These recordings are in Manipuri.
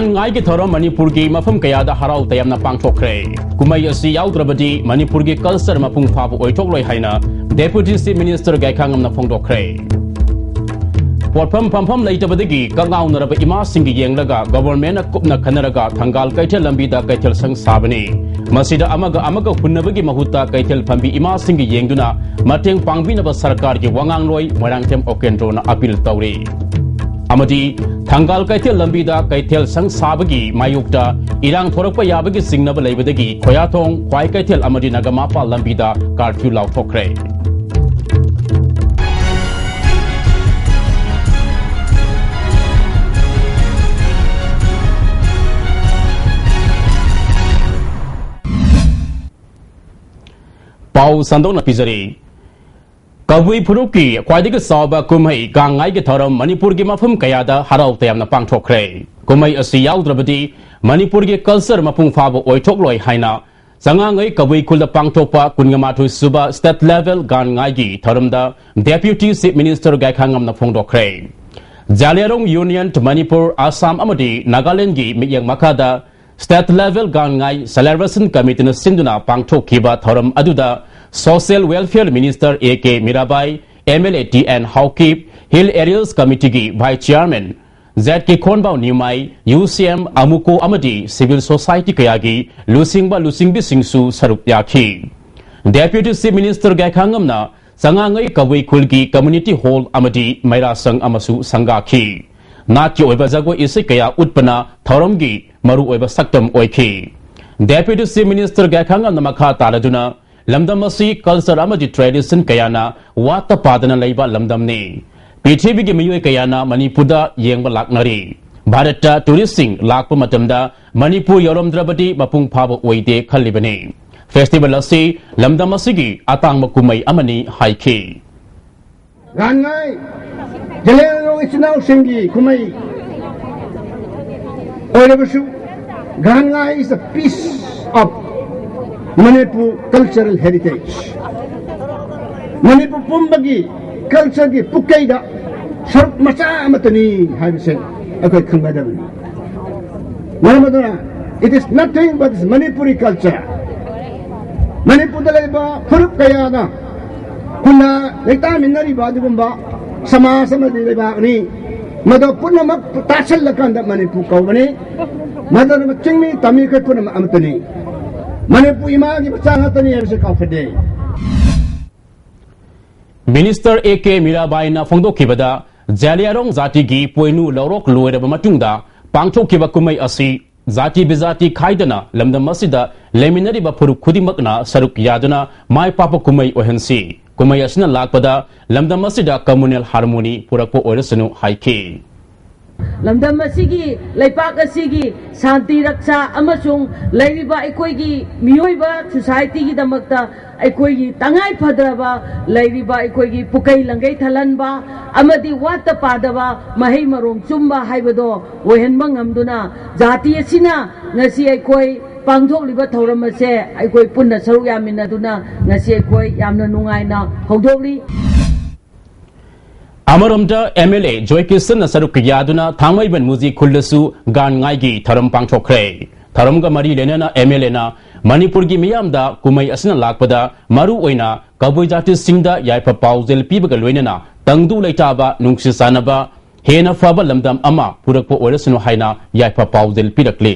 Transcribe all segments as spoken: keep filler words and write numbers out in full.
ꯒꯥꯟ ꯉꯥꯏꯒꯤ ꯊꯧꯔꯝ ꯃꯅꯤꯄꯨꯔꯒꯤ ꯃꯐꯝ ꯀꯌꯥꯗ ꯍꯔꯥꯎ ꯇꯌꯥꯝꯅ ꯄꯥꯡꯊꯣꯛꯈ꯭ꯔꯦ꯫ ꯀꯨꯝꯍꯩ ꯑꯁꯤ ꯌꯥꯎꯗ꯭ꯔꯕꯗꯤ ꯃꯅꯤꯄꯨꯔꯒꯤ culture ꯃꯄꯨꯡ ꯐꯥꯕ ꯑꯣꯏꯊꯣꯛꯂꯣꯏ ꯍꯥꯏꯅ Deputy Chief Minister ꯒꯥꯏꯈꯥꯉꯝꯅ ꯐꯣꯡꯗꯣꯛꯈ꯭ꯔꯦ꯫ ꯄꯣꯠꯐꯝ ꯐꯝꯐꯝ ꯂꯩꯇꯕꯗꯒꯤ ꯀꯛꯉꯥꯎꯅꯔꯕ ꯏꯃꯥꯁꯤꯡꯒꯤ ꯌꯦꯡꯂꯒ government ꯅ ꯀꯨꯞꯅ ꯈꯟꯅꯔꯒ ꯊꯪꯒꯥꯜ ꯀꯩꯊꯦꯜ ꯂꯝꯕꯤꯗ ꯀꯩꯊꯦꯜ ꯁꯪ ꯁꯥꯕꯅꯤ꯫ ꯃꯁꯤꯗ ꯑꯃꯒ ꯑꯃꯒ ꯍꯨꯟꯅꯕꯒꯤ ꯃꯍꯨꯠꯇ ꯀꯩꯊꯦꯜ ꯐꯝꯕꯤ ꯏꯃꯥꯁꯤꯡꯒꯤ ꯌꯦꯡꯗꯨꯅ ꯃꯇꯦꯡ ꯄꯥꯡꯕꯤꯅꯕ ꯁꯔꯀꯥꯔꯒꯤ ꯋꯥꯉꯥꯡꯂꯣꯏ ꯃꯣꯏꯔꯥꯡꯊꯦꯝ ꯎꯀꯦꯟꯗ꯭ꯔꯣꯅ appeal ꯇꯧꯔꯤ꯫ ꯑꯃꯗꯤ ꯊꯪꯒꯥꯜ ꯀꯩꯊꯦꯜ ꯂꯝꯕꯤꯗ ꯀꯩꯊꯦꯜ ꯁꯪ ꯁꯥꯕꯒꯤ ꯃꯥꯌꯣꯛꯇ ꯏꯔꯥꯡ ꯊꯣꯔꯛꯄ ꯌꯥꯕꯒꯤ ꯆꯤꯡꯅꯕ ꯂꯩꯕꯗꯒꯤ ꯈꯣꯌꯥꯊꯣꯡ, ꯈ꯭ꯋꯥꯏ ꯀꯩꯊꯦꯜ ꯑꯃꯗꯤ ꯅꯒꯥꯃꯄꯥꯜ ꯂꯝꯕꯤꯗ curfew ꯂꯥꯎꯊꯣꯛꯈ꯭ꯔꯦ꯫ ꯄꯥꯎ ꯁꯟꯗꯣꯛꯅ ꯄꯤꯖꯔꯤ꯫ ꯀꯕꯨꯏ ꯐꯨꯔꯨꯞꯀꯤ ꯈ꯭ꯋꯥꯏꯗꯒꯤ ꯆꯥꯎꯕ ꯀꯨꯝꯍꯩ ꯒꯥꯟ ꯉꯥꯏꯒꯤ ꯊꯧꯔꯝ ꯃꯅꯤꯄꯨꯔꯒꯤ ꯃꯐꯝ ꯀꯌꯥꯗ ꯍꯔꯥꯎ ꯇꯌꯥꯝꯅ ꯄꯥꯡꯊꯣꯛꯈ꯭ꯔꯦ꯫ ꯀꯨꯝꯍꯩ ꯑꯁꯤ ꯌꯥꯎꯗ꯭ꯔꯕꯗꯤ ꯃꯅꯤꯄꯨꯔꯒꯤ culture ꯃꯄꯨꯡ ꯐꯥꯕ ꯑꯣꯏꯊꯣꯛꯂꯣꯏ ꯍꯥꯏꯅ ꯆꯉꯥꯡꯉꯩ ꯀꯕꯨꯏ ꯈꯨꯜꯗ ꯄꯥꯡꯊꯣꯛꯄ ꯀꯨꯟꯒ ꯃꯥꯊꯣꯏ ꯁꯨꯕ state level ꯒꯥꯟ ꯉꯥꯏꯒꯤ ꯊꯧꯔꯝꯗ Deputy Chief Minister ꯒꯥꯏꯈꯥꯉꯝꯅ ꯐꯣꯡꯗꯣꯛꯈ꯭ꯔꯦ꯫ ꯖꯥꯂꯤꯌꯥꯔꯣꯡ Union, Manipur, Assam ꯑꯃꯗꯤ ꯅꯥꯒꯥꯂꯦꯟꯗꯒꯤ ꯃꯤꯠꯌꯦꯡ ꯃꯈꯥꯗ state level ꯒꯥꯟ ꯉꯥꯏ celebration committee ꯅ ꯁꯤꯟꯗꯨꯅ ꯄꯥꯡꯊꯣꯛꯈꯤꯕ ꯊꯧꯔꯝ ꯑꯗꯨꯗ Social Welfare Minister A K Mirabai, MLA T N Haokip, Hill Areas Committee ꯒꯤ Vice Chairman Z K Khonbao Nimai, Y C M, ꯑꯃꯨꯀꯣ ꯑꯃꯗꯤ civil society ꯀꯌꯥꯒꯤ ꯂꯨꯆꯤꯡꯕ ꯂꯨꯆꯤꯡꯕꯤꯁꯤꯡꯁꯨ ꯁꯔꯨꯛ ꯌꯥꯈꯤ꯫ Deputy Chief Minister ꯒꯥꯏꯈꯥꯉꯝꯅ ꯆꯉꯥꯡꯉꯩ ꯀꯕꯨꯏ ꯈꯨꯜꯒꯤ community hall ꯑꯃꯗꯤ ꯃꯩꯔꯥ ꯁꯪ ꯑꯃꯁꯨ ꯁꯪꯒꯥꯈꯤ꯫ ꯅꯥꯠꯀꯤ ꯑꯣꯏꯕ ꯖꯒꯣꯏ ꯏꯁꯩ ꯀꯌꯥ ꯎꯠꯄꯅ ꯊꯧꯔꯝꯒꯤ ꯃꯔꯨꯑꯣꯏꯕ ꯁꯛꯇꯝ ꯑꯣꯏꯈꯤ꯫ Deputy Chief Minister ꯒꯥꯏꯈꯥꯉꯝꯅ ꯃꯈꯥ ꯇꯥꯔꯗꯨꯅ ꯂꯝꯗꯝ ꯑꯁꯤ culture ꯑꯃꯗꯤ tradition ꯀꯌꯥꯅ ꯋꯥꯠꯇ ꯄꯥꯗꯅ ꯂꯩꯕ ꯂꯝꯗꯝꯅꯤ꯫ ꯄ꯭ꯔꯤꯊꯤꯕꯤꯒꯤ ꯃꯤꯑꯣꯏ ꯀꯌꯥꯅ ꯃꯅꯤꯄꯨꯔꯗ ꯌꯦꯡꯕ ꯂꯥꯛꯅꯔꯤ꯫ ꯚꯥꯔꯠꯇ tourist ꯁꯤꯡ ꯂꯥꯛꯄ ꯃꯇꯝꯗ ꯃꯅꯤꯄꯨꯔ ꯌꯧꯔꯝꯗ꯭ꯔꯕꯗꯤ ꯃꯄꯨꯡ ꯐꯥꯕ ꯑꯣꯏꯗꯦ ꯈꯜꯂꯤꯕꯅꯤ꯫ Festival ꯑꯁꯤ ꯂꯝꯗꯝ ꯑꯁꯤꯒꯤ ꯑꯇꯥꯡꯕ ꯀꯨꯝꯍꯩ ꯑꯃꯅꯤ ꯍꯥꯏꯈꯤ꯫ ꯒꯥꯟꯉꯥꯏ ꯖꯦꯂꯦꯔꯣꯡ ꯏꯆꯤꯟ ꯏꯅꯥꯎꯁꯤꯡꯒꯤ ꯀꯨꯝꯍꯩ ꯑꯣꯏꯔꯕꯁꯨ, ꯒꯥꯟꯉꯥꯏ is a piece of Manipur cultural heritage꯫ Manipur ꯄꯨꯝꯕꯒꯤ culture ꯒꯤ ꯄꯨꯛꯀꯩꯗ ꯁꯔꯨꯛ ꯃꯆꯥ ꯑꯃꯠꯇꯅꯤ ꯍꯥꯏꯕꯁꯦ ꯑꯩꯈꯣꯏ ꯈꯪꯒꯗꯕꯅꯤ꯫ ꯃꯔꯝ ꯑꯗꯨꯅ, it is nothing but Manipuri culture. ꯃꯅꯤꯄꯨꯔꯗ ꯂꯩꯕ ꯐꯨꯔꯨꯞ ꯀꯌꯥꯅ ꯄꯨꯟꯅ ꯂꯩꯇꯥꯃꯤꯟꯅꯔꯤꯕ ꯑꯗꯨꯒꯨꯝꯕ ꯁꯃꯥꯖ ꯑꯃꯗꯤ ꯂꯩꯕꯥꯛꯅꯤ꯫ ꯃꯗꯨ ꯄꯨꯝꯅꯃꯛ ꯇꯥꯁꯜꯂꯀꯥꯟꯗ ꯃꯅꯤꯄꯨꯔ ꯀꯧꯕꯅꯤ꯫ ꯃꯗꯨꯅ ꯆꯤꯡꯃꯤ ꯇꯝꯃꯤ ꯑꯩꯈꯣꯏ ꯄꯨꯝꯅꯃꯛ ꯑꯃꯠꯇꯅꯤ꯫ ꯃꯅꯤꯄꯨꯔ ꯏꯃꯥꯒꯤ ꯃꯆꯥ ꯉꯥꯛꯇꯅꯤ ꯍꯥꯏꯕꯁꯤ ꯀꯥꯎꯐꯗꯦ꯫ ꯃꯤꯅꯤꯁꯇꯔ ꯑꯦ ꯀꯦ ꯃꯤꯔꯥꯕꯥꯏꯅ ꯐꯣꯡꯗꯣꯛꯈꯤꯕꯗ, ꯖꯥꯂꯤꯌꯥꯔꯣꯡ ꯖꯥꯇꯤꯒꯤ ꯄꯣꯏꯅꯨ ꯂꯧꯔꯣꯛ ꯂꯣꯏꯔꯕ ꯃꯇꯨꯡꯗ ꯄꯥꯡꯊꯣꯛꯈꯤꯕ ꯀꯨꯝꯍꯩ ꯑꯁꯤ ꯖꯥꯇꯤ ꯕꯤꯖꯥꯇꯤ ꯈꯥꯏꯗꯅ ꯂꯝꯗꯝ ꯑꯁꯤꯗ ꯂꯩꯃꯤꯟꯅꯔꯤꯕ ꯐꯨꯔꯨꯞ ꯈꯨꯗꯤꯡꯃꯛꯅ ꯁꯔꯨꯛ ꯌꯥꯗꯨꯅ ꯃꯥꯏ ꯄꯥꯛꯄ ꯀꯨꯝꯍꯩ ꯑꯣꯏꯍꯟꯁꯤ꯫ ꯀꯨꯝꯍꯩ ꯑꯁꯤꯅ ꯂꯥꯛꯄꯗ ꯂꯝꯗꯝ ꯑꯁꯤꯗ communal harmony ꯄꯨꯔꯛꯄ ꯑꯣꯏꯔꯁꯅꯨ ꯍꯥꯏꯈꯤ꯫ ꯂꯝꯗꯝ ꯑꯁꯤꯒꯤ, ꯂꯩꯄꯥꯛ ꯑꯁꯤꯒꯤ ꯁꯥꯟꯇꯤ ꯔꯛꯁꯥ ꯑꯃꯁꯨꯡ ꯂꯩꯔꯤꯕ ꯑꯩꯈꯣꯏꯒꯤ ꯃꯤꯑꯣꯏꯕ ꯁꯣꯁꯥꯏꯇꯤꯒꯤꯗꯃꯛꯇ ꯑꯩꯈꯣꯏꯒꯤ ꯇꯉꯥꯏ ꯐꯗ꯭ꯔꯕ ꯂꯩꯔꯤꯕ ꯑꯩꯈꯣꯏꯒꯤ ꯄꯨꯀꯩ ꯂꯪꯒꯩ ꯊꯜꯍꯟꯕ ꯑꯃꯗꯤ ꯋꯥꯠꯇ ꯄꯥꯗꯕ ꯃꯍꯩ ꯃꯔꯣꯡ ꯆꯨꯝꯕ ꯍꯥꯏꯕꯗꯣ ꯑꯣꯏꯍꯟꯕ ꯉꯝꯗꯨꯅ, ꯖꯥꯇꯤ ꯑꯁꯤꯅ ꯉꯁꯤ ꯑꯩꯈꯣꯏ ꯄꯥꯡꯊꯣꯛꯂꯤꯕ ꯊꯧꯔꯝ ꯑꯁꯦ ꯑꯩꯈꯣꯏ ꯄꯨꯟꯅ ꯁꯔꯨꯛ ꯌꯥꯃꯤꯟꯅꯗꯨꯅ ꯉꯁꯤ ꯑꯩꯈꯣꯏ ꯌꯥꯝꯅ ꯅꯨꯡꯉꯥꯏꯅ ꯍꯧꯗꯣꯛꯂꯤ꯫ ꯑꯃꯔꯣꯝꯗ, ꯑꯦꯝ ꯑꯦꯜ ꯑꯦ ꯖꯣꯏ ꯀꯤꯁꯟꯅ ꯁꯔꯨꯛ ꯌꯥꯗꯨꯅ ꯊꯥꯡꯃꯩꯕꯟ ꯃꯨꯖꯤ ꯈꯨꯜꯗꯁꯨ ꯒꯥꯟ ꯉꯥꯏꯒꯤ ꯊꯧꯔꯝ ꯄꯥꯡꯊꯣꯛꯈ꯭ꯔꯦ꯫ ꯊꯧꯔꯝꯒ ꯃꯔꯤ ꯂꯩꯅꯅ ꯑꯦꯝ ꯑꯦꯜ ꯑꯦꯅ ꯃꯅꯤꯄꯨꯔꯒꯤ ꯃꯤꯌꯥꯝꯗ ꯀꯨꯝꯍꯩ ꯑꯁꯤꯅ ꯂꯥꯛꯄꯗ ꯃꯔꯨ ꯑꯣꯏꯅ ꯀꯕꯨꯏ ꯖꯥꯇꯤꯁꯤꯡꯗ ꯌꯥꯏꯐ ꯄꯥꯎꯖꯦꯜ ꯄꯤꯕꯒ ꯂꯣꯏꯅꯅ ꯇꯪꯗꯨ ꯂꯩꯇꯥꯕ, ꯅꯨꯡꯁꯤ ꯆꯥꯟꯅꯕ, ꯍꯦꯟꯅ ꯐꯕ ꯂꯝꯗꯝ ꯑꯃ ꯄꯨꯔꯛꯄ ꯑꯣꯏꯔꯁꯅꯨ ꯍꯥꯏꯅ ꯌꯥꯏꯐ ꯄꯥꯎꯖꯦꯜ ꯄꯤꯔꯛꯂꯤ꯫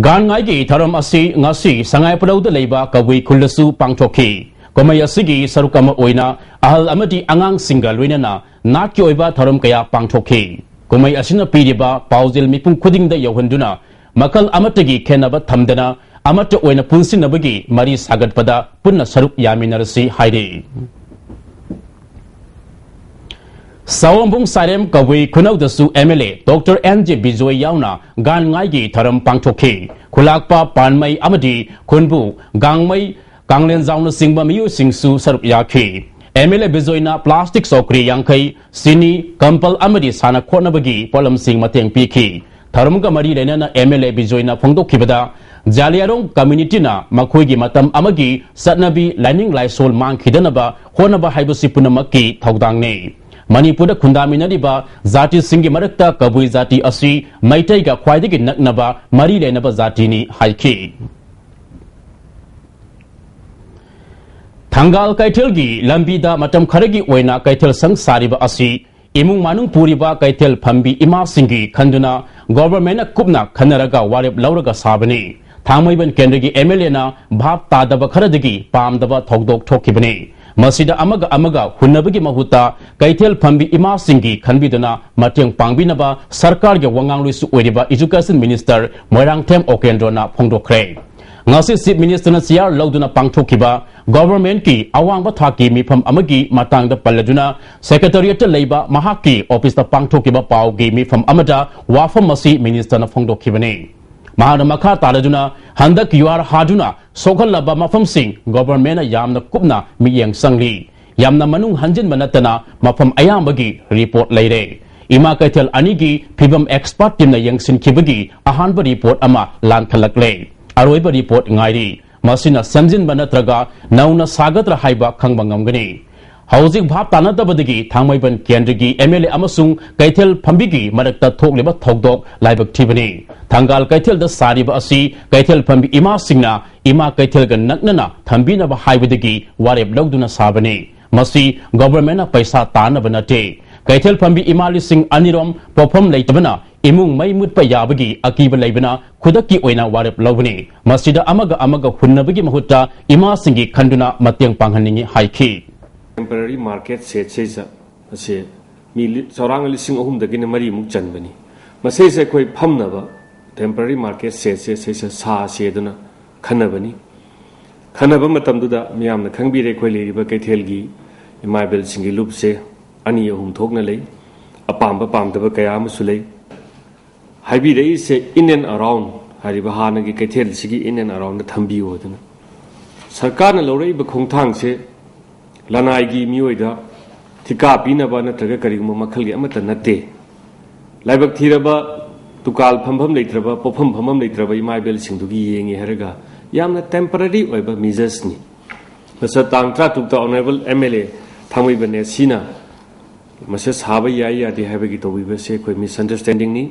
ꯒꯥꯟꯉꯥꯏꯒꯤ ꯊꯧꯔꯝ ꯑꯁꯤ ꯉꯁꯤ ꯁꯉꯥꯏꯄ꯭ꯔꯧꯗ ꯂꯩꯕ ꯀꯕꯨꯏ ꯈꯨꯜꯗꯁꯨ ꯄꯥꯡꯊꯣꯛꯈꯤ꯫ ꯀꯨꯝꯍꯩ ꯑꯁꯤꯒꯤ ꯁꯔꯨꯛ ꯑꯃ ꯑꯣꯏꯅ ꯑꯍꯜ ꯑꯃꯗꯤ ꯑꯉꯥꯡꯁꯤꯡꯒ ꯂꯣꯏꯅꯅ ꯅꯥꯠꯀꯤ ꯑꯣꯏꯕ ꯊꯧꯔꯝ ꯀꯌꯥ ꯄꯥꯡꯊꯣꯛꯈꯤ꯫ ꯀꯨꯝꯍꯩ ꯑꯁꯤꯅ ꯄꯤꯔꯤꯕ ꯄꯥꯎꯖꯦꯜ ꯃꯤꯄꯨꯝ ꯈꯨꯗꯤꯡꯗ ꯌꯧꯍꯟꯗꯨꯅ ꯃꯈꯜ ꯑꯃꯠꯇꯒꯤ ꯈꯦꯠꯅꯕ ꯊꯝꯗꯅ ꯑꯃꯠꯇ ꯑꯣꯏꯅ ꯄꯨꯟꯁꯤꯟꯅꯕꯒꯤ ꯃꯔꯤ ꯁꯥꯒꯠꯄꯗ ꯄꯨꯟꯅ ꯁꯔꯨꯛ ꯌꯥꯃꯤꯟꯅꯔꯁꯤ ꯍꯥꯏꯔꯤ꯫ ꯁꯑꯣꯝꯕꯨꯡ ꯁꯥꯏꯔꯦꯝ ꯀꯕꯨꯏ ꯈꯨꯅꯧꯗꯁꯨ M L A doctor N J Bijoy ꯌꯥꯎꯅ ꯒꯥꯟꯉꯥꯏꯒꯤ ꯊꯧꯔꯝ ꯄꯥꯡꯊꯣꯛꯈꯤ꯫ ꯈꯨꯂꯥꯛꯄ, ꯄꯥꯟꯃꯩ ꯑꯃꯗꯤ ꯈꯨꯟꯕꯨ, ꯒꯥꯡꯃꯩ, ꯀꯥꯡꯂꯦꯟꯖꯥꯎꯅꯆꯤꯡꯕ ꯃꯤꯑꯣꯏꯁꯤꯡꯁꯨ ꯁꯔꯨꯛ ꯌꯥꯈꯤ꯫ ꯑꯦꯝ ꯑꯦꯜ ꯑꯦ ꯕꯤꯖꯣꯏꯅ ꯄ꯭ꯂꯥꯁꯇꯤꯛ ꯆꯧꯀ꯭ꯔꯤ ꯌꯥꯡꯈꯩ, ꯆꯤꯅꯤ, ꯀꯝꯄꯜ ꯑꯃꯗꯤ ꯁꯥꯟꯅ ꯈꯣꯠꯅꯕꯒꯤ ꯄꯣꯠꯂꯝꯁꯤꯡ ꯃꯇꯦꯡ ꯄꯤꯈꯤ꯫ ꯊꯧꯔꯝꯒ ꯃꯔꯤ ꯂꯩꯅꯅ ꯑꯦꯝ ꯑꯦꯜ ꯑꯦ ꯕꯤꯖꯣꯏꯅ ꯐꯣꯡꯗꯣꯛꯈꯤꯕꯗ, ꯖꯥꯂꯤꯌꯥꯔꯣꯡ ꯀꯝꯃ꯭ꯌꯨꯅꯤꯇꯤꯅ ꯃꯈꯣꯏꯒꯤ ꯃꯇꯝ ꯑꯃꯒꯤ ꯆꯠꯅꯕꯤ, ꯂꯥꯏꯅꯤꯡ ꯂꯥꯏꯁꯣꯜ ꯃꯥꯡꯈꯤꯗꯅꯕ ꯍꯣꯠꯅꯕ ꯍꯥꯏꯕꯁꯤ ꯄꯨꯝꯅꯃꯛꯀꯤ ꯊꯧꯗꯥꯡꯅꯤ꯫ ꯃꯅꯤꯄꯨꯔꯗ ꯈꯨꯟꯗꯥꯃꯤꯟꯅꯔꯤꯕ ꯖꯥꯇꯤꯁꯤꯡꯒꯤ ꯃꯔꯛꯇ ꯀꯕꯨꯏ ꯖꯥꯇꯤ ꯑꯁꯤ ꯃꯩꯇꯩꯒ ꯈ꯭ꯋꯥꯏꯗꯒꯤ ꯅꯛꯅꯕ ꯃꯔꯤ ꯂꯩꯅꯕ ꯖꯥꯇꯤꯅꯤ ꯍꯥꯏꯈꯤ꯫ ꯊꯪꯒꯥꯜ ꯀꯩꯊꯦꯜꯒꯤ ꯂꯝꯕꯤꯗ ꯃꯇꯝ ꯈꯔꯒꯤ ꯑꯣꯏꯅ ꯀꯩꯊꯦꯜ ꯁꯪ ꯁꯥꯔꯤꯕ ꯑꯁꯤ ꯏꯃꯨꯡ ꯃꯅꯨꯡ ꯄꯨꯔꯤꯕ ꯀꯩꯊꯦꯜ ꯐꯝꯕꯤ ꯏꯃꯥꯁꯤꯡꯒꯤ ꯈꯟꯗꯨꯅ ꯒꯣꯚꯔꯟꯃꯦꯟꯠꯅ ꯀꯨꯞꯅ ꯈꯟꯅꯔꯒ ꯋꯥꯔꯦꯞ ꯂꯧꯔꯒ ꯁꯥꯕꯅꯤ꯫ ꯊꯥꯡꯃꯩꯕꯟ ꯀꯦꯟꯗ꯭ꯔꯒꯤ ꯑꯦꯝ ꯑꯦꯜ ꯑꯦꯅ ꯚꯥꯞ ꯇꯥꯗꯕ ꯈꯔꯗꯒꯤ ꯄꯥꯝꯗꯕ ꯊꯧꯗꯣꯛ ꯊꯣꯛꯈꯤꯕꯅꯤ꯫ ꯃꯁꯤꯗ ꯑꯃꯒ ꯑꯃꯒ ꯍꯨꯟꯅꯕꯒꯤ ꯃꯍꯨꯠꯇ ꯀꯩꯊꯦꯜ ꯐꯝꯕꯤ ꯏꯃꯥꯁꯤꯡꯒꯤ ꯈꯟꯕꯤꯗꯨꯅ ꯃꯇꯦꯡ ꯄꯥꯡꯕꯤꯅꯕ ꯁꯔꯀꯥꯔꯒꯤ ꯋꯥꯉꯥꯡꯂꯣꯏꯁꯨ ꯑꯣꯏꯔꯤꯕ ꯏꯖꯨꯀꯦꯁꯟ ꯃꯤꯅꯤꯁꯇꯔ ꯃꯣꯏꯔꯥꯡꯊꯦꯝ ꯑꯣꯀꯦꯟꯗ꯭ꯔꯣꯅ ꯐꯣꯡꯗꯣꯛꯈ꯭ꯔꯦ꯫ ꯉꯁꯤ ꯆꯤꯐ ꯃꯤꯅꯤꯁꯇꯔꯅ ꯆꯤꯌꯥꯔ ꯂꯧꯗꯨꯅ ꯄꯥꯡꯊꯣꯛꯈꯤꯕ ꯒꯣꯚꯔꯟꯃꯦꯟꯠꯀꯤ ꯑꯋꯥꯡꯕ ꯊꯥꯛꯀꯤ ꯃꯤꯐꯝ ꯑꯃꯒꯤ ꯃꯇꯥꯡꯗ ꯄꯜꯂꯗꯨꯅ ꯁꯦꯀ꯭ꯔꯦꯇꯔꯤꯌꯦꯠꯇ ꯂꯩꯕ ꯃꯍꯥꯛꯀꯤ ꯑꯣꯐꯤꯁꯇ ꯄꯥꯡꯊꯣꯛꯈꯤꯕ ꯄꯥꯎꯒꯤ ꯃꯤꯐꯝ ꯑꯃꯗ ꯋꯥꯐꯝ ꯑꯁꯤ ꯃꯤꯅꯤꯁꯇꯔꯅ ꯐꯣꯡꯗꯣꯛꯈꯤꯕꯅꯤ꯫ ꯃꯍꯥꯛꯅ ꯃꯈꯥ ꯇꯥꯔꯗꯨꯅ ꯍꯟꯗꯛ ꯌꯨꯍꯥꯔ ꯍꯥꯗꯨꯅ ꯁꯣꯛꯍꯜꯂꯕ ꯃꯐꯝꯁꯤꯡ ꯒꯣꯚꯔꯟꯃꯦꯟꯠꯅ ꯌꯥꯝꯅ ꯀꯨꯞꯅ ꯃꯤꯠꯌꯦꯡ ꯆꯪꯂꯤ꯫ ꯌꯥꯝꯅ ꯃꯅꯨꯡ ꯍꯟꯖꯤꯟꯕ ꯅꯠꯇꯅ ꯃꯐꯝ ꯑꯌꯥꯝꯕꯒꯤ ꯔꯤꯄꯣꯔꯠ ꯂꯩꯔꯦ꯫ ꯏꯃꯥ ꯀꯩꯊꯦꯜ ꯑꯅꯤꯒꯤ ꯐꯤꯕꯝ ꯑꯦꯛꯁꯄꯔꯠ ꯇꯤꯝꯅ ꯌꯦꯡꯁꯤꯟꯈꯤꯕꯒꯤ ꯑꯍꯥꯟꯕ ꯔꯤꯄꯣꯔꯠ ꯑꯃ ꯂꯥꯟꯈꯠꯂꯛꯂꯦ꯫ ꯑꯔꯣꯏꯕ ꯔꯤꯄꯣꯔꯠ ꯉꯥꯏꯔꯤ꯫ ꯃꯁꯤꯅ ꯁꯦꯝꯖꯤꯟꯕ ꯅꯠꯇ꯭ꯔꯒ ꯅꯧꯅ ꯁꯥꯒꯗ꯭ꯔꯥ ꯍꯥꯏꯕ ꯈꯪꯕ ꯉꯝꯒꯅꯤ꯫ ꯍꯧꯖꯤꯛ ꯚꯥꯞ ꯇꯥꯅꯗꯕꯗꯒꯤ ꯊꯥꯡꯃꯩꯕꯟ ꯀꯦꯟꯗ꯭ꯔꯒꯤ ꯑꯦꯝ ꯑꯦꯜ ꯑꯦ ꯑꯃꯁꯨꯡ ꯀꯩꯊꯦꯜ ꯐꯝꯕꯤꯒꯤ ꯃꯔꯛꯇ ꯊꯣꯛꯂꯤꯕ ꯊꯧꯗꯣꯛ ꯂꯥꯏꯕꯛ ꯊꯤꯕꯅꯤ꯫ ꯊꯪꯒꯥꯜ ꯀꯩꯊꯦꯜꯗ ꯁꯥꯔꯤꯕ ꯑꯁꯤ ꯀꯩꯊꯦꯜ ꯐꯝꯕꯤ ꯏꯃꯥꯁꯤꯡꯅ ꯏꯃꯥ ꯀꯩꯊꯦꯜꯒ ꯅꯛꯅꯅ ꯊꯝꯕꯤꯅꯕ ꯍꯥꯏꯕꯗꯒꯤ ꯋꯥꯔꯦꯞ ꯂꯧꯗꯨꯅ ꯁꯥꯕꯅꯤ꯫ ꯃꯁꯤ ꯒꯣꯚꯔꯟꯃꯦꯟꯠꯅ ꯄꯩꯁꯥ ꯇꯥꯅꯕ ꯅꯠꯇꯦ꯫ ꯀꯩꯊꯦꯜ ꯐꯝꯕꯤ ꯏꯃꯥ ꯂꯤꯁꯤꯡ ꯑꯅꯤꯔꯣꯝ ꯄꯣꯠꯐꯝ ꯂꯩꯇꯕꯅ ꯏꯃꯨꯡ ꯃꯩ ꯃꯨꯠꯄ ꯌꯥꯕꯒꯤ ꯑꯀꯤꯕ ꯂꯩꯕꯅ ꯈꯨꯗꯛꯀꯤ ꯑꯣꯏꯅ ꯋꯥꯔꯦꯞ ꯂꯧꯕꯅꯤ꯫ ꯃꯁꯤꯗ ꯑꯃꯒ ꯑꯃꯒ ꯍꯨꯟꯅꯕꯒꯤ ꯃꯍꯨꯠꯇ ꯏꯃꯥꯁꯤꯡꯒꯤ ꯈꯟꯗꯨꯅ ꯃꯇꯦꯡ ꯄꯥꯡꯍꯟꯅꯤꯡꯏ ꯍꯥꯏꯈꯤ꯫ ꯇꯦꯝꯄꯔꯔꯤ ꯃꯥꯔꯀꯦꯠ ꯁꯦꯠꯁꯤꯗ ꯑꯁꯤ ꯃꯤ ꯂꯤ- ꯆꯥꯎꯔꯥꯛꯅ ꯂꯤꯁꯤꯡ ꯑꯍꯨꯝꯗꯒꯤꯅ ꯃꯔꯤꯃꯨꯛ ꯆꯟꯕꯅꯤ꯫ ꯃꯁꯤꯁꯦ ꯑꯩꯈꯣꯏ ꯐꯝꯅꯕ ꯇꯦꯝꯄꯔꯔꯤ ꯃꯥꯔꯀꯦꯠ ꯁꯦꯠꯁꯦ ꯁꯤꯁꯦ ꯁꯥꯁꯦ ꯑꯗꯨꯅ ꯈꯟꯅꯕꯅꯤ꯫ ꯈꯟꯅꯕ ꯃꯇꯝꯗꯨꯗ ꯃꯤꯌꯥꯝꯅ ꯈꯪꯕꯤꯔꯦ, ꯑꯩꯈꯣꯏ ꯂꯩꯔꯤꯕ ꯀꯩꯊꯦꯜꯒꯤ ꯏꯃꯥ ꯏꯕꯦꯜꯁꯤꯡꯒꯤ ꯂꯨꯞꯁꯦ ꯑꯅꯤ ꯑꯍꯨꯝ ꯊꯣꯛꯅ ꯂꯩ꯫ ꯑꯄꯥꯝꯕ ꯄꯥꯝꯗꯕ ꯀꯌꯥ ꯑꯃꯁꯨ ꯂꯩ꯫ ꯍꯥꯏꯕꯤꯔꯛꯏꯁꯦ in and around ꯍꯥꯏꯔꯤꯕ ꯍꯥꯟꯅꯒꯤ ꯀꯩꯊꯦꯜꯁꯤꯒꯤ in and around ꯊꯝꯕꯤꯌꯨ ꯑꯗꯨꯅ꯫ ꯁꯔꯀꯥꯔꯅ ꯂꯧꯔꯛꯏꯕ ꯈꯣꯡꯊꯥꯡꯁꯦ ꯂꯅꯥꯏꯒꯤ ꯃꯤꯑꯣꯏꯗ ꯊꯤꯀꯥ ꯄꯤꯅꯕ ꯅꯠꯇ꯭ꯔꯒ ꯀꯔꯤꯒꯨꯝꯕ ꯃꯈꯜꯒꯤ ꯑꯃꯠꯇ ꯅꯠꯇꯦ꯫ ꯂꯥꯏꯕꯛ ꯊꯤꯔꯕ ꯗꯨꯀꯥꯟ ꯐꯝꯐꯝ ꯂꯩꯇ꯭ꯔꯕ, ꯄꯣꯠꯐꯝ ꯐꯝꯐꯝ ꯂꯩꯇ꯭ꯔꯕ ꯏꯃꯥ ꯏꯕꯦꯜꯁꯤꯡꯗꯨꯒꯤ ꯌꯦꯡꯉꯦ ꯍꯥꯏꯔꯒ ꯌꯥꯝꯅ temporary ꯑꯣꯏꯕ measures ꯅꯤ꯫ ꯃꯁꯤ ꯇꯥꯡ ꯇꯔꯥꯇꯔꯨꯛꯇ Honourable M L A Thangmeiband A C ꯅ ꯃꯁꯤ ꯁꯥꯕ ꯌꯥꯏ ꯌꯥꯗꯦ ꯍꯥꯏꯕꯒꯤ ꯇꯧꯕꯤꯕꯁꯦ ꯑꯩꯈꯣꯏ ꯃꯤꯁꯑꯟꯗꯔꯁ꯭ꯇꯦꯟꯗꯤꯡꯅꯤ꯫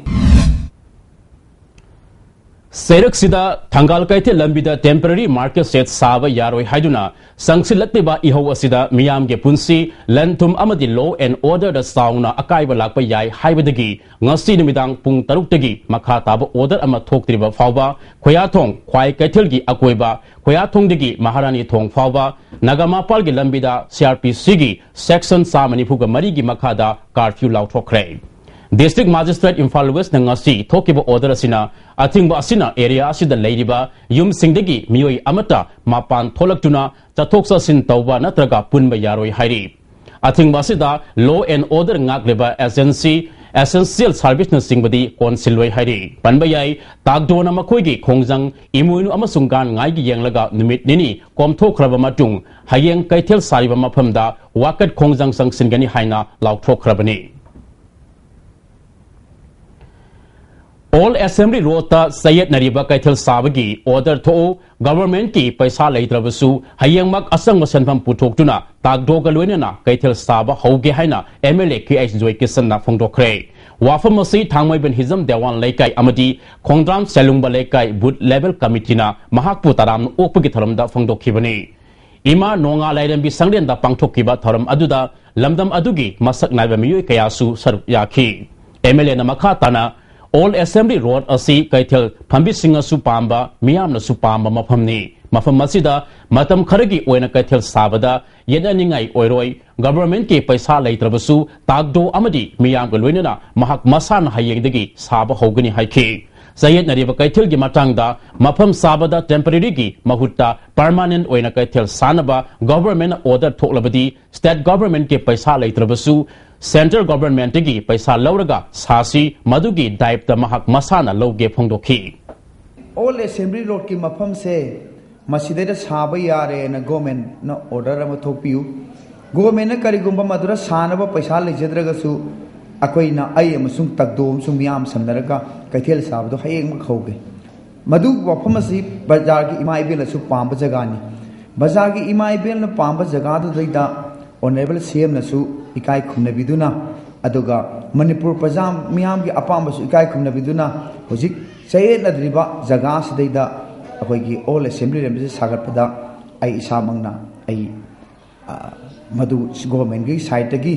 ꯁꯩꯔꯛꯁꯤꯗ ꯊꯪꯒꯥꯜ ꯀꯩꯊꯦꯜ ꯂꯝꯕꯤꯗ temporary market shed ꯁꯥꯕ ꯌꯥꯔꯣꯏ ꯍꯥꯏꯗꯨꯅ ꯆꯪꯁꯤꯜꯂꯛꯂꯤꯕ ꯏꯍꯧ ꯑꯁꯤꯗ ꯃꯤꯌꯥꯝꯒꯤ ꯄꯨꯟꯁꯤ, ꯂꯟ ꯊꯨꯝ ꯑꯃꯗꯤ law and orderꯗ ꯆꯥꯎꯅ ꯑꯀꯥꯏꯕ ꯂꯥꯛꯄ ꯌꯥꯏ ꯍꯥꯏꯕꯗꯒꯤ ꯉꯁꯤ ꯅꯨꯃꯤꯗꯥꯡ ꯄꯨꯡ ꯇꯔꯨꯛꯇꯒꯤ ꯃꯈꯥ ꯇꯥꯕ order ꯑꯃ ꯊꯣꯛꯇ꯭ꯔꯤꯕ ꯐꯥꯎꯕ ꯈꯣꯌꯥꯊꯣꯡ ꯈ꯭ꯋꯥꯏ ꯀꯩꯊꯦꯜꯒꯤ ꯑꯀꯣꯏꯕ, ꯈꯣꯌꯥꯊꯣꯡꯗꯒꯤ ꯃꯍꯥꯔꯥꯅꯤ ꯊꯣꯡ ꯐꯥꯎꯕ ꯅꯥꯒꯥꯃꯄꯥꯜꯒꯤ ꯂꯝꯕꯤꯗ CrPCꯒꯤ section ꯆꯥꯝꯃ ꯅꯤꯐꯨꯒ ꯃꯔꯤꯒꯤ ꯃꯈꯥꯗ curfew ꯂꯥꯎꯊꯣꯛꯈ꯭ꯔꯦ꯫ District Magistrate ꯏꯝꯐꯥꯜ Westꯅ ꯉꯁꯤ ꯊꯣꯛꯈꯤꯕ order ꯑꯁꯤꯅ ꯑꯊꯤꯡꯕ ꯑꯁꯤꯅ area ꯑꯁꯤꯗ ꯂꯩꯔꯤꯕ ꯌꯨꯝꯁꯤꯡꯗꯒꯤ ꯃꯤꯑꯣꯏ ꯑꯃꯠꯇ ꯃꯄꯥꯟ ꯊꯣꯛꯂꯛꯇꯨꯅ ꯆꯠꯊꯣꯛ ꯆꯠꯁꯤꯟ ꯇꯧꯕ ꯅꯠꯇ꯭ꯔꯒ ꯄꯨꯟꯕ ꯌꯥꯔꯣꯏ ꯍꯥꯏꯔꯤ꯫ ꯑꯊꯤꯡꯕ ꯑꯁꯤꯗ law and order ꯉꯥꯛꯂꯤꯕ agency, essential serviceꯅꯆꯤꯡꯕꯗꯤ ꯀꯣꯟꯁꯤꯜꯂꯣꯏ ꯍꯥꯏꯔꯤ꯫ ꯄꯟꯕ ꯌꯥꯏ, ꯇꯥꯛꯗꯣꯅ ꯃꯈꯣꯏꯒꯤ ꯈꯣꯡꯖꯪ ꯏꯃꯣꯏꯅꯨ ꯑꯃꯁꯨꯡ ꯒꯥꯟ ꯉꯥꯏꯒꯤ ꯌꯦꯡꯂꯒ ꯅꯨꯃꯤꯠ ꯅꯤꯅꯤ ꯀꯣꯝꯊꯣꯛꯈ꯭ꯔꯕ ꯃꯇꯨꯡ ꯍꯌꯦꯡ ꯀꯩꯊꯦꯜ ꯁꯥꯔꯤꯕ ꯃꯐꯝꯗ ꯋꯥꯀꯠ ꯈꯣꯡꯖꯪ ꯆꯪꯁꯤꯟꯒꯅꯤ ꯍꯥꯏꯅ ꯂꯥꯎꯊꯣꯛꯈ꯭ꯔꯕꯅꯤ꯫ Old Assembly Roadꯇ ꯆꯌꯦꯠꯅꯔꯤꯕ ꯀꯩꯊꯦꯜ ꯁꯥꯕꯒꯤ order ꯊꯣꯛꯎ, governmentꯀꯤ ꯄꯩꯁꯥ ꯂꯩꯇ꯭ꯔꯕꯁꯨ ꯍꯌꯦꯡꯃꯛ ꯑꯆꯪꯕ ꯁꯦꯟꯐꯝ ꯄꯨꯊꯣꯛꯇꯨꯅ ꯇꯥꯛꯗꯣꯒ ꯂꯣꯏꯅꯅ ꯀꯩꯊꯦꯜ ꯁꯥꯕ ꯍꯧꯒꯦ ꯍꯥꯏꯅ MLA KH ꯖꯣꯏꯀꯤꯁꯟꯅ ꯐꯣꯡꯗꯣꯛꯈ꯭ꯔꯦ꯫ ꯋꯥꯐꯝ ꯑꯁꯤ ꯊꯥꯡꯃꯩꯕꯟ ꯍꯤꯖꯝ ꯗꯦꯋꯥꯟ ꯂꯩꯀꯥꯏ ꯑꯃꯗꯤ ꯈꯣꯡꯗ꯭ꯔꯥꯝ ꯁꯦꯂꯨꯡꯕ ꯂꯩꯀꯥꯏ booth level committeeꯅ ꯃꯍꯥꯛꯄꯨ ꯇꯔꯥꯝꯅ ꯑꯣꯛꯄꯒꯤ ꯊꯧꯔꯝꯗ ꯐꯣꯡꯗꯣꯛꯈꯤꯕꯅꯤ꯫ ꯏꯃꯥ ꯅꯣꯡꯉꯥ ꯂꯥꯏꯔꯦꯝꯕꯤ ꯁꯪꯂꯦꯟꯗ ꯄꯥꯡꯊꯣꯛꯈꯤꯕ ꯊꯧꯔꯝ ꯑꯗꯨꯗ ꯂꯝꯗꯝ ꯑꯗꯨꯒꯤ ꯃꯁꯛ ꯅꯥꯏꯕ ꯃꯤꯑꯣꯏ ꯀꯌꯥꯁꯨ ꯁꯔꯨꯛ ꯌꯥꯈꯤ꯫ MLAꯅ ꯃꯈꯥ ꯇꯥꯅ, Old Assembly Road ꯑꯁꯤ ꯀꯩꯊꯦꯜ ꯐꯝꯕꯤꯁꯤꯡꯅꯁꯨ ꯄꯥꯝꯕ, ꯃꯤꯌꯥꯝꯅꯁꯨ ꯄꯥꯝꯕ ꯃꯐꯝꯅꯤ꯫ ꯃꯐꯝ ꯑꯁꯤꯗ ꯃꯇꯝ ꯈꯔꯒꯤ ꯑꯣꯏꯅ ꯀꯩꯊꯦꯜ ꯁꯥꯕꯗ ꯌꯦꯠꯅꯅꯤꯡꯉꯥꯏ ꯑꯣꯏꯔꯣꯏ꯫ Governmentꯀꯤ ꯄꯩꯁꯥ ꯂꯩꯇ꯭ꯔꯕꯁꯨ ꯇꯥꯛꯗꯣ ꯑꯃꯗꯤ ꯃꯤꯌꯥꯝꯒ ꯂꯣꯏꯅꯅ ꯃꯍꯥꯛ ꯃꯁꯥꯅ ꯍꯌꯦꯡꯗꯒꯤ ꯁꯥꯕ ꯍꯧꯒꯅꯤ ꯍꯥꯏꯈꯤ꯫ ꯆꯌꯦꯠꯅꯔꯤꯕ ꯀꯩꯊꯦꯜꯒꯤ ꯃꯇꯥꯡꯗ, ꯃꯐꯝ ꯆꯥꯕꯗ temporaryꯒꯤ ꯃꯍꯨꯠꯇ permanent ꯑꯣꯏꯅ ꯀꯩꯊꯦꯜ ꯁꯥꯅꯕ governmentꯅ order ꯊꯣꯛꯂꯕꯗꯤ state governmentꯀꯤ ꯄꯩꯁꯥ ꯂꯩꯇ꯭ꯔꯕꯁꯨ central governmentꯇꯒꯤ ꯄꯩꯁꯥ ꯂꯧꯔꯒ ꯁꯥꯁꯤ, ꯃꯗꯨꯒꯤ ꯗꯥꯏꯞꯇ ꯃꯍꯥꯛ ꯃꯁꯥꯅ ꯂꯧꯒꯦ ꯐꯣꯡꯗꯣꯛꯈꯤ꯫ Old Assembly Roadꯀꯤ ꯃꯐꯝꯁꯦ ꯃꯁꯤꯗꯩꯗ ꯁꯥꯕ ꯌꯥꯔꯦꯅ governmentꯅ order ꯑꯃ ꯊꯣꯛꯄꯤꯌꯨ꯫ Governmentꯅ ꯀꯔꯤꯒꯨꯝꯕ ꯃꯗꯨꯗ ꯁꯥꯅꯕ ꯄꯩꯁꯥ ꯂꯩꯖꯗ꯭ꯔꯒꯁꯨ ꯑꯩꯈꯣꯏꯅ, ꯑꯩ ꯑꯃꯁꯨꯡ ꯇꯥꯛꯗꯣ ꯑꯃꯁꯨꯡ ꯃꯤꯌꯥꯝ ꯁꯝꯅꯔꯒ ꯀꯩꯊꯦꯜ ꯁꯥꯕꯗꯣ ꯍꯌꯦꯡꯃꯛ ꯍꯧꯒꯦ꯫ ꯃꯗꯨ ꯋꯥꯐꯝ ꯑꯁꯤ ꯕꯖꯥꯔꯒꯤ ꯏꯃꯥ ꯏꯕꯦꯜꯅꯁꯨ ꯄꯥꯝꯕ ꯖꯒꯥꯅꯤ꯫ ꯕꯖꯥꯔꯒꯤ ꯏꯃꯥ ꯏꯕꯦꯜꯅ ꯄꯥꯝꯕ ꯖꯒꯥꯗꯨꯗꯩꯗ Honourable CMꯅꯁꯨ ꯏꯀꯥꯏ ꯈꯨꯝꯅꯕꯤꯗꯨꯅ, ꯑꯗꯨꯒ ꯃꯅꯤꯄꯨꯔ ꯄ꯭ꯔꯖꯥ ꯃꯤꯌꯥꯝꯒꯤ ꯑꯄꯥꯝꯕꯁꯨ ꯏꯀꯥꯏ ꯈꯨꯝꯅꯕꯤꯗꯨꯅ, ꯍꯧꯖꯤꯛ ꯆꯌꯦꯠꯅꯗ꯭ꯔꯤꯕ ꯖꯒꯥꯁꯤꯗꯩꯗ ꯑꯩꯈꯣꯏꯒꯤ ꯑꯣꯜ ꯑꯦꯁꯦꯝꯕ꯭ꯂꯤ ꯂꯦꯝꯕꯁꯤ ꯁꯥꯒꯠꯄꯗ ꯑꯩ ꯏꯁꯥꯃꯛꯅ ꯑꯩ, ꯑ, ꯃꯗꯨ ꯒꯣꯔꯃꯦꯟꯒꯤ ꯁꯥꯏꯠꯇꯒꯤ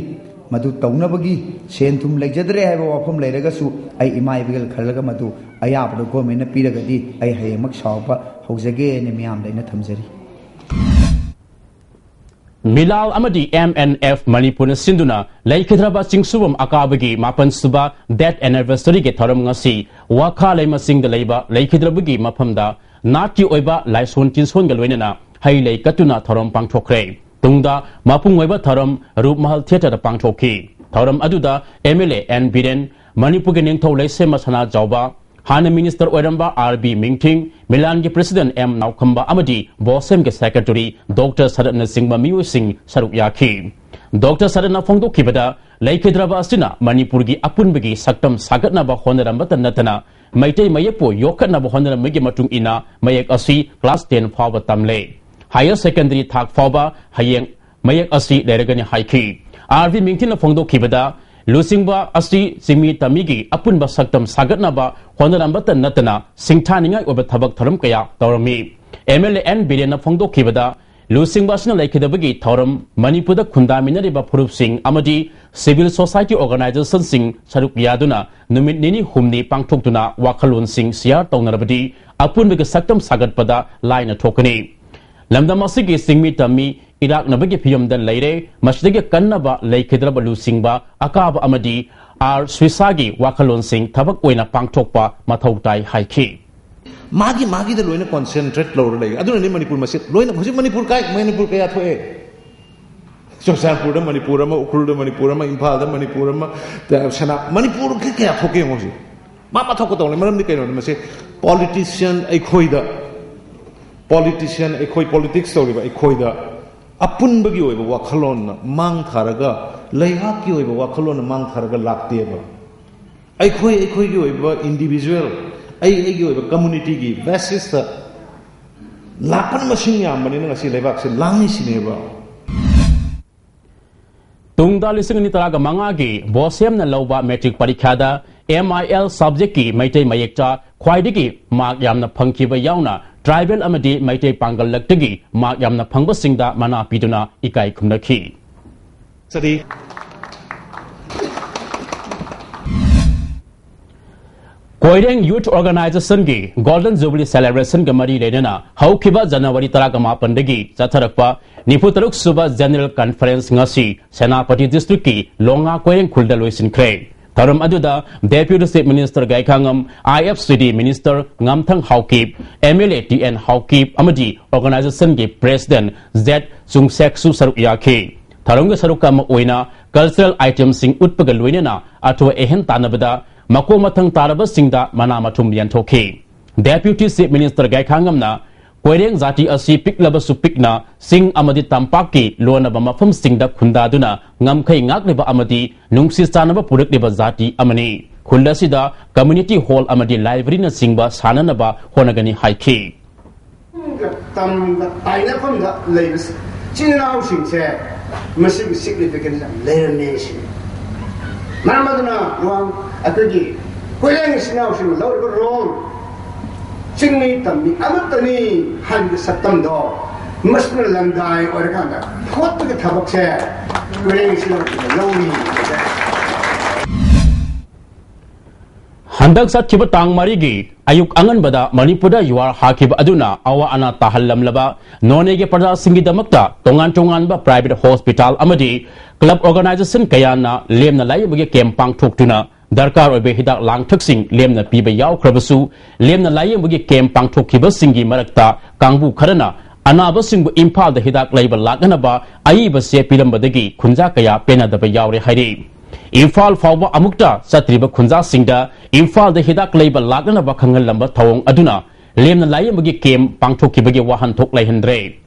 ꯃꯗꯨ ꯇꯧꯅꯕꯒꯤ ꯁꯦꯟ ꯊꯨꯝ ꯂꯩꯖꯗ꯭ꯔꯦ ꯍꯥꯏꯕ ꯋꯥꯐꯝ ꯂꯩꯔꯒꯁꯨ, ꯑꯩ ꯏꯃꯥ ꯏꯕꯦꯜ ꯈꯜꯂꯒ ꯃꯗꯨ ꯑꯌꯥꯕꯗꯣ ꯒꯣꯔꯃꯦꯟꯅ ꯄꯤꯔꯒꯗꯤ ꯑꯩ ꯍꯌꯦꯡꯃꯛ ꯁꯥꯎꯕ ꯍꯧꯖꯒꯦꯅ ꯃꯤꯌꯥꯝꯗ ꯑꯩꯅ ꯊꯝꯖꯔꯤ꯫ ꯃꯤꯂꯥꯜ ꯑꯃꯗꯤ ꯑꯦꯝ ꯑꯦꯟ ꯑꯦꯐ ꯃꯅꯤꯄꯨꯔꯅ ꯁꯤꯟꯗꯨꯅ ꯂꯩꯈꯤꯗ꯭ꯔꯕ ꯆꯤꯡꯁꯨꯕꯝ ꯑꯀꯥꯕꯒꯤ ꯃꯥꯄꯟ ꯁꯨꯕ death anniversary ꯒꯤ ꯊꯧꯔꯝ ꯉꯁꯤ ꯋꯥꯈꯥ ꯂꯩꯃ ꯆꯤꯡꯗ ꯂꯩꯕ ꯂꯩꯈꯤꯗ꯭ꯔꯕꯒꯤ ꯃꯐꯝꯗ ꯅꯥꯠꯀꯤ ꯑꯣꯏꯕ ꯂꯥꯏꯁꯣꯟ ꯇꯤꯟꯁꯣꯟꯒ ꯂꯣꯏꯅꯅ ꯍꯩ ꯂꯩ ꯀꯠꯇꯨꯅ ꯊꯧꯔꯝ ꯄꯥꯡꯊꯣꯛꯈ꯭ꯔꯦ꯫ ꯇꯨꯡꯗ ꯃꯄꯨꯡ ꯑꯣꯏꯕ ꯊꯧꯔꯝ ꯔꯨꯞꯃꯍꯜ ꯊꯤꯌꯦꯇꯔꯗ ꯄꯥꯡꯊꯣꯛꯈꯤ꯫ ꯊꯧꯔꯝ ꯑꯗꯨꯗ M L A and Biren, ꯃꯅꯤꯄꯨꯔꯒꯤ ꯅꯤꯡꯊꯧ ꯂꯩꯁꯦꯝꯕ ꯁꯅꯥꯖꯥꯎꯕ, ꯍꯥꯟꯅ ꯃꯤꯅꯤꯁꯇꯔ ꯑꯣꯏꯔꯝꯕ ꯑꯥꯔ ꯕꯤ ꯃꯤꯡꯊꯤꯡ, ꯃꯤꯂꯥꯟꯒꯤ ꯄ꯭ꯔꯦꯁꯤꯗꯦꯟꯠ ꯑꯦꯝ ꯅꯥꯎꯈꯝꯕ ꯑꯃꯗꯤ ꯕꯣꯁꯦꯝꯒꯤ ꯁꯦꯀ꯭ꯔꯦꯇꯔꯤ ꯗꯣꯛꯇꯔ ꯁꯔꯠꯅꯆꯤꯡꯕ ꯃꯤꯑꯣꯏꯁꯤꯡ ꯁꯔꯨꯛ ꯌꯥꯈꯤ꯫ ꯗꯣꯛꯇꯔ ꯁꯔꯠꯅ ꯐꯣꯡꯗꯣꯛꯈꯤꯕꯗ, ꯂꯩꯈꯤꯗ꯭ꯔꯕ ꯑꯁꯤꯅ ꯃꯅꯤꯄꯨꯔꯒꯤ ꯑꯄꯨꯟꯕꯒꯤ ꯁꯛꯇꯝ ꯁꯥꯒꯠꯅꯕ ꯍꯣꯠꯅꯔꯝꯕꯇ ꯅꯠꯇꯅ ꯃꯩꯇꯩ ꯃꯌꯦꯛꯄꯨ ꯌꯣꯛꯈꯠꯅꯕ ꯍꯣꯠꯅꯔꯝꯕꯒꯤ ꯃꯇꯨꯡ ꯏꯟꯅ ꯃꯌꯦꯛ ꯑꯁꯤ class ten ꯐꯥꯎꯕ ꯇꯝꯂꯦ꯫ Higher secondary ꯊꯥꯛ ꯐꯥꯎꯕ ꯍꯌꯦꯡ ꯃꯌꯦꯛ ꯑꯁꯤ ꯂꯩꯔꯒꯅꯤ ꯍꯥꯏꯈꯤ꯫ ꯑꯥꯔ ꯕꯤ ꯃꯤꯡꯊꯤꯅ ꯐꯣꯡꯗꯣꯛꯈꯤꯕꯗ, ꯂꯨꯆꯤꯡꯕ ꯑꯁꯤ ꯆꯤꯡꯃꯤ ꯇꯝꯃꯤꯒꯤ ꯑꯄꯨꯟꯕ ꯁꯛꯇꯝ ꯁꯥꯒꯠꯅꯕ ꯍꯣꯠꯅꯔꯝꯕꯇ ꯅꯠꯇꯅ ꯁꯤꯡꯊꯥꯅꯤꯡꯉꯥꯏ ꯑꯣꯏꯕ ꯊꯕꯛ ꯊꯧꯔꯝ ꯀꯌꯥ ꯇꯧꯔꯝꯃꯤ꯫ ꯑꯦꯝ ꯑꯦꯜ ꯑꯦ ꯑꯦꯟ ꯕꯤꯔꯦꯟꯅ ꯐꯣꯡꯗꯣꯛꯈꯤꯕꯗ, ꯂꯨꯆꯤꯡꯕ ꯑꯁꯤꯅ ꯂꯩꯈꯤꯗꯕꯒꯤ ꯊꯧꯔꯝ ꯃꯅꯤꯄꯨꯔꯗ ꯈꯨꯟꯗꯥꯃꯤꯟꯅꯔꯤꯕ ꯐꯨꯔꯨꯞꯁꯤꯡ ꯑꯃꯗꯤ civil society organization ꯁꯤꯡ ꯁꯔꯨꯛ ꯌꯥꯗꯨꯅ ꯅꯨꯃꯤꯠ ꯅꯤꯅꯤ ꯍꯨꯝꯅꯤ ꯄꯥꯡꯊꯣꯛꯇꯨꯅ ꯋꯥꯈꯜꯂꯣꯟꯁꯤꯡ share ꯇꯧꯅꯔꯕꯗꯤ ꯑꯄꯨꯟꯕꯒꯤ ꯁꯛꯇꯝ ꯁꯥꯒꯠꯄꯗ ꯂꯥꯏꯅ ꯊꯣꯛꯀꯅꯤ꯫ ꯂꯝꯗꯝ ꯑꯁꯤꯒꯤ ꯆꯤꯡꯃꯤ ꯇꯝꯃꯤ ꯏꯔꯥꯛꯅꯕꯒꯤ ꯐꯤꯕꯝꯗ ꯂꯩꯔꯦ꯫ ꯃꯁꯤꯗꯒꯤ ꯀꯟꯅꯕ ꯂꯩꯈꯤꯗ꯭ꯔꯕ ꯂꯨꯆꯤꯡꯕ ꯑꯀꯥꯕ ꯑꯃꯗꯤ ꯑꯥꯔ ꯁ꯭ꯔꯤꯁꯥꯒꯤ ꯋꯥꯈꯜꯂꯣꯟꯁꯤꯡ ꯊꯕꯛ ꯑꯣꯏꯅ ꯄꯥꯡꯊꯣꯛꯄ ꯃꯊꯧ ꯇꯥꯏ ꯍꯥꯏꯈꯤ꯫ ꯃꯥꯒꯤ, ꯃꯥꯒꯤꯗ ꯂꯣꯏꯅ concentrate ꯂꯧꯔ ꯂꯩ꯫ ꯑꯗꯨꯅꯅꯤ ꯃꯅꯤꯄꯨꯔ ꯃꯁꯤ ꯂꯣꯏꯅ, ꯍꯧꯖꯤꯛ ꯃꯅꯤꯄꯨꯔ ꯀꯥꯏ, ꯃꯅꯤꯄꯨꯔ ꯀꯌꯥ ꯊꯣꯛꯑꯦ? ꯆꯨꯔꯆꯥꯟꯄꯨꯔꯗ ꯃꯅꯤꯄꯨꯔ ꯑꯃ, ꯎꯈ꯭ꯔꯨꯜꯗ ꯃꯅꯤꯄꯨꯔ ꯑꯃ, ꯏꯝꯐꯥꯜꯗ ꯃꯅꯤꯄꯨꯔ ꯑꯃ, ꯁꯅꯥ-, ꯃꯅꯤꯄꯨꯔ ꯀꯌꯥ ꯊꯣꯛꯀꯦ ꯌꯦꯡꯉꯣ ꯍꯧꯖꯤꯛ꯫ ꯃꯥ, ꯃꯥ ꯊꯣꯛꯀꯗꯧꯅꯤ꯫ ꯃꯔꯝꯗꯤ ꯀꯩꯅꯣꯗ ꯃꯁꯤ politician ꯑꯩꯈꯣꯏꯗ, politician ꯑꯩꯈꯣꯏ, politics ꯇꯧꯔꯤꯕ ꯑꯩꯈꯣꯏꯗ ꯑꯄꯨꯟꯕꯒꯤ ꯑꯣꯏꯕ ꯋꯥꯈꯜꯂꯣꯟꯅ ꯃꯥꯡ ꯊꯥꯔꯒ, ꯂꯩꯉꯥꯛꯀꯤ ꯑꯣꯏꯕ ꯋꯥꯈꯜꯂꯣꯟꯅ ꯃꯥꯡ ꯊꯥꯔꯒ ꯂꯥꯛꯇꯦꯕ꯫ ꯑꯩꯈꯣꯏ, ꯑꯩꯈꯣꯏꯒꯤ ꯑꯣꯏꯕ individual, ꯑꯩ, ꯑꯩꯒꯤ ꯑꯣꯏꯕ community ꯒꯤ basis ꯇ ꯂꯥꯛꯄꯅ ꯃꯁꯤꯡ ꯌꯥꯝꯕꯅꯤꯅ ꯉꯁꯤ ꯂꯩꯕꯥꯛꯁꯦ ꯂꯥꯡꯉꯤꯁꯤꯅꯦꯕ꯫ ꯇꯨꯡꯗ ꯂꯤꯁꯤꯡ ꯑꯅꯤ ꯇꯔꯥꯒ ꯃꯉꯥꯒꯤ ꯕꯣꯁꯦꯝꯅ ꯂꯧꯕ ꯃꯦꯇ꯭ꯔꯤꯛ ꯄꯔꯤꯈ꯭ꯌꯥꯗ ꯑꯦꯝ ꯑꯥꯏ ꯑꯦꯜ ꯁꯕꯖꯦꯛꯀꯤ ꯃꯩꯇꯩ ꯃꯌꯦꯛꯇ ꯈ꯭ꯋꯥꯏꯗꯒꯤ ꯃꯥꯔꯛ ꯌꯥꯝꯅ ꯐꯪꯈꯤꯕ ꯌꯥꯎꯅ ꯇ꯭ꯔꯥꯏꯕꯦꯜ ꯑꯃꯗꯤ ꯃꯩꯇꯩ ꯄꯥꯡꯒꯜꯂꯛꯇꯒꯤ ꯃꯥꯔꯛ ꯌꯥꯝꯅ ꯐꯪꯕꯁꯤꯡꯗ ꯃꯅꯥ ꯄꯤꯗꯨꯅ ꯏꯀꯥꯏ ꯈꯨꯝꯅꯈꯤ꯫ ꯆꯠꯂꯤ꯫ ꯀꯣꯏꯔꯦꯡ ꯌꯨꯊ ꯑꯣꯔꯒꯅꯥꯏꯖꯦꯁꯟꯒꯤ ꯒꯣꯜꯗꯟ ꯖꯨꯕꯤꯂꯤ ꯁꯦꯂꯦꯕ꯭ꯔꯦꯁꯟꯒ ꯃꯔꯤ ꯂꯩꯅꯅ ꯍꯧꯈꯤꯕ ꯖꯅꯋꯥꯔꯤ ꯇꯔꯥꯒ ꯃꯥꯄꯟꯗꯒꯤ ꯆꯠꯊꯔꯛꯄ ꯅꯤꯐꯨ ꯇꯔꯨꯛ ꯁꯨꯕ ꯖꯦꯅꯔꯦꯜ ꯀꯟꯐꯔꯦꯟꯁ ꯉꯁꯤ ꯁꯦꯅꯥꯄꯇꯤ ꯗꯤꯁꯇ꯭ꯔꯤꯛꯀꯤ ꯂꯣꯉꯥ ꯀꯣꯏꯔꯦꯡ ꯈꯨꯜꯗ ꯂꯣꯏꯁꯤꯟꯈ꯭ꯔꯦ꯫ ꯊꯧꯔꯝ ꯑꯗꯨꯗ deputy chief minister Gaikhangam, I F C D minister ꯉꯥꯝꯊꯪ Haokip, M L A T N Haokip ꯑꯃꯗꯤ ꯑꯣꯔꯒꯅꯥꯏꯖꯦꯁꯟꯒꯤ ꯄ꯭ꯔꯦꯁꯤꯗꯦꯟꯠ ꯖꯦꯠ ꯆꯨꯡꯁꯦꯛꯁꯨ ꯁꯔꯨꯛ ꯌꯥꯈꯤ꯫ ꯊꯧꯔꯝꯒꯤ ꯁꯔꯨꯛ ꯑꯃ ꯑꯣꯏꯅ ꯀꯜꯆꯔꯦꯜ ꯑꯥꯏꯇꯦꯝꯁꯤꯡ ꯎꯠꯄꯒ ꯂꯣꯏꯅꯅ ꯑꯊꯣꯏ ꯑꯍꯦꯟ ꯇꯥꯟꯅꯕꯗ ꯃꯀꯣꯛ ꯃꯊꯪ ꯇꯥꯔꯕꯁꯤꯡꯗ ꯃꯅꯥ ꯃꯊꯨꯝ ꯌꯦꯟꯊꯣꯛꯈꯤ꯫ ꯗꯦꯄ꯭ꯌꯨꯇꯤ ꯆꯤꯐ ꯃꯤꯅꯤꯁꯇꯔ ꯒꯥꯏꯈꯥꯉꯝꯅ ꯀꯣꯏꯔꯦꯡ ꯖꯥꯇꯤ ꯑꯁꯤ ꯄꯤꯛꯂꯕꯁꯨ ꯄꯤꯛꯅ ꯆꯤꯡ ꯑꯃꯗꯤ ꯇꯝꯄꯥꯛꯀꯤ ꯂꯣꯟꯅꯕ ꯃꯐꯝꯁꯤꯡꯗ ꯈꯨꯟꯗꯥꯗꯨꯅ ꯉꯝꯈꯩ ꯉꯥꯛꯂꯤꯕ ꯑꯃꯗꯤ ꯅꯨꯡꯁꯤ ꯆꯥꯟꯅꯕ ꯄꯨꯔꯛꯂꯤꯕ ꯖꯥꯇꯤ ꯑꯃꯅꯤ꯫ ꯈꯨꯜ ꯑꯁꯤꯗ ꯀꯝꯃ꯭ꯌꯨꯅꯤꯇꯤ ꯍꯣꯜ ꯑꯃꯗꯤ ꯂꯥꯏꯕ꯭ꯔꯦꯔꯤꯅꯆꯤꯡꯕ ꯁꯥꯅꯅꯕ ꯍꯣꯠꯅꯒꯅꯤ ꯍꯥꯏꯈꯤ꯫ ꯇꯝꯒ ꯇꯥꯏꯅꯐꯝꯗ ꯂꯩꯕ ꯏꯆꯤꯟ ꯏꯅꯥꯎꯁꯤꯡꯁꯦ ꯃꯁꯤꯒꯤ ꯁꯤꯒꯅꯤꯐꯤꯀꯦꯟꯁ ꯌꯥꯝ ꯂꯩꯔꯝꯃꯦ ꯁꯤꯅꯤ꯫ ꯃꯔꯝ ꯑꯗꯨꯅ ꯋꯥ-, ꯑꯩꯈꯣꯏꯒꯤ ꯀꯣꯏꯔꯦꯡ ꯏꯆꯤꯟ ꯏꯅꯥꯎꯁꯤꯡꯅ ꯂꯧꯔꯤꯕ ꯔꯣꯜ, ꯆꯤꯡꯃꯤ ꯇꯝꯃꯤ ꯑꯃꯠꯇꯅꯤ ꯍꯥꯏꯕꯒꯤ ꯁꯛꯇꯝꯗꯣ ꯃꯁꯤꯅ ꯂꯪꯗꯥꯏ ꯑꯣꯏꯔꯀꯥꯟꯗ ꯐꯣꯠꯄꯒꯤ ꯊꯕꯛꯁꯦ ꯀꯣꯏꯔꯦꯡ ꯏꯆꯤꯟ ꯏꯅꯥꯎꯁꯤꯡꯅ ꯂꯧꯔꯤ꯫ ꯍꯟꯗꯛ ꯆꯠꯈꯤꯕ ꯇꯥꯡ ꯃꯔꯤꯒꯤ ꯑꯌꯨꯛ ꯑꯉꯟꯕꯗ ꯃꯅꯤꯄꯨꯔꯗ ꯌꯨꯍꯥꯔ ꯍꯥꯈꯤꯕ ꯑꯗꯨꯅ ꯑꯋꯥ ꯑꯅꯥ ꯇꯥꯍꯜꯂꯝꯂꯕ ꯅꯣꯅꯦꯒꯤ ꯄ꯭ꯔꯖꯥꯁꯤꯡꯒꯤꯗꯃꯛꯇ ꯇꯣꯉꯥꯟ ꯇꯣꯉꯥꯟꯕ ꯄ꯭ꯔꯥꯏꯚꯦꯠ ꯍꯣꯁꯄꯤꯇꯥꯜ ꯑꯃꯗꯤ ꯀ꯭ꯂꯕ ꯑꯣꯔꯒꯅꯥꯏꯖꯦꯁꯟ ꯀꯌꯥꯅ ꯂꯦꯝꯅ ꯂꯥꯌꯦꯡꯕꯒꯤ ꯀꯦꯝꯞ ꯄꯥꯡꯊꯣꯛꯇꯨꯅ ꯗꯔꯀꯥꯔ ꯑꯣꯏꯕ ꯍꯤꯗꯥꯛ ꯂꯥꯡꯊꯛꯁꯤꯡ ꯂꯦꯝꯅ ꯄꯤꯕ ꯌꯥꯎꯈ꯭ꯔꯕꯁꯨ, ꯂꯦꯝꯅ ꯂꯥꯌꯦꯡꯕꯒꯤ ꯀꯦꯝꯞ ꯄꯥꯡꯊꯣꯛꯈꯤꯕꯁꯤꯡꯒꯤ ꯃꯔꯛꯇ ꯀꯥꯡꯕꯨ ꯈꯔꯅ ꯑꯅꯥꯕꯁꯤꯡꯕꯨ ꯏꯝꯐꯥꯜꯗ ꯍꯤꯗꯥꯛ ꯂꯩꯕ ꯂꯥꯛꯅꯅꯕ ꯑꯏꯕ ꯆꯦ ꯄꯤꯔꯝꯕꯗꯒꯤ ꯈꯨꯟꯖꯥ ꯀꯌꯥ ꯄꯦꯟꯅꯗꯕ ꯌꯥꯎꯔꯦ ꯍꯥꯏꯔꯤ꯫ ꯏꯝꯐꯥꯜ ꯐꯥꯎꯕ ꯑꯃꯨꯛꯇ ꯆꯠꯇ꯭ꯔꯤꯕ ꯈꯨꯟꯖꯥꯁꯤꯡꯗ ꯏꯝꯐꯥꯜꯗ ꯍꯤꯗꯥꯛ ꯂꯩꯕ ꯂꯥꯛꯅꯅꯕ ꯈꯪꯍꯜꯂꯝꯕ ꯊꯧꯑꯣꯡ ꯑꯗꯨꯅ ꯂꯦꯝꯅ ꯂꯥꯌꯦꯡꯕꯒꯤ ꯀꯦꯝꯞ ꯄꯥꯡꯊꯣꯛꯈꯤꯕꯒꯤ ꯋꯥꯍꯟꯊꯣꯛ ꯂꯩꯍꯟꯗ꯭ꯔꯦ꯫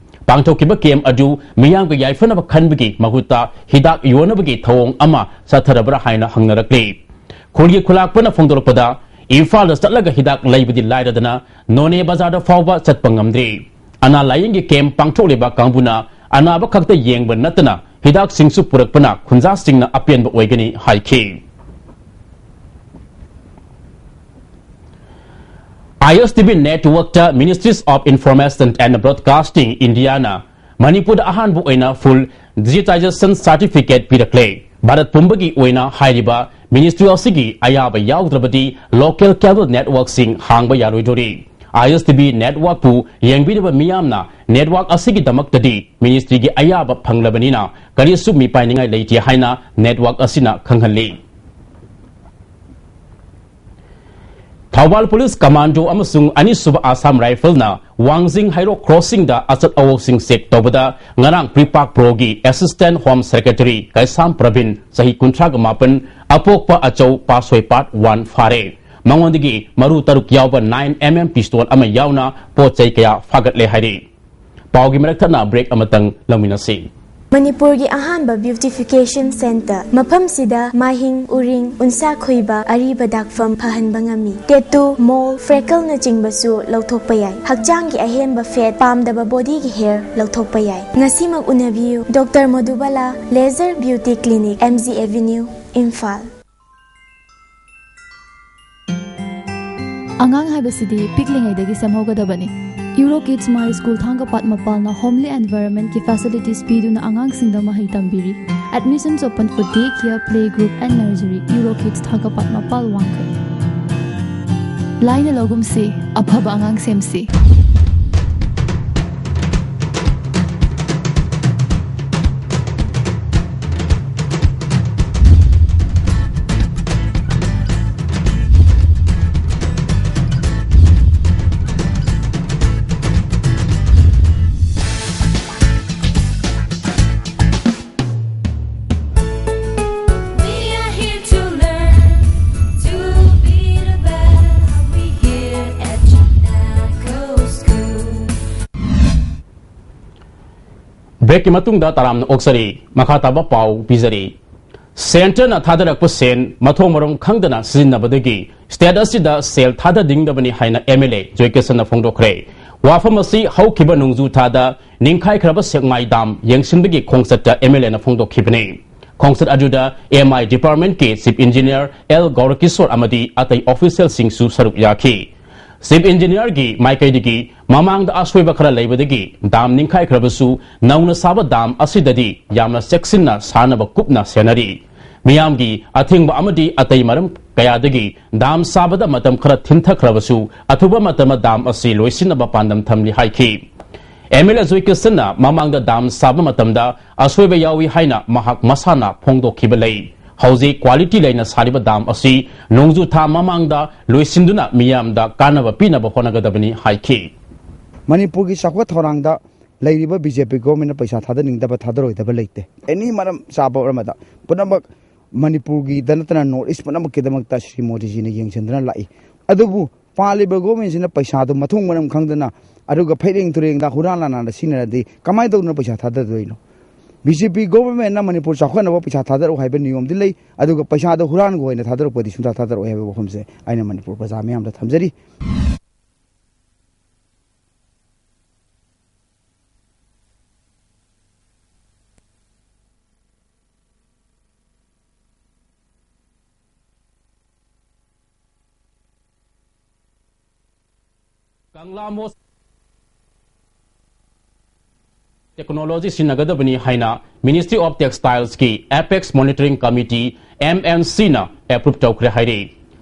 ꯄꯥꯡꯊꯣꯛꯈꯤꯕ ꯀꯦꯝꯞ ꯑꯗꯨ ꯃꯤꯌꯥꯝꯒꯤ ꯌꯥꯏꯐꯅꯕ ꯈꯟꯕꯒꯤ ꯃꯍꯨꯠꯇ ꯍꯤꯗꯥꯛ ꯌꯣꯟꯅꯕꯒꯤ ꯊꯧꯑꯣꯡ ꯑꯃ ꯆꯠꯊꯔꯕ꯭ꯔꯥ ꯍꯥꯏꯅ ꯍꯪꯅꯔꯛꯂꯤ꯫ ꯈꯨꯜꯒꯤ ꯈꯨꯂꯥꯛꯄꯅ ꯐꯣꯡꯗꯣꯔꯛꯄꯗ, ꯏꯝꯐꯥꯜꯗ ꯆꯠꯂꯒ ꯍꯤꯗꯥꯛ ꯂꯩꯕꯗꯤ ꯂꯥꯏꯔꯗꯅ ꯅꯣꯅꯦ ꯕꯖꯥꯔꯗ ꯐꯥꯎꯕ ꯆꯠꯄ ꯉꯝꯗ꯭ꯔꯤ꯫ ꯑꯅꯥ ꯂꯥꯌꯦꯡꯒꯤ ꯀꯦꯝꯞ ꯄꯥꯡꯊꯣꯛꯂꯤꯕ ꯀꯥꯡꯕꯨꯅ ꯑꯅꯥꯕ ꯈꯛꯇ ꯌꯦꯡꯕ ꯅꯠꯇꯅ ꯍꯤꯗꯥꯛꯁꯤꯡꯁꯨ ꯄꯨꯔꯛꯄꯅ ꯈꯨꯟꯖꯥꯁꯤꯡꯅ ꯑꯄꯦꯟꯕ ꯑꯣꯏꯒꯅꯤ ꯍꯥꯏꯈꯤ꯫ ISTV networkꯇ Ministries of Information and Broadcasting Indiaꯅ ꯃꯅꯤꯄꯨꯔꯗ ꯑꯍꯥꯟꯕ ꯑꯣꯏꯅ full digitization certificate ꯄꯤꯔꯛꯂꯦ꯫ ꯚꯥꯔꯠ ꯄꯨꯝꯕꯒꯤ ꯑꯣꯏꯅ ꯍꯥꯏꯔꯤꯕ ministry ꯑꯁꯤꯒꯤ ꯑꯌꯥꯕ ꯌꯥꯎꯗ꯭ꯔꯕꯗꯤ local cable networkꯁꯤꯡ ꯍꯥꯡꯕ ꯌꯥꯔꯣꯏꯗꯣꯔꯤ꯫ ISTV networkꯄꯨ ꯌꯦꯡꯕꯤꯔꯤꯕ ꯃꯤꯌꯥꯝꯅ network ꯑꯁꯤꯒꯤꯗꯃꯛꯇꯗꯤ ministryꯒꯤ ꯑꯌꯥꯕ ꯐꯪꯂꯕꯅꯤꯅ ꯀꯔꯤꯁꯨ ꯃꯤꯄꯥꯏꯅꯤꯡꯉꯥꯏ ꯂꯩꯇꯦ ꯍꯥꯏꯅ network ꯑꯁꯤꯅ ꯈꯪꯍꯜꯂꯤ꯫ ꯊꯧꯕꯥꯜ Police Commando ꯑꯃꯁꯨꯡ ꯑꯅꯤꯁꯨꯕ Assam Rifleꯅ ꯋꯥꯡꯖꯤꯡ ꯍꯩꯔꯣꯛ crossingꯗ ꯑꯆꯠ ꯑꯋꯣꯛꯁꯤꯡ check ꯇꯧꯕꯗ ꯉꯔꯥꯡ ꯄ꯭ꯔꯤꯄꯥꯛ ꯄ꯭ꯔꯣꯒꯤ Assistant Home Secretary ꯀꯩꯁꯥꯝ ꯄ꯭ꯔꯕꯤꯟ, ꯆꯍꯤ ꯀꯨꯟꯊ꯭ꯔꯥꯒ ꯃꯥꯄꯟ, ꯑꯄꯣꯛꯄ ꯑꯆꯧ ꯄꯥꯁꯣꯏ part one ꯐꯥꯔꯦ꯫ ꯃꯉꯣꯟꯗꯒꯤ ꯃꯔꯨ ꯇꯔꯨꯛ ꯌꯥꯎꯕ nine MM pistol ꯑꯃ ꯌꯥꯎꯅ ꯄꯣꯠ ꯆꯩ ꯀꯌꯥ ꯐꯥꯒꯠꯂꯦ ꯍꯥꯏꯔꯤ꯫ ꯄꯥꯎꯒꯤ ꯃꯔꯛ ꯊꯠꯅ break ꯑꯃꯇꯪ ꯂꯧꯃꯤꯟꯅꯁꯤ꯫ ꯃꯅꯤꯄꯨꯔꯒꯤ ꯑꯍꯥꯟꯕ beautification center꯫ ꯃꯐꯝꯁꯤꯗ ꯃꯥꯏꯍꯤꯡ, ꯎꯔꯤꯡ, ꯎꯟꯁꯥ ꯈꯨꯏꯕ, ꯑꯔꯤꯕ ꯗꯥꯛꯐꯝ ꯐꯍꯟꯕ ꯉꯝꯃꯤ꯫ Tattoo, mole, freckleꯅꯆꯤꯡꯕꯁꯨ ꯂꯧꯊꯣꯛꯄ ꯌꯥꯏ꯫ ꯍꯛꯆꯥꯡꯒꯤ ꯑꯍꯦꯟꯕ fat, ꯄꯥꯝꯗꯕ bodyꯒꯤ hair ꯂꯧꯊꯣꯛꯄ ꯌꯥꯏ꯫ ꯉꯁꯤꯃꯛ ꯎꯅꯕꯤꯌꯨ, Doctor ꯃꯣꯗꯨꯕꯥꯂꯥ Laser Beauty Clinic, MG Avenue, Imphal. ꯑꯉꯥꯡ ꯍꯥꯏꯕꯁꯤꯗꯤ ꯄꯤꯛꯂꯤꯉꯩꯗꯒꯤ ꯁꯦꯝꯍꯧꯒꯗꯕꯅꯤ꯫ Euro Kids My School Thangapat ꯃꯄꯥꯜꯅ homely environmentꯀꯤ facilities ꯄꯤꯗꯨꯅ ꯑꯉꯥꯡꯁꯤꯡꯗ ꯃꯍꯩ ꯇꯝꯕꯤꯔꯤ꯫ Admissions open for day care, play group and nursery. Euro Kids ꯊꯥꯡꯒꯄꯥꯠ ꯃꯄꯥꯜ, ꯋꯥꯡꯈꯩ꯫ ꯂꯥꯏꯅ ꯂꯧꯒꯨꯝꯁꯤ, ꯑꯐꯕ ꯑꯉꯥꯡ ꯁꯦꯝꯁꯤ꯫ We are here to learn, to be the best. We here at Chinago School. Breakꯀꯤ ꯃꯇꯨꯡꯗ ꯇꯔꯥꯝꯅ ꯑꯣꯛꯆꯔꯤ꯫ ꯃꯈꯥ ꯇꯥꯕ ꯄꯥꯎ ꯄꯤꯖꯔꯤ꯫ Centreꯅ ꯊꯥꯗꯔꯛꯄ ꯁꯦꯟ ꯃꯊꯣꯡ ꯃꯔꯝ ꯈꯪꯗꯅ ꯁꯤꯖꯤꯟꯅꯕꯗꯒꯤ state ꯑꯁꯤꯗ ꯁꯦꯜ ꯊꯥꯗꯅꯤꯡꯗꯕꯅꯤ ꯍꯥꯏꯅ MLA ꯖꯣꯏꯀꯤꯁꯟꯅ ꯐꯣꯡꯗꯣꯛꯈ꯭ꯔꯦ꯫ ꯋꯥꯐꯝ ꯑꯁꯤ ꯍꯧꯈꯤꯕ ꯅꯣꯡꯖꯨ ꯊꯥꯗ ꯅꯤꯡꯈꯥꯏꯈ꯭ꯔꯕ ꯁꯦꯛꯃꯥꯏ ꯗꯥꯝ ꯌꯦꯡꯁꯤꯟꯕꯒꯤ ꯈꯣꯡꯆꯠꯇ ꯑꯦꯝ ꯑꯦꯜ ꯑꯦꯅ ꯐꯣꯡꯗꯣꯛꯈꯤꯕꯅꯤ꯫ ꯈꯣꯡꯆꯠ ꯑꯗꯨꯗ ꯑꯦꯝ ꯑꯥꯏ ꯗꯤꯄꯥꯔꯠꯃꯦꯟꯠꯀꯤ ꯆꯤꯐ ꯏꯟꯖꯤꯅꯤꯌꯔ ꯑꯦꯜ ꯒꯧꯔꯀꯤꯁꯣꯔ ꯑꯃꯗꯤ ꯑꯇꯩ ꯑꯣꯐꯤꯁꯤꯌꯦꯜꯁꯤꯡꯁꯨ ꯁꯔꯨꯛ ꯌꯥꯈꯤ꯫ ꯆꯤꯐ ꯏꯟꯖꯤꯅꯤꯌꯔꯒꯤ ꯃꯥꯏꯀꯩꯗꯒꯤ ꯃꯃꯥꯡꯗ ꯑꯁꯣꯏꯕ ꯈꯔ ꯂꯩꯕꯗꯒꯤ ꯗꯥꯝ ꯅꯤꯡꯈꯥꯏꯈ꯭ꯔꯕꯁꯨ ꯅꯧꯅ ꯁꯥꯕ ꯗꯥꯝ ꯑꯁꯤꯗꯗꯤ ꯌꯥꯝꯅ ꯆꯦꯛꯁꯤꯟꯅ ꯁꯥꯅꯕ ꯀꯨꯞꯅ ꯁꯦꯟꯅꯔꯤ꯫ ꯃꯤꯌꯥꯝꯒꯤ ꯑꯊꯤꯡꯕ ꯑꯃꯗꯤ ꯑꯇꯩ ꯃꯔꯝ ꯀꯌꯥꯗꯒꯤ ꯗꯥꯝ ꯁꯥꯕꯗ ꯃꯇꯝ ꯈꯔ ꯊꯤꯟꯊꯈ꯭ꯔꯕꯁꯨ ꯑꯊꯨꯕ ꯃꯇꯝꯗ ꯗꯥꯝ ꯑꯁꯤ ꯂꯣꯏꯁꯤꯟꯅꯕ ꯄꯥꯟꯗꯝ ꯊꯝꯂꯤ ꯍꯥꯏꯈꯤ꯫ ꯑꯦꯝ ꯑꯦꯜ ꯑꯦ ꯖꯣꯏ ꯀꯤꯁꯟꯅ ꯃꯃꯥꯡꯗ ꯗꯥꯝ ꯁꯥꯕ ꯃꯇꯝꯗ ꯑꯁꯣꯏꯕ ꯌꯥꯎꯏ ꯍꯥꯏꯅ ꯃꯍꯥꯛ ꯃꯁꯥꯅ ꯐꯣꯡꯗꯣꯛꯈꯤꯕ ꯂꯩ꯫ ꯍꯧꯖꯤꯛ ꯀ꯭ꯋꯥꯂꯤꯇꯤ ꯂꯩꯅ ꯁꯥꯔꯤꯕ ꯗꯥꯝ ꯑꯁꯤ ꯅꯣꯡꯖꯨ ꯊꯥ ꯃꯃꯥꯡꯗ ꯂꯣꯏꯁꯤꯟꯗꯨꯅ ꯃꯤꯌꯥꯝꯗ ꯀꯥꯟꯅꯕ ꯄꯤꯅꯕ ꯍꯣꯠꯅꯒꯗꯕꯅꯤ ꯍꯥꯏꯈꯤ꯫ ꯃꯅꯤꯄꯨꯔꯒꯤ ꯆꯥꯎꯈꯠ ꯊꯧꯔꯥꯡꯗ ꯂꯩꯔꯤꯕ ꯕꯤ ꯖꯦ ꯄꯤ ꯒꯣꯚꯔꯟꯃꯦꯟꯠꯅ ꯄꯩꯁꯥ ꯊꯥꯗꯅꯤꯡꯗꯕ, ꯊꯥꯗꯔꯣꯏꯗꯕ ꯂꯩꯇꯦ꯫ ꯑꯦꯅꯤ ꯃꯔꯝ ꯆꯥꯕ ꯑꯃꯗ ꯄꯨꯝꯅꯃꯛ ꯃꯅꯤꯄꯨꯔꯒꯤꯗ ꯅꯠꯇꯅ ꯅꯣꯔꯠ ꯏꯁ ꯄꯨꯝꯅꯃꯛꯀꯤꯗꯃꯛꯇ ꯁ꯭ꯔꯤ ꯃꯣꯗꯤꯖꯤꯅ ꯌꯦꯡꯁꯤꯟꯗꯨꯅ ꯂꯥꯛꯏ꯫ ꯑꯗꯨꯕꯨ ꯄꯥꯜꯂꯤꯕ ꯒꯣꯚꯔꯟꯃꯦꯟꯠꯁꯤꯅ ꯄꯩꯁꯥꯗꯨ ꯃꯊꯣꯡ ꯃꯔꯝ ꯈꯪꯗꯅ ꯑꯗꯨꯒ ꯐꯩꯔꯦꯡ ꯇꯨꯔꯦꯡꯗ ꯍꯨꯔꯥꯟ ꯂꯥꯟꯅ ꯁꯤꯖꯤꯟꯅꯔꯗꯤ ꯀꯃꯥꯏꯅ ꯇꯧꯗꯅ ꯄꯩꯁꯥ ꯊꯥꯗꯗꯣꯏꯅꯣ? ꯕꯤ ꯖꯦ ꯄꯤ ꯒꯣꯚꯔꯟꯃꯦꯟꯠꯅ ꯃꯅꯤꯄꯨꯔ ꯆꯥꯎꯈꯠꯅꯕ ꯄꯩꯁꯥ ꯊꯥꯗꯔꯛꯎ ꯍꯥꯏꯕ ꯅꯤꯌꯣꯝꯗꯤ ꯂꯩ, ꯑꯗꯨꯒ ꯄꯩꯁꯥꯗꯣ ꯍꯨꯔꯥꯟꯒꯣ ꯑꯣꯏꯅ ꯊꯥꯗꯔꯛꯄꯗꯤ ꯁꯨꯡꯊꯥ ꯊꯥꯗꯔꯛꯑꯣꯏ ꯍꯥꯏꯕ ꯋꯥꯐꯝꯁꯦ ꯑꯩꯅ ꯃꯅꯤꯄꯨꯔ ꯄ꯭ꯔꯖꯥ ꯃꯤꯌꯥꯝꯗ ꯊꯝꯖꯔꯤ꯫ ꯀꯪꯂꯥ ꯃꯣꯁ ꯇꯦꯛꯅꯣꯂꯣꯖꯤ ꯁꯤꯖꯤꯟꯅꯒꯗꯕꯅꯤ ꯍꯥꯏꯅ Ministry of Textiles ꯀꯤ Apex Monitoring Committee, M N ꯁꯤꯅ ꯑꯦꯄ꯭ꯔꯨꯞ ꯇꯧꯈ꯭ꯔꯦ ꯍꯥꯏꯔꯤ꯫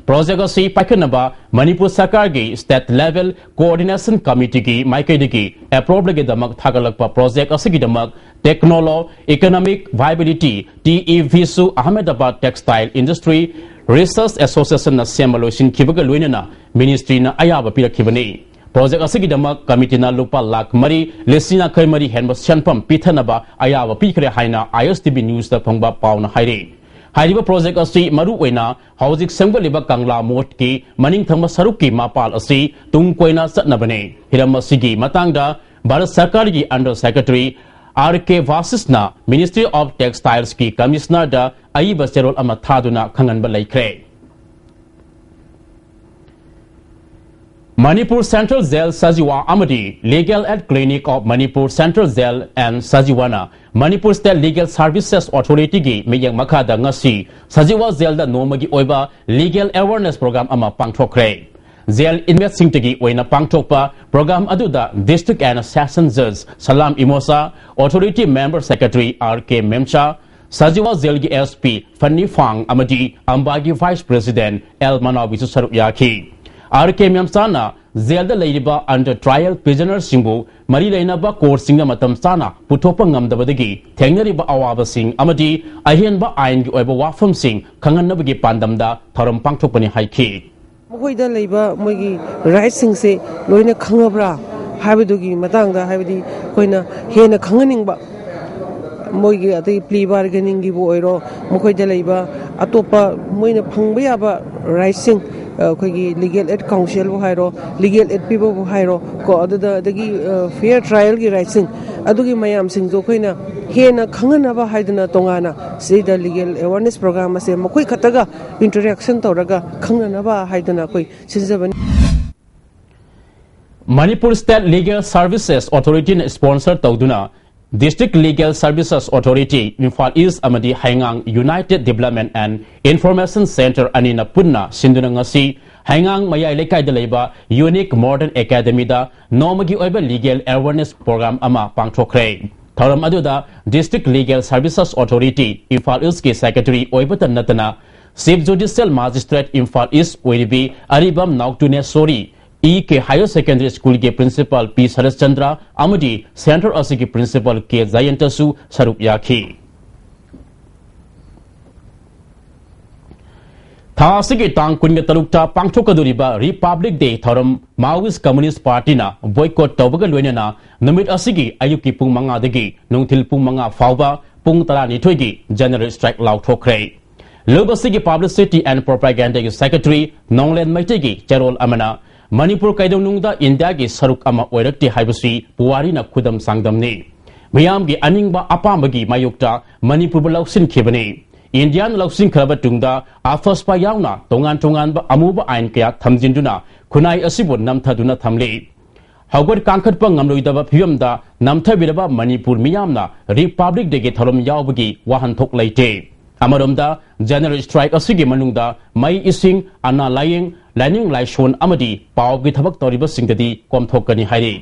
ꯄ꯭ꯔꯣꯖꯦꯛ ꯑꯁꯤ ꯄꯥꯏꯈꯠꯅꯕ ꯃꯅꯤꯄꯨꯔ ꯁꯔꯀꯥꯔꯒꯤ ꯁ꯭ꯇꯦꯠ ꯂꯦꯚꯦꯜ ꯀꯣꯑꯣꯔꯗꯤꯅꯦꯁꯟ ꯀꯃꯤꯇꯤꯒꯤ ꯃꯥꯏꯀꯩꯗꯒꯤ ꯑꯦꯄ꯭ꯔꯨꯞꯒꯤꯗꯃꯛ ꯊꯥꯒꯠꯂꯛꯄ ꯄ꯭ꯔꯣꯖꯦꯛ ꯑꯁꯤꯒꯤꯗꯃꯛ ꯇꯦꯛꯅꯣꯂꯣ ꯏꯀꯣꯅꯣꯃꯤꯛ ꯚꯥꯏꯕꯤꯂꯤꯇꯤ, ꯇꯤ ꯏ ꯚꯤ ꯁꯨ ꯑꯍꯃꯦꯗꯕꯥꯗ ꯇꯦꯛꯁꯇꯥꯏꯜ ꯏꯟꯗꯁꯇ꯭ꯔꯤ ꯔꯤꯁꯔꯁ ꯑꯦꯁꯣꯁꯤꯌꯦꯁꯟꯅ ꯁꯦꯝꯕ ꯂꯣꯏꯁꯤꯟꯈꯤꯕꯒ ꯂꯣꯏꯅꯅ ꯃꯤꯅꯤꯁꯇ꯭ꯔꯤꯅ ꯑꯌꯥꯕ ꯄꯤꯔꯛꯈꯤꯕꯅꯤ꯫ ꯄ꯭ꯔꯣꯖꯦꯛ ꯑꯁꯤꯒꯤꯗꯃꯛ ꯀꯃꯤꯇꯤꯅ ꯂꯨꯄꯥ ꯂꯥꯈ ꯃꯔꯤ ꯂꯤꯁꯤꯡ ꯌꯥꯡꯈꯩ ꯃꯔꯤ ꯍꯦꯟꯕ ꯁꯦꯟꯐꯝ ꯄꯤꯊꯅꯕ ꯑꯌꯥꯕ ꯄꯤꯈ꯭ꯔꯦ ꯍꯥꯏꯅ ꯑꯥꯏ ꯑꯦꯁ ꯇꯤ ꯚꯤ ꯅ꯭ꯌꯨꯁꯇ ꯐꯪꯕ ꯄꯥꯎꯅ ꯍꯥꯏꯔꯤ꯫ ꯍꯥꯏꯔꯤꯕ ꯄ꯭ꯔꯣꯖꯦꯛ ꯑꯁꯤ ꯃꯔꯨꯑꯣꯏꯅ ꯍꯧꯖꯤꯛ ꯁꯦꯝꯒꯠꯂꯤꯕ ꯀꯪꯂꯥ ꯃꯣꯠꯀꯤ ꯃꯅꯤꯡ ꯊꯪꯕ ꯁꯔꯨꯛꯀꯤ ꯃꯄꯥꯜ ꯑꯁꯤ ꯇꯨꯡ ꯀꯣꯏꯅ ꯆꯠꯅꯕꯅꯤ꯫ ꯍꯤꯔꯝ ꯑꯁꯤꯒꯤ ꯃꯇꯥꯡꯗ ꯚꯥꯔꯠ ꯁꯔꯀꯥꯔꯒꯤ ꯑꯟꯗꯔ ꯁꯦꯀ꯭ꯔꯦꯇꯔꯤ ꯑꯥꯔ ꯀꯦ ꯚꯥꯁꯤꯁꯅ Ministry of Textiles ꯀꯤ ꯀꯃꯤꯁꯅꯔꯗ ꯑꯏꯕ ꯆꯦꯔꯣꯜ ꯑꯃ ꯊꯥꯗꯨꯅ ꯈꯪꯍꯟꯕ ꯂꯩꯈ꯭ꯔꯦ꯫ Manipur Central Jail Sajiwa ꯑꯃꯗꯤ Legal Aid Clinic of Manipur Central Jail and Sajiwana Manipur State Legal Services Authority ꯒꯤ ꯃꯤꯠꯌꯦꯡ ꯃꯈꯥꯗ ꯉꯁꯤ ꯁꯖꯤꯋꯥ ꯖꯦꯜꯗ ꯅꯣꯡꯃꯒꯤ ꯑꯣꯏꯕ Legal Awareness Program ꯑꯃ ꯄꯥꯡꯊꯣꯛꯈ꯭ꯔꯦ꯫ ꯖꯦꯜ inmateꯁꯤꯡꯗꯒꯤ ꯑꯣꯏꯅ ꯄꯥꯡꯊꯣꯛꯄ program ꯑꯗꯨꯗ District and Session Judge Salam Imosa, Authority Member Secretary R K Memcha, Sajiwa ꯖꯦꯜꯒꯤ S P ꯐꯟꯅꯤ ꯐꯥꯡ ꯑꯃꯗꯤ ꯑꯝꯕꯥꯒꯤ Vice President L ꯃꯅꯥꯎꯕꯤꯁꯨ ꯁꯔꯨꯛ ꯌꯥꯈꯤ꯫ R K ꯃꯦꯝꯆꯥꯅ ꯖꯦꯜꯗ ꯂꯩꯔꯤꯕ under trial prisonerꯁꯤꯡꯕꯨ ꯃꯔꯤ ꯂꯩꯅꯕ courtꯁꯤꯡꯗ ꯃꯇꯝ ꯆꯥꯅ ꯄꯨꯊꯣꯛꯄ ꯉꯝꯗꯕꯗꯒꯤ ꯊꯦꯡꯅꯔꯤꯕ ꯑꯋꯥꯕꯁꯤꯡ ꯑꯃꯗꯤ ꯑꯍꯦꯟꯕ ꯑꯥꯏꯟꯒꯤ ꯑꯣꯏꯕ ꯋꯥꯐꯝꯁꯤꯡ ꯈꯪꯍꯟꯅꯕꯒꯤ ꯄꯥꯟꯗꯝꯗ ꯊꯧꯔꯝ ꯄꯥꯡꯊꯣꯛꯄꯅꯤ ꯍꯥꯏꯈꯤ꯫ ꯃꯈꯣꯏꯗ ꯂꯩꯕ ꯃꯣꯏꯒꯤ rightꯁꯤꯡꯁꯦ ꯂꯣꯏꯅ ꯈꯪꯉꯕ꯭ꯔꯥ ꯍꯥꯏꯕꯗꯨꯒꯤ ꯃꯇꯥꯡꯗ, ꯍꯥꯏꯕꯗꯤ ꯑꯩꯈꯣꯏꯅ ꯍꯦꯟꯅ ꯈꯪꯍꯟꯅꯤꯡꯕ, ꯃꯣꯏꯒꯤ ꯑꯇꯩ plea bargainingꯒꯤꯕꯨ ꯑꯣꯏꯔꯣ, ꯃꯈꯣꯏꯗ ꯂꯩꯕ ꯑꯇꯣꯞꯄ ꯃꯣꯏꯅ ꯐꯪꯕ ꯌꯥꯕ rightꯁꯤꯡ, ꯑ, ꯑꯩꯈꯣꯏꯒꯤ Legal Aid Councilꯕꯨ ꯍꯥꯏꯔꯣ, Legal Aid ꯄꯤꯕꯕꯨ ꯍꯥꯏꯔꯣ, ꯀꯣ, ꯑꯗꯨꯗ ꯑꯗꯒꯤ, ꯑ, fair trialꯒꯤ rightꯁꯤꯡ, ꯑꯗꯨꯒꯤ ꯃꯌꯥꯝꯁꯤꯡꯗꯣ ꯑꯩꯈꯣꯏꯅ ꯍꯦꯟꯅ ꯈꯪꯍꯟꯅꯕ ꯍꯥꯏꯗꯅ ꯇꯣꯉꯥꯟꯅ ꯁꯤꯗ Legal Awareness Program ꯑꯁꯦ ꯃꯈꯣꯏ ꯈꯛꯇꯒ interaction ꯇꯧꯔꯒ ꯈꯪꯅꯅꯕ ꯍꯥꯏꯗꯅ ꯑꯩꯈꯣꯏ ꯁꯤꯟꯖꯕꯅꯤ꯫ Manipur State Legal Services Authorityꯅ sponsor ꯇꯧꯗꯨꯅ District Legal Services Authority, Imphal East ꯑꯃꯗꯤ ꯍꯩꯉꯥꯡ United Development and Information Centre ꯑꯅꯤꯅ ꯄꯨꯟꯅ ꯁꯤꯟꯗꯨꯅ ꯉꯁꯤ ꯍꯩꯉꯥꯡ ꯃꯌꯥꯏ ꯂꯩꯀꯥꯏꯗ ꯂꯩꯕ Unique Modern Academyꯗ ꯅꯣꯡꯃꯒꯤ ꯑꯣꯏꯕ Legal Awareness Program ꯑꯃ ꯄꯥꯡꯊꯣꯛꯈ꯭ꯔꯦ꯫ ꯊꯧꯔꯝ ꯑꯗꯨꯗ District Legal Services Authority, Imphal Eastꯀꯤ Secretary ꯑꯣꯏꯕꯇ ꯅꯠꯇꯅ Chief Judicial Magistrate Imphal East ꯑꯣꯏꯔꯤꯕꯤ ꯑꯔꯤꯕꯝ ꯅꯥꯎꯇꯨꯅꯦꯁꯣꯔꯤ, E K Higher Secondary Schoolꯒꯤ Principal P Saratchandra ꯑꯃꯗꯤ Centre ꯑꯁꯤꯒꯤ Principal K ꯖꯌꯟꯇꯁꯨ ꯁꯔꯨꯛ ꯌꯥꯈꯤ꯫ ꯊꯥ ꯑꯁꯤꯒꯤ ꯇꯥꯡ ꯀꯨꯟꯒ ꯇꯔꯨꯛꯇ ꯄꯥꯡꯊꯣꯛꯀꯗꯧꯔꯤꯕ Republic Day ꯊꯧꯔꯝ Maoist Communist Partyꯅ boycott ꯇꯧꯕꯒ ꯂꯣꯏꯅꯅ ꯅꯨꯃꯤꯠ ꯑꯁꯤꯒꯤ ꯑꯌꯨꯛꯀꯤ ꯄꯨꯡ ꯃꯉꯥꯗꯒꯤ ꯅꯨꯡꯊꯤꯜ ꯄꯨꯡ ꯃꯉꯥ ꯐꯥꯎꯕ ꯄꯨꯡ ꯇꯔꯥꯅꯤꯊꯣꯏꯒꯤ general strike ꯂꯥꯎꯊꯣꯛꯈ꯭ꯔꯦ꯫ ꯂꯨꯞ ꯑꯁꯤꯒꯤ Publicity and Propagandaꯒꯤ Secretary ꯅꯣꯡꯂꯦꯟ ꯃꯩꯇꯩꯒꯤ ꯆꯦꯔꯣꯜ ꯑꯃꯅ ꯃꯅꯤꯄꯨꯔ ꯀꯩꯗꯧꯅꯨꯡꯗ ꯏꯟꯗꯤꯌꯥꯒꯤ ꯁꯔꯨꯛ ꯑꯃ ꯑꯣꯏꯔꯛꯇꯦ ꯍꯥꯏꯕꯁꯤ ꯄꯨꯋꯥꯔꯤꯅ ꯈꯨꯗꯝ ꯆꯥꯡꯗꯝꯅꯤ꯫ ꯃꯤꯌꯥꯝꯒꯤ ꯑꯅꯤꯡꯕ ꯑꯄꯥꯝꯕꯒꯤ ꯃꯥꯌꯣꯛꯇ ꯃꯅꯤꯄꯨꯔꯕꯨ ꯂꯧꯁꯤꯟꯈꯤꯕꯅꯤ꯫ ꯏꯟꯗꯤꯌꯥꯅ ꯂꯧꯁꯤꯟꯈ꯭ꯔꯕ ꯇꯨꯡꯗ ꯑꯐꯁꯄꯥ ꯌꯥꯎꯅ ꯇꯣꯉꯥꯟ ꯇꯣꯉꯥꯟꯕ ꯑꯃꯨꯕ ꯑꯥꯏꯟ ꯀꯌꯥ ꯊꯝꯖꯤꯟꯗꯨꯅ ꯈꯨꯟꯅꯥꯏ ꯑꯁꯤꯕꯨ ꯅꯝꯊꯗꯨꯅ ꯊꯝꯂꯤ꯫ ꯍꯧꯒꯠ ꯀꯥꯡꯈꯠꯄ ꯉꯝꯂꯣꯏꯗꯕ ꯐꯤꯕꯝꯗ ꯅꯝꯊꯕꯤꯔꯕ ꯃꯅꯤꯄꯨꯔ ꯃꯤꯌꯥꯝꯅ Republic Day ꯒꯤ ꯊꯧꯔꯝ ꯌꯥꯎꯕꯒꯤ ꯋꯥꯍꯟꯊꯣꯛ ꯂꯩꯇꯦ꯫ ꯑꯃꯔꯣꯝꯗ, General Strike ꯑꯁꯤꯒꯤ ꯃꯅꯨꯡꯗ ꯃꯩ ꯏꯁꯤꯡ, ꯑꯅꯥ ꯂꯥꯌꯦꯡ, ꯂꯥꯏꯅꯤꯡ ꯂꯥꯏꯁꯣꯟ ꯑꯃꯗꯤ ꯄꯥꯎꯒꯤ ꯊꯕꯛ ꯇꯧꯔꯤꯕꯁꯤꯡꯗꯗꯤ ꯀꯣꯝꯊꯣꯛꯀꯅꯤ ꯍꯥꯏꯔꯤ꯫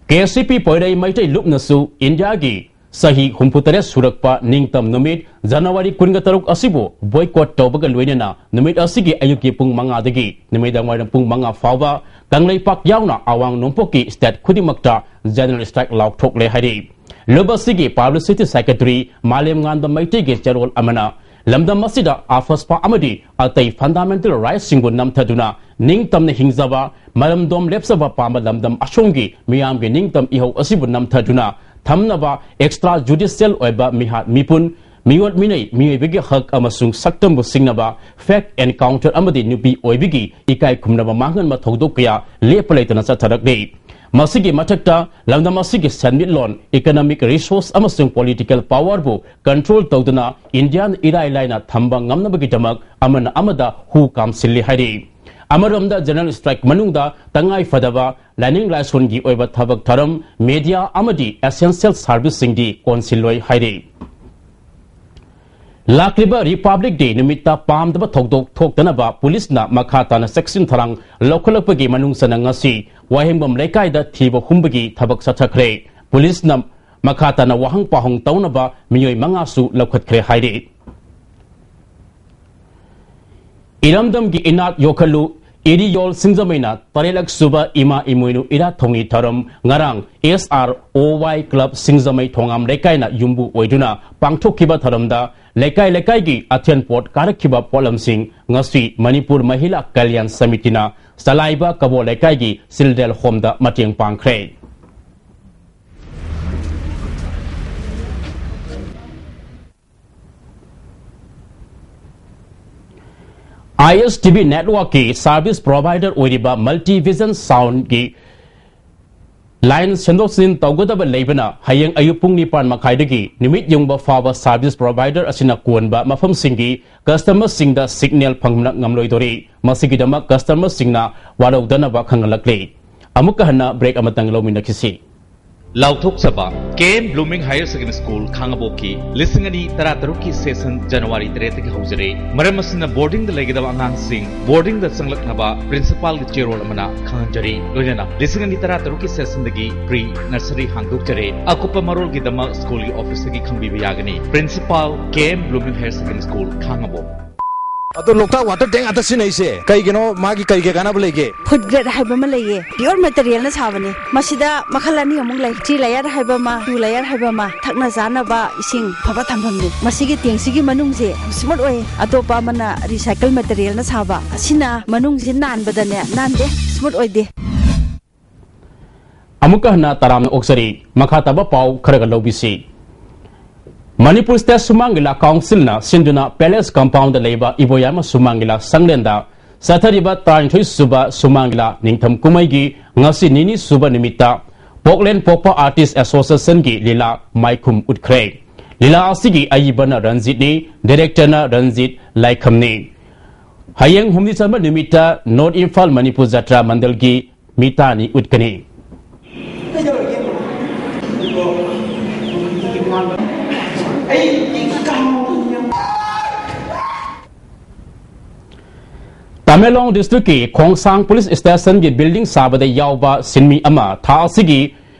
ꯀꯦ ꯑꯦꯁ ꯁꯤ ꯄꯤ ꯄꯣꯏꯔꯩ ꯃꯩꯇꯩ ꯂꯨꯞꯅꯁꯨ ꯏꯟꯗꯤꯌꯥꯒꯤ ꯆꯍꯤ ꯍꯨꯝꯐꯨꯇꯔꯦꯠ ꯁꯨꯔꯛꯄ ꯅꯤꯡꯇꯝ ꯅꯨꯃꯤꯠ January ꯀꯨꯟꯒ ꯇꯔꯨꯛ ꯑꯁꯤꯕꯨ boycott ꯇꯧꯕꯒ ꯂꯣꯏꯅꯅ ꯅꯨꯃꯤꯠ ꯑꯁꯤꯒꯤ ꯑꯌꯨꯛꯀꯤ ꯄꯨꯡ ꯃꯉꯥꯗꯒꯤ ꯅꯨꯃꯤꯗꯥꯡ ꯋꯥꯏꯔꯝ ꯄꯨꯡ ꯃꯉꯥ ꯐꯥꯎꯕ ꯀꯪꯂꯩꯄꯥꯛ ꯌꯥꯎꯅ ꯑꯋꯥꯡ ꯅꯣꯡꯄꯣꯛꯀꯤ state ꯈꯨꯗꯤꯡꯃꯛꯇ General Strike ꯂꯥꯎꯊꯣꯛꯂꯦ ꯍꯥꯏꯔꯤ꯫ ꯂꯨꯞ ꯑꯁꯤꯒꯤ Publicity Secretary ꯃꯥꯂꯦꯝꯉꯥꯟꯕ ꯃꯩꯇꯩꯒꯤ ꯆꯦꯔꯣꯜ ꯑꯃꯅ ꯂꯝꯗꯝ ꯑꯁꯤꯗ ꯑꯐꯁꯄꯥ ꯑꯃꯗꯤ ꯑꯇꯩ fundamental rights ꯁꯤꯡꯕꯨ ꯅꯝꯊꯗꯨꯅ ꯅꯤꯡꯇꯝꯅ ꯍꯤꯡꯖꯕ, ꯃꯔꯝꯗꯣꯝ ꯂꯦꯞꯆꯕ ꯄꯥꯝꯕ ꯂꯝꯗꯝ ꯑꯁꯣꯝꯒꯤ ꯃꯤꯌꯥꯝꯒꯤ ꯅꯤꯡꯇꯝ ꯏꯍꯧ ꯑꯁꯤꯕꯨ ꯅꯝꯊꯗꯨꯅ ꯊꯝꯅꯕ extra judicial ꯑꯣꯏꯕ ꯃꯤꯍꯥꯠ ꯃꯤꯄꯨꯟ, ꯃꯤꯑꯣꯠ ꯃꯤꯅꯩ, ꯃꯤꯑꯣꯏꯕꯒꯤ ꯍꯛ ꯑꯃꯁꯨꯡ ꯁꯛꯇꯝꯕꯨ ꯁꯤꯡꯅꯕ fake encounter ꯑꯃꯗꯤ ꯅꯨꯄꯤ ꯑꯣꯏꯕꯒꯤ ꯏꯀꯥꯏ ꯈꯨꯝꯅꯕ ꯃꯥꯡꯍꯟꯕ ꯊꯧꯗꯣꯛ ꯀꯌꯥ ꯂꯦꯞꯄ ꯂꯩꯇꯅ ꯆꯠꯊꯔꯛꯂꯤ꯫ ꯃꯁꯤꯒꯤ ꯃꯊꯛꯇ ꯂꯝꯗꯝ ꯑꯁꯤꯒꯤ ꯁꯦꯟꯃꯤꯠꯂꯣꯟ, economic resource ꯑꯃꯁꯨꯡ political power ꯕꯨ control ꯇꯧꯗꯨꯅ ꯏꯟꯗꯤꯌꯥꯅ ꯏꯔꯥꯏ ꯂꯥꯏꯅ ꯊꯝꯕ ꯉꯝꯅꯕꯒꯤꯗꯃꯛ ꯑꯃꯅ ꯑꯃꯗ ꯍꯨ ꯀꯥꯝꯁꯤꯜꯂꯤ ꯍꯥꯏꯔꯤ꯫ ꯑꯃꯔꯣꯝꯗ General Strike ꯃꯅꯨꯡꯗ ꯇꯉꯥꯏ ꯐꯗꯕ ꯂꯥꯏꯅꯤꯡ ꯂꯥꯏꯁꯣꯟꯒꯤ ꯑꯣꯏꯕ ꯊꯕꯛ ꯊꯧꯔꯝ, media ꯑꯃꯗꯤ essential service ꯁꯤꯡꯗꯤ ꯀꯣꯟꯁꯤꯜꯂꯣꯏ ꯍꯥꯏꯔꯤ꯫ ꯂꯥꯛꯂꯤꯕ Republic Day ꯅꯨꯃꯤꯠꯇ ꯄꯥꯝꯗꯕ ꯊꯧꯗꯣꯛ ꯊꯣꯛꯇꯅꯕ ꯄꯨꯂꯤꯁꯅ ꯃꯈꯥ ꯇꯥꯅ ꯆꯦꯛꯁꯤꯟ ꯊꯧꯔꯥꯡ ꯂꯧꯈꯠꯂꯛꯄꯒꯤ ꯃꯅꯨꯡ ꯆꯟꯅ ꯉꯁꯤ ꯋꯥꯍꯦꯡꯕꯝ ꯂꯩꯀꯥꯏꯗ ꯊꯤꯕ ꯍꯨꯝꯕꯒꯤ ꯊꯕꯛ ꯆꯠꯊꯈ꯭ꯔꯦ꯫ ꯄꯨꯂꯤꯁꯅ ꯃꯈꯥ ꯇꯥꯅ ꯋꯥꯍꯪ ꯄꯥꯎꯍꯪ ꯇꯧꯅꯕ ꯃꯤꯑꯣꯏ ꯃꯉꯥꯁꯨ ꯂꯧꯈꯠꯈ꯭ꯔꯦ ꯍꯥꯏꯔꯤ꯫ ꯏꯔꯝꯗꯝꯒꯤ ꯏꯅꯥꯠ ꯌꯣꯛꯈꯠꯂꯨ, ꯏꯔꯤꯌꯣꯜ ꯁꯤꯡꯖꯃꯩꯅ ꯇꯔꯦꯠꯂꯛ ꯁꯨꯕ ꯏꯃꯥ ꯏꯃꯣꯏꯅꯨ ꯏꯔꯥꯠ ꯊꯧꯅꯤ ꯊꯧꯔꯝ ꯉꯔꯥꯡ S R O Y Club ꯁꯤꯡꯖꯃꯩ ꯊꯣꯉꯥꯝ ꯂꯩꯀꯥꯏꯅ ꯌꯨꯝꯕꯨ ꯑꯣꯏꯗꯨꯅ ꯄꯥꯡꯊꯣꯛꯈꯤꯕ ꯊꯧꯔꯝꯗ ꯂꯩꯀꯥꯏ ꯂꯩꯀꯥꯏꯒꯤ ꯑꯊꯦꯟ ꯄꯣꯠ ꯀꯥꯔꯛꯈꯤꯕ ꯄꯣꯠꯂꯝꯁꯤꯡ ꯉꯁꯤ ꯃꯅꯤꯄꯨꯔ ꯃꯍꯤꯂꯥ ꯀꯜꯌꯥꯟ ꯁꯃꯤꯇꯤꯅ ꯆꯂꯥꯏꯕ ꯀꯕꯣ ꯂꯩꯀꯥꯏꯒꯤ Children Home ꯗ ꯃꯇꯦꯡ ꯄꯥꯡꯈ꯭ꯔꯦ꯫ I S T V network ꯀꯤ service provider ꯑꯣꯏꯔꯤꯕ Multivision Sound ꯒꯤ ꯂꯥꯏꯟ ꯁꯦꯝꯗꯣꯛ ꯁꯦꯝꯖꯤꯟ ꯇꯧꯒꯗꯕ ꯂꯩꯕꯅ ꯍꯌꯦꯡ ꯑꯌꯨꯛ ꯄꯨꯡ ꯅꯤꯄꯥꯟ ꯃꯈꯥꯏꯗꯒꯤ ꯅꯨꯃꯤꯠ ꯌꯨꯡꯕ ꯐꯥꯎꯕ ꯁꯥꯔꯚꯤꯁ ꯄ꯭ꯔꯣꯚꯥꯏꯗꯔ ꯑꯁꯤꯅ ꯀꯣꯟꯕ ꯃꯐꯝꯁꯤꯡꯒꯤ ꯀꯁꯇꯃꯔꯁꯤꯡꯗ ꯁꯤꯒꯅꯦꯜ ꯐꯪꯕ ꯉꯝꯂꯣꯏꯗꯣꯔꯤ꯫ ꯃꯁꯤꯒꯤꯗꯃꯛ ꯀꯁꯇꯃꯔꯁꯤꯡꯅ ꯋꯥꯔꯧꯗꯅꯕ ꯈꯪꯍꯜꯂꯛꯂꯤ꯫ ꯑꯃꯨꯛꯀ ꯍꯟꯅ ꯕ꯭ꯔꯦꯛ ꯑꯃꯇꯪ ꯂꯧꯃꯤꯟꯅꯈꯤꯁꯤ꯫ ꯂꯥꯎꯊꯣꯛꯆꯕ K M blooming higher secondary school ꯈꯥꯉꯕꯣꯛꯀꯤ ꯂꯤꯁꯤꯡ ꯑꯅꯤ ꯇꯔꯥꯇꯔꯨꯛꯀꯤ ꯁꯦꯁꯟ ꯖꯅꯋꯥꯔꯤ ꯇꯔꯦꯠꯇꯒꯤ ꯍꯧꯖꯔꯦ꯫ ꯃꯔꯝ ꯑꯁꯤꯅ ꯕꯣꯔꯗꯤꯡꯗ ꯂꯩꯒꯗꯕ ꯑꯉꯥꯡꯁꯤꯡ ꯕꯣꯔꯗꯤꯡꯗ ꯆꯪꯂꯛꯅꯕ ꯄ꯭ꯔꯤꯟꯁꯤꯄꯥꯜꯒꯤ ꯆꯦꯔꯣꯜ ꯑꯃꯅ ꯈꯪꯍꯟꯖꯔꯤ꯫ ꯂꯣꯏꯅꯅ ꯂꯤꯁꯤꯡ ꯑꯅꯤ ꯇꯔꯥꯇꯔꯨꯛꯀꯤ ꯁꯦꯁꯟꯗꯒꯤ ꯄ꯭ꯔꯤ ꯅꯔꯁꯔꯤ ꯍꯥꯡꯗꯣꯛꯆꯔꯦ꯫ ꯑꯀꯨꯞꯄ ꯃꯔꯣꯜꯒꯤꯗꯃꯛ ꯁ꯭ꯀꯨꯜꯒꯤ ꯑꯣꯐꯤꯁꯇꯒꯤ ꯈꯪꯕꯤꯕ ꯌꯥꯒꯅꯤ꯫ Principal K M blooming higher secondary school ꯈꯥꯉꯕꯣꯛ꯫ ꯑꯗꯣ ꯂꯣꯛꯇꯥꯛ ꯋꯥꯇꯔ ꯇꯦꯡ ꯉꯥꯛꯇ ꯁꯤꯖꯤꯟꯅꯩꯁꯦ ꯀꯩꯒꯤꯅꯣ? ꯃꯥꯒꯤ ꯀꯩ ꯀꯩ ꯀꯥꯟꯅꯕ ꯂꯩꯒꯦ? ꯐꯨꯗ ꯒ꯭ꯔꯦꯗ ꯍꯥꯏꯕ ꯑꯃ ꯂꯩꯌꯦ, ꯄꯤꯌꯣꯔ ꯃꯦꯇꯔꯤꯌꯦꯜꯅ ꯁꯥꯕꯅꯦ꯫ ꯃꯁꯤꯗ ꯃꯈꯜ ꯑꯅꯤ ꯑꯃꯨꯛ ꯂꯩ, ꯊ꯭ꯔꯤ ꯂꯦꯌꯔ ꯍꯥꯏꯕ ꯑꯃ, ꯇꯨ ꯂꯦꯌꯔ ꯍꯥꯏꯕ ꯑꯃ꯫ ꯊꯛꯅ ꯆꯥꯅꯕ ꯏꯁꯤꯡ ꯐꯕ ꯊꯝꯐꯝꯅꯤ꯫ ꯃꯁꯤꯒꯤ ꯇꯦꯡꯁꯤꯒꯤ ꯃꯅꯨꯡꯁꯦ ꯌꯥꯝ ꯁ꯭ꯃꯨꯠ ꯑꯣꯏ꯫ ꯑꯇꯣꯞꯄ ꯑꯃꯅ ꯔꯤꯁꯥꯏꯀꯜ ꯃꯦꯇꯔꯤꯌꯦꯜꯅ ꯁꯥꯕ, ꯑꯁꯤꯅ ꯃꯅꯨꯡꯁꯤ ꯅꯥꯟꯕꯗꯅꯦ ꯅꯥꯟꯗꯦ, ꯁ꯭ꯃꯨꯠ ꯑꯣꯏꯗꯦ꯫ ꯑꯃꯨꯛꯀ ꯍꯟꯅ ꯇꯔꯥꯝꯅ ꯑꯣꯛꯆꯔꯤ꯫ ꯃꯈꯥ ꯇꯥꯕ ꯄꯥꯎ ꯈꯔꯒ ꯂꯧꯕꯤꯁꯤ꯫ ꯃꯅꯤꯄꯨꯔ ꯁ꯭ꯇꯦꯠ ꯁꯨꯃꯥꯡ ꯂꯤꯂꯥ ꯀꯥꯎꯟꯁꯤꯜꯅ ꯁꯤꯟꯗꯨꯅ ꯄꯦꯂꯦꯁ ꯀꯝꯄꯥꯎꯟꯗ ꯂꯩꯕ ꯏꯕꯣꯌꯥꯏꯃ ꯁꯨꯃꯥꯡ ꯂꯤꯂꯥ ꯁꯪꯂꯦꯟꯗ ꯆꯠꯊꯔꯤꯕ ꯇꯔꯥꯅꯤꯊꯣꯏ ꯁꯨꯕ ꯁꯨꯃꯥꯡ ꯂꯤꯂꯥ ꯅꯤꯡꯊꯝ ꯀꯨꯝꯍꯩꯒꯤ ꯉꯁꯤ ꯅꯤꯅꯤ ꯁꯨꯕ ꯅꯨꯃꯤꯠꯇ ꯄꯣꯛꯂꯦꯟ ꯄꯣꯛꯄ ꯑꯥꯔꯇꯤꯁ ꯑꯦꯁꯣꯁꯤꯌꯦꯁꯟꯒꯤ ꯂꯤꯂꯥ ꯃꯥꯏꯈꯨꯝ ꯎꯠꯈ꯭ꯔꯦ꯫ ꯂꯤꯂꯥ ꯑꯁꯤꯒꯤ ꯑꯏꯕꯅ ꯔꯟꯖꯤꯠꯅꯤ, ꯗꯤꯔꯦꯛꯇꯔꯅ ꯔꯟꯖꯤꯠ ꯂꯥꯏꯈꯝꯅꯤ꯫ ꯍꯌꯦꯡ ꯍꯨꯝꯅꯤ ꯆꯟꯕ ꯅꯨꯃꯤꯠꯇ ꯅꯣꯔꯠ ꯏꯝꯐꯥꯜ ꯃꯅꯤꯄꯨꯔ ꯖꯇ꯭ꯔꯥ ꯃꯟꯗꯜꯒꯤ ꯃꯤꯇꯥꯅꯤ ꯎꯠꯀꯅꯤ꯫ ꯇꯃꯦꯡꯂꯣꯡ ꯗꯤꯁꯇ꯭ꯔꯤꯛꯀꯤ ꯈꯣꯡꯁꯥꯡ ꯄꯨꯂꯤꯁ ꯁ꯭ꯇꯦꯁꯟꯒꯤ ꯕꯤꯜꯗꯤꯡ ꯁꯥꯕꯗ ꯌꯥꯎꯕ ꯁꯤꯟꯃꯤ ꯑꯃ ꯊꯥ ꯑꯁꯤꯒꯤ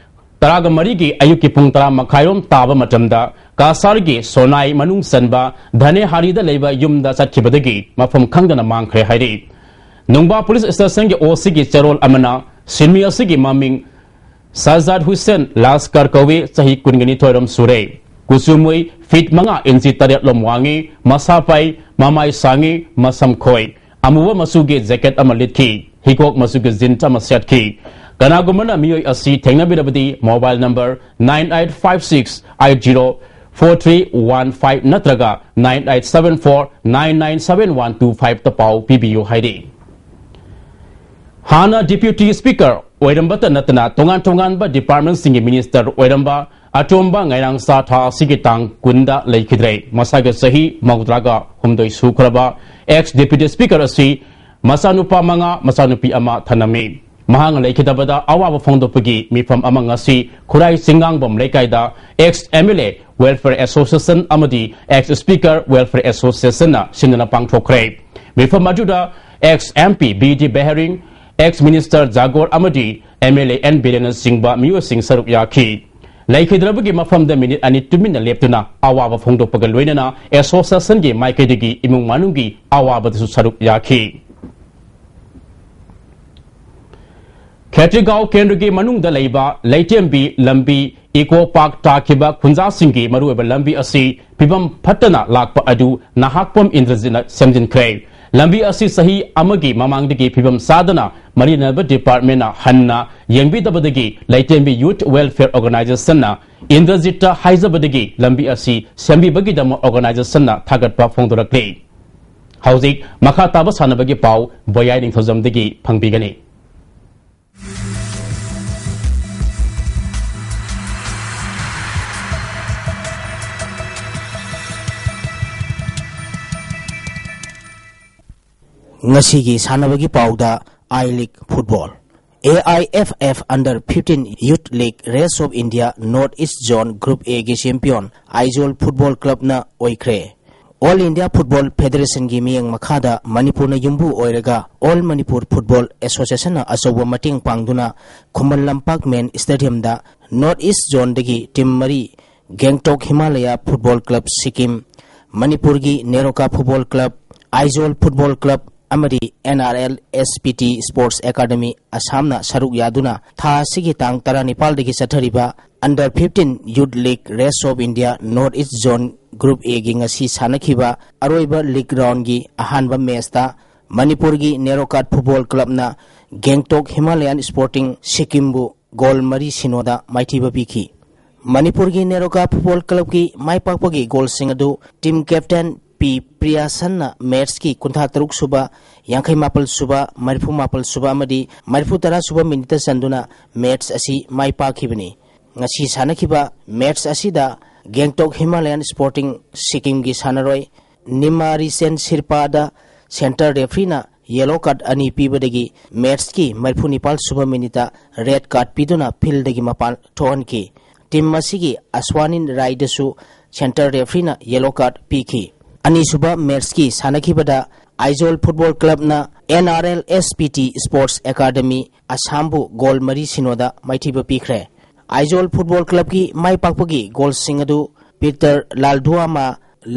ꯇꯔꯥꯒ ꯃꯔꯤꯒꯤ ꯑꯌꯨꯛꯀꯤ ꯄꯨꯡ ꯇꯔꯥ ꯃꯈꯥꯏꯔꯣꯝ ꯇꯥꯕ ꯃꯇꯝꯗ ꯀꯥꯁꯥꯔꯒꯤ ꯁꯣꯅꯥꯏ ꯃꯅꯨꯡ ꯆꯟꯕ ꯙꯅꯦꯍꯥꯔꯤꯗ ꯂꯩꯕ ꯌꯨꯝꯗ ꯆꯠꯈꯤꯕꯗꯒꯤ ꯃꯐꯝ ꯈꯪꯗꯅ ꯃꯥꯡꯈ꯭ꯔꯦ ꯍꯥꯏꯔꯤ꯫ ꯅꯨꯡꯕꯥ ꯄꯨꯂꯤꯁ ꯁ꯭ꯇꯦꯁꯟꯒꯤ ꯑꯣ ꯁꯤꯒꯤ ꯆꯦꯔꯣꯜ ꯑꯃꯅ ꯁꯤꯟꯃꯤ ꯑꯁꯤꯒꯤ ꯃꯃꯤꯡ ꯁꯖꯥꯗ ꯍꯨꯁꯦꯟ ꯂꯥꯁꯀꯔ ꯀꯧꯏ, ꯆꯍꯤ ꯀꯨꯟꯒ ꯅꯤꯊꯣꯏꯔꯣꯝ ꯁꯨꯔꯦ꯫ ꯀꯨꯆꯨ ꯃꯨꯏ, ꯐꯤꯠ ꯃꯉꯥ ꯏꯟꯆꯤ ꯇꯔꯦꯠꯂꯣꯝ ꯋꯥꯡꯉꯤ, ꯃꯁꯥ ꯄꯥꯏ, ꯃꯃꯥꯏ ꯁꯥꯡꯉꯤ, ꯃꯁꯝ ꯈꯣꯏ꯫ ꯑꯃꯨꯕ ꯃꯆꯨꯒꯤ ꯖꯦꯀꯦꯠ ꯑꯃ ꯂꯤꯠꯈꯤ, ꯍꯤꯒꯣꯛ ꯃꯆꯨꯒꯤ ꯖꯤꯟꯁ ꯑꯃ ꯁꯦꯠꯈꯤ꯫ ꯀꯅꯥꯒꯨꯝꯕꯅ ꯃꯤꯑꯣꯏ ꯑꯁꯤ ꯊꯦꯡꯅꯕꯤꯔꯕꯗꯤ mobile number nine eight five six eight zero four three one five ꯅꯠꯇ꯭ꯔꯒ nine eight seven four nine nine seven one two five ꯇ ꯄꯥꯎ ꯄꯤꯕꯤꯌꯨ ꯍꯥꯏꯔꯤ꯫ ꯍꯥꯟꯅ ꯗꯤꯄ꯭ꯌꯨꯇꯤ ꯁ꯭ꯄꯤꯀꯔ ꯑꯣꯏꯔꯝꯕꯇ ꯅꯠꯇꯅ ꯇꯣꯉꯥꯟ ꯇꯣꯉꯥꯟꯕ ꯗꯤꯄꯥꯔꯠꯃꯦꯟꯠꯁꯤꯡꯒꯤ ꯃꯤꯅꯤꯁꯇꯔ ꯑꯣꯏꯔꯝꯕ ꯑꯆꯣꯝꯕ ꯉꯥꯏꯔꯥꯡꯆꯥ ꯊꯥ ꯑꯁꯤꯒꯤ ꯇꯥꯡ ꯀꯨꯟꯗ ꯂꯩꯈꯤꯗ꯭ꯔꯦ꯫ ꯃꯁꯥꯒꯤ ꯆꯍꯤ ꯃꯧꯗ꯭ꯔꯥꯒ ꯍꯨꯝꯗꯣꯏ ꯁꯨꯈ꯭ꯔꯕ ꯑꯦꯛꯁ ꯗꯤꯄ꯭ꯌꯨꯇꯤ ꯁ꯭ꯄꯤꯀꯔ ꯑꯁꯤ ꯃꯆꯥꯅꯨꯄꯥ ꯃꯉꯥ, ꯃꯆꯥꯅꯨꯄꯤ ꯑꯃ ꯊꯅꯝꯃꯤ꯫ ꯃꯍꯥꯛꯅ ꯂꯩꯈꯤꯗꯕꯗ ꯑꯋꯥꯕ ꯐꯣꯡꯗꯣꯛꯄꯒꯤ ꯃꯤꯐꯝ ꯑꯃ ꯉꯁꯤ ꯈꯨꯔꯥꯏ ꯆꯤꯡꯉꯥꯡꯕꯝ ꯂꯩꯀꯥꯏꯗ ex M L A welfare association ꯑꯃꯗꯤ ꯑꯦꯛꯁ ꯁ꯭ꯄꯤꯀꯔ ꯋꯦꯜꯐꯤꯌꯔ ꯑꯦꯁꯣꯁꯤꯌꯦꯁꯟꯅ ꯁꯤꯟꯗꯨꯅ ꯄꯥꯡꯊꯣꯛꯈ꯭ꯔꯦ꯫ ꯃꯤꯐꯝ ꯑꯗꯨꯗ ex M P B D Behring, ex minister Jagor ꯑꯃꯗꯤ ꯑꯦꯝ ꯑꯦꯜ ꯑꯦ ꯑꯦꯟ ꯕꯤꯔꯦꯟꯅꯆꯤꯡꯕ ꯃꯤꯑꯣꯏꯁꯤꯡ ꯁꯔꯨꯛ ꯌꯥꯈꯤ꯫ ꯂꯩꯈꯤꯗ꯭ꯔꯕꯒꯤ ꯃꯐꯝꯗ ꯃꯤꯅꯤꯠ ꯑꯅꯤ ꯇꯨꯃꯤꯟꯅ ꯂꯦꯞꯇꯨꯅ ꯑꯋꯥꯕ ꯐꯣꯡꯗꯣꯛꯄꯒ ꯂꯣꯏꯅꯅ ꯑꯦꯁꯣꯁꯤꯌꯦꯁꯟꯒꯤ ꯃꯥꯏꯀꯩꯗꯒꯤ ꯏꯃꯨꯡ ꯃꯅꯨꯡꯒꯤ ꯑꯋꯥꯕꯗꯁꯨ ꯁꯔꯨꯛ ꯌꯥꯈꯤ꯫ ꯈꯦꯇ꯭ꯔꯤꯒꯥꯎ ꯀꯦꯟꯗ꯭ꯔꯒꯤ ꯃꯅꯨꯡꯗ ꯂꯩꯕ ꯂꯩꯇꯦꯝꯕꯤ ꯂꯝꯕꯤ ꯏꯀꯣ ꯄꯥꯔꯛ ꯇꯥꯈꯤꯕ ꯈꯨꯟꯖꯥꯁꯤꯡꯒꯤ ꯃꯔꯨꯑꯣꯏꯕ ꯂꯝꯕꯤ ꯑꯁꯤ ꯐꯤꯕꯝ ꯐꯠꯇꯅ ꯂꯥꯛꯄ ꯑꯗꯨ ꯅꯍꯥꯛꯄꯝ ꯏꯟꯗ꯭ꯔꯖꯤꯠꯅ ꯁꯦꯝꯖꯤꯟꯈ꯭ꯔꯦ꯫ ꯂꯝꯕꯤ ꯑꯁꯤ ꯆꯍꯤ ꯑꯃꯒꯤ ꯃꯃꯥꯡꯗꯒꯤ ꯐꯤꯕꯝ ꯆꯥꯗꯅ ꯃꯔꯤ ꯂꯩꯅꯕ ꯗꯤꯄꯥꯔꯠꯃꯦꯟꯅ ꯍꯟꯅ ꯌꯦꯡꯕꯤꯗꯕꯗꯒꯤ ꯂꯩꯇꯦꯝꯕꯤ ꯌꯨꯊ ꯋꯦꯜꯐꯤꯌꯔ ꯑꯣꯔꯒꯅꯥꯏꯖꯦꯁꯟꯅ ꯏꯟꯗ꯭ꯔꯖꯤꯠꯇ ꯍꯥꯏꯖꯕꯗꯒꯤ ꯂꯝꯕꯤ ꯑꯁꯤ ꯁꯦꯝꯕꯤꯕꯒꯤꯗꯃꯛ ꯑꯣꯔꯒꯅꯥꯏꯖꯦꯁꯟꯅ ꯊꯥꯒꯠꯄ ꯐꯣꯡꯗꯣꯔꯛꯂꯤ꯫ ꯍꯧꯖꯤꯛ ꯃꯈꯥ ꯇꯥꯕ ꯁꯥꯟꯅꯕꯒꯤ ꯄꯥꯎ ꯕꯣꯌꯥꯏ ꯅꯤꯡꯊꯧꯖꯝꯗꯒꯤ ꯐꯪꯕꯤꯒꯅꯤ꯫ ꯉꯁꯤꯒꯤ ꯁꯥꯟꯅꯕꯒꯤ ꯄꯥꯎꯗ I league football. A I F F Under fifteen Youth League Race of India North East Zone Group A ꯒꯤ ꯆꯦꯝꯄꯤꯌꯟ ꯑꯥꯏꯖꯣꯜ ꯐꯨꯠꯕꯣꯜ ꯀ꯭ꯂꯕꯅ ꯑꯣꯏꯈ꯭ꯔꯦ꯫ ꯑꯣꯜ ꯏꯟꯗꯤꯌꯥ ꯐꯨꯠꯕꯣꯜ ꯐꯦꯗꯔꯦꯁꯟꯒꯤ ꯃꯤꯠꯌꯦꯡ ꯃꯈꯥꯗ ꯃꯅꯤꯄꯨꯔꯅ ꯌꯨꯝꯕꯨ ꯑꯣꯏꯔꯒ ꯑꯣꯜ ꯃꯅꯤꯄꯨꯔ ꯐꯨꯠꯕꯣꯜ ꯑꯦꯁꯣꯁꯤꯌꯦꯁꯟꯅ ꯑꯆꯧꯕ ꯃꯇꯦꯡ ꯄꯥꯡꯗꯨꯅ ꯈꯨꯃꯟ ꯂꯝꯄꯥꯛ ꯃꯦꯟ ꯁ꯭ꯇꯦꯗꯤꯌꯝꯗ ꯅꯣꯔꯠ ꯏꯁ ꯖꯣꯟꯗꯒꯤ ꯇꯤꯝ ꯃꯔꯤ, ꯒꯦꯡꯇꯣꯛ ꯍꯤꯃꯥꯂꯌꯥ ꯐꯨꯠꯕꯣꯜ ꯀ꯭ꯂꯕ ꯁꯤꯛꯀꯤꯝ, ꯃꯅꯤꯄꯨꯔꯒꯤ Neroca football club, Aizawl football club ꯑꯃꯗꯤ N R L S P T sports academy ꯑꯁꯥꯝꯅ ꯁꯔꯨꯛ ꯌꯥꯗꯨꯅ ꯊꯥ ꯑꯁꯤꯒꯤ ꯇꯥꯡ ꯇꯔꯥꯅꯤꯄꯥꯜꯗꯒꯤ ꯆꯠꯊꯔꯤꯕ Under fifteen Youth League Race of India North East Zone Group A ꯒꯤ ꯉꯁꯤ ꯁꯥꯟꯅꯈꯤꯕ ꯑꯔꯣꯏꯕ ꯂꯤꯒ ꯔꯥꯎꯟꯒꯤ ꯑꯍꯥꯟꯕ ꯃꯦꯆꯇ ꯃꯅꯤꯄꯨꯔꯒꯤ ꯅꯦꯔꯣꯀꯥꯠ ꯐꯨꯠꯕꯣꯜ ꯀ꯭ꯂꯕꯅ ꯒꯦꯡꯇꯣꯛ ꯍꯤꯃꯥꯂꯌꯥꯟ ꯁ꯭ꯄꯣꯔꯇꯤꯡ ꯁꯤꯛꯀꯤꯝꯕꯨ ꯒꯣꯜ ꯃꯔꯤ ꯁꯤꯅꯣꯗ ꯃꯥꯏꯊꯤꯕ ꯄꯤꯈꯤ꯫ ꯃꯅꯤꯄꯨꯔꯒꯤ ꯅꯦꯔꯣꯀꯥ ꯐꯨꯠꯕꯣꯜ ꯀ꯭ꯂꯕꯀꯤ ꯃꯥꯏ ꯄꯥꯛꯄꯒꯤ ꯒꯣꯜꯁꯤꯡ ꯑꯗꯨ ꯇꯤꯝ ꯀꯦꯞꯇꯦꯟ ꯄꯤ ꯄ꯭ꯔꯤꯌꯥꯁꯟꯅ ꯃꯦꯠꯁꯀꯤ ꯀꯨꯟꯊ꯭ꯔꯥ ꯇꯔꯨꯛ ꯁꯨꯕ, ꯌꯥꯡꯈꯩ ꯃꯥꯄꯜ ꯁꯨꯕ, ꯃꯔꯤꯐꯨ ꯃꯥꯄꯜ ꯁꯨꯕ ꯑꯃꯗꯤ ꯃꯔꯤꯐꯨ ꯇꯔꯥ ꯁꯨꯕ ꯃꯤꯅꯤꯠꯇ ꯆꯟꯗꯨꯅ ꯃꯦꯠꯁ ꯑꯁꯤ ꯃꯥꯏ ꯄꯥꯛꯈꯤꯕꯅꯤ꯫ ꯉꯁꯤ ꯁꯥꯟꯅꯈꯤꯕ ꯃꯦꯠꯁ ꯑꯁꯤꯗ ꯒꯦꯡꯇꯣꯛ ꯍꯤꯃꯥꯂꯌꯟ ꯁ꯭ꯄꯣꯔꯇꯤꯡ ꯁꯤꯛꯀꯤꯝꯒꯤ ꯁꯥꯟꯅꯔꯣꯏ ꯅꯤꯃꯥꯔꯤꯁꯦꯟ ꯁꯤꯔꯄꯥꯗ ꯁꯦꯟꯇꯔ ꯔꯦꯐ꯭ꯔꯤꯅ ꯌꯦꯂꯣ ꯀꯥꯔꯗ ꯑꯅꯤ ꯄꯤꯕꯗꯒꯤ ꯃꯦꯠꯁꯀꯤ ꯃꯔꯤꯐꯨ ꯅꯤꯄꯥꯜ ꯁꯨꯕ ꯃꯤꯅꯤꯠꯇ ꯔꯦꯗ ꯀꯥꯔꯗ ꯄꯤꯗꯨꯅ ꯐꯤꯜꯗꯒꯤ ꯃꯄꯥꯟ ꯊꯣꯛꯍꯟꯈꯤ꯫ ꯇꯤꯝ ꯑꯁꯤꯒꯤ ꯑꯁ꯭ꯋꯥꯅꯤꯟ ꯔꯥꯏꯗꯁꯨ ꯁꯦꯟꯇꯔ ꯔꯦꯐ꯭ꯔꯤꯅ ꯌꯦꯂꯣ ꯀꯥꯔꯗ ꯄꯤꯈꯤ꯫ ꯑꯅꯤꯁꯨꯕ ꯃꯦꯠꯁꯀꯤ ꯁꯥꯟꯅꯈꯤꯕꯗ ꯑꯥꯏꯖꯣꯜ ꯐꯨꯠꯕꯣꯜ ꯀ꯭ꯂꯕꯅ N R L S P T sports academy ꯑꯁꯥꯝꯕꯨ ꯒꯣꯜ ꯃꯔꯤ ꯁꯤꯅꯣꯗ ꯃꯥꯏꯊꯤꯕ ꯄꯤꯈ꯭ꯔꯦ꯫ ꯑꯥꯏꯖꯣꯜ ꯐꯨꯠꯕꯣꯜ ꯀ꯭ꯂꯕꯀꯤ ꯃꯥꯏ ꯄꯥꯛꯄꯒꯤ ꯒꯣꯜꯁꯤꯡ ꯑꯗꯨ ꯄꯤꯇꯔ ꯂꯥꯜꯗꯨꯋꯥꯃꯥ,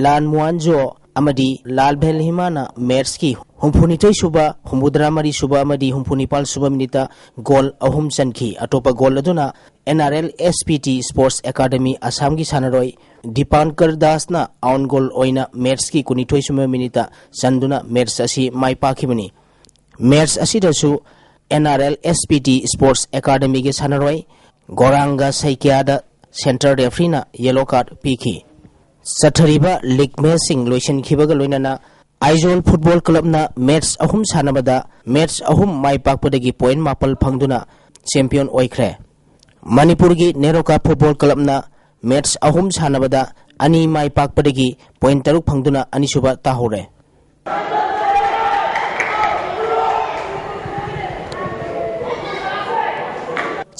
ꯂꯥꯟ ꯃꯨꯑꯥꯟꯖꯣ ꯑꯃꯗꯤ ꯂꯥꯜ ꯚꯦꯜꯍꯤꯃꯥꯅ ꯃꯦꯠꯁꯀꯤ ꯍꯨꯝꯐꯨꯅꯤꯊꯣꯏ ꯁꯨꯕ, ꯍꯨꯝꯐꯨꯇꯔꯥ ꯃꯔꯤ ꯁꯨꯕ ꯑꯃꯗꯤ ꯍꯨꯝꯐꯨ ꯅꯤꯄꯥꯜ ꯁꯨꯕ ꯃꯤꯅꯤꯠꯇ ꯒꯣꯜ ꯑꯍꯨꯝ ꯆꯟꯈꯤ꯫ ꯑꯇꯣꯞꯄ ꯒꯣꯜ ꯑꯗꯨꯅ N R L S P T sports academy ꯑꯁꯥꯝꯒꯤ ꯁꯥꯟꯅꯔꯣꯏ ꯗꯤꯄꯥꯟꯀꯔ ꯗꯥꯁꯅ ꯑꯥꯎꯟ ꯒꯣꯜ ꯑꯣꯏꯅ ꯃꯦꯠꯁꯀꯤ ꯀꯨꯟꯅꯤꯊꯣꯏ ꯁꯨꯕ ꯃꯤꯅꯤꯠꯇ ꯆꯟꯗꯨꯅ ꯃꯦꯠꯁ ꯑꯁꯤ ꯃꯥꯏ ꯄꯥꯛꯈꯤꯕꯅꯤ꯫ ꯃꯦꯠꯁ ꯑꯁꯤꯗꯁꯨ N R L S P T sports ꯑꯦꯀꯥꯗꯃꯤꯒꯤ ꯁꯥꯟꯅꯔꯣꯏ ꯒꯣꯔꯥꯡꯒ ꯁꯩꯀ꯭ꯌꯥꯗ ꯁꯦꯟꯇꯔ ꯔꯦꯐ꯭ꯔꯤꯅ ꯌꯦꯂꯣ ꯀꯥꯔꯗ ꯄꯤꯈꯤ꯫ ꯆꯠꯊꯔꯤꯕ ꯂꯤꯒ ꯃꯦꯠꯁꯁꯤꯡ ꯂꯣꯏꯁꯤꯟꯈꯤꯕꯒ ꯂꯣꯏꯅꯅ ꯑꯥꯏꯖꯣꯜ ꯐꯨꯠꯕꯣꯜ ꯀ꯭ꯂꯕꯅ ꯃꯦꯠꯁ ꯑꯍꯨꯝ ꯁꯥꯟꯅꯕꯗ ꯃꯦꯠꯁ ꯑꯍꯨꯝ ꯃꯥꯏ ꯄꯥꯛꯄꯗꯒꯤ ꯄꯣꯏꯟ ꯃꯥꯄꯜ ꯐꯪꯗꯨꯅ ꯆꯦꯝꯄꯤꯌꯟ ꯑꯣꯏꯈ꯭ꯔꯦ꯫ ꯃꯅꯤꯄꯨꯔꯒꯤ ꯅꯦꯔꯣꯀꯥ ꯐꯨꯠꯕꯣꯜ ꯀ꯭ꯂꯕꯅ ꯃꯦꯠꯁ ꯑꯍꯨꯝ ꯁꯥꯟꯅꯕꯗ ꯑꯅꯤ ꯃꯥꯏ ꯄꯥꯛꯄꯗꯒꯤ ꯄꯣꯏꯟ ꯇꯔꯨꯛ ꯐꯪꯗꯨꯅ ꯑꯅꯤꯁꯨꯕ ꯇꯥꯍꯧꯔꯦ꯫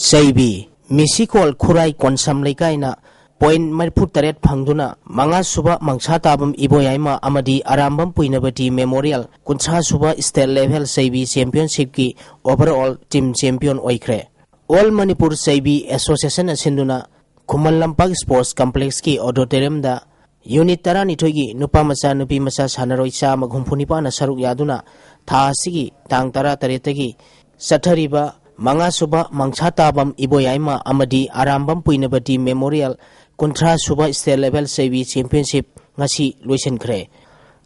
ꯆꯩꯕꯤ, ꯃꯤꯁꯤꯀꯣꯜ ꯈꯨꯔꯥꯏ ꯀꯣꯟꯁꯝ ꯂꯩꯀꯥꯏꯅ ꯄꯣꯏꯟ ꯃꯔꯤꯐꯨ ꯇꯔꯦꯠ ꯐꯪꯗꯨꯅ ꯃꯉꯥ ꯁꯨꯕ ꯃꯪꯁꯥ ꯇꯥꯕꯝ ꯏꯕꯣꯌꯥꯏꯃ ꯑꯃꯗꯤ ꯑꯔꯥꯝꯕꯝ ꯄꯨꯏꯅꯕꯇꯤ ꯃꯦꯃꯣꯔꯤꯌꯦꯜ ꯀꯨꯟꯊ꯭ꯔꯥ ꯁꯨꯕ ꯁ꯭ꯇꯦꯠ ꯂꯦꯚꯦꯜ ꯆꯩꯕꯤ ꯆꯦꯝꯄꯤꯌꯟꯁꯤꯞꯀꯤ ꯑꯣꯚꯔꯑꯣꯜ ꯇꯤꯝ ꯆꯦꯝꯄꯤꯌꯟ ꯑꯣꯏꯈ꯭ꯔꯦ꯫ ꯑꯣꯜ ꯃꯅꯤꯄꯨꯔ ꯆꯩꯕꯤ ꯑꯦꯁꯣꯁꯤꯌꯦꯁꯟꯅ ꯁꯤꯟꯗꯨꯅ ꯈꯨꯃꯟ ꯂꯝꯄꯥꯛ ꯁ꯭ꯄꯣꯔꯠꯁ ꯀꯝꯄ꯭ꯂꯦꯛꯁꯀꯤ ꯑꯣꯗꯤꯇꯣꯔꯤꯌꯝꯗ ꯌꯨꯅꯤꯠ ꯇꯔꯥꯅꯤꯊꯣꯏꯒꯤ ꯅꯨꯄꯥ ꯃꯆꯥ ꯅꯨꯄꯤ ꯃꯆꯥ ꯁꯥꯟꯅꯔꯣꯏ ꯆꯥꯝꯃꯒ ꯍꯨꯝꯐꯨ ꯅꯤꯄꯥꯟꯅ ꯁꯔꯨꯛ ꯌꯥꯗꯨꯅ ꯊꯥ ꯑꯁꯤꯒꯤ ꯇꯥꯡ ꯇꯔꯥ ꯇꯔꯦꯠꯇꯒꯤ ꯆꯠꯊꯔꯤꯕ ꯃꯉꯥ ꯁꯨꯕ ꯃꯪꯁꯥ ꯇꯥꯕꯝ ꯏꯕꯣꯌꯥꯏꯃ ꯑꯃꯗꯤ ꯑꯔꯥꯝꯕꯝ ꯄꯨꯏꯅꯕꯇꯤ ꯃꯦꯃꯣꯔꯤꯌꯦꯜ ꯀꯨꯟꯊ꯭ꯔꯥ ꯁꯨꯕ ꯁ꯭ꯇꯦꯠ ꯂꯦꯚꯦꯜ ꯆꯩꯕꯤ ꯆꯦꯝꯄꯤꯌꯟꯁꯤꯞ ꯉꯁꯤ ꯂꯣꯏꯁꯤꯟꯈ꯭ꯔꯦ꯫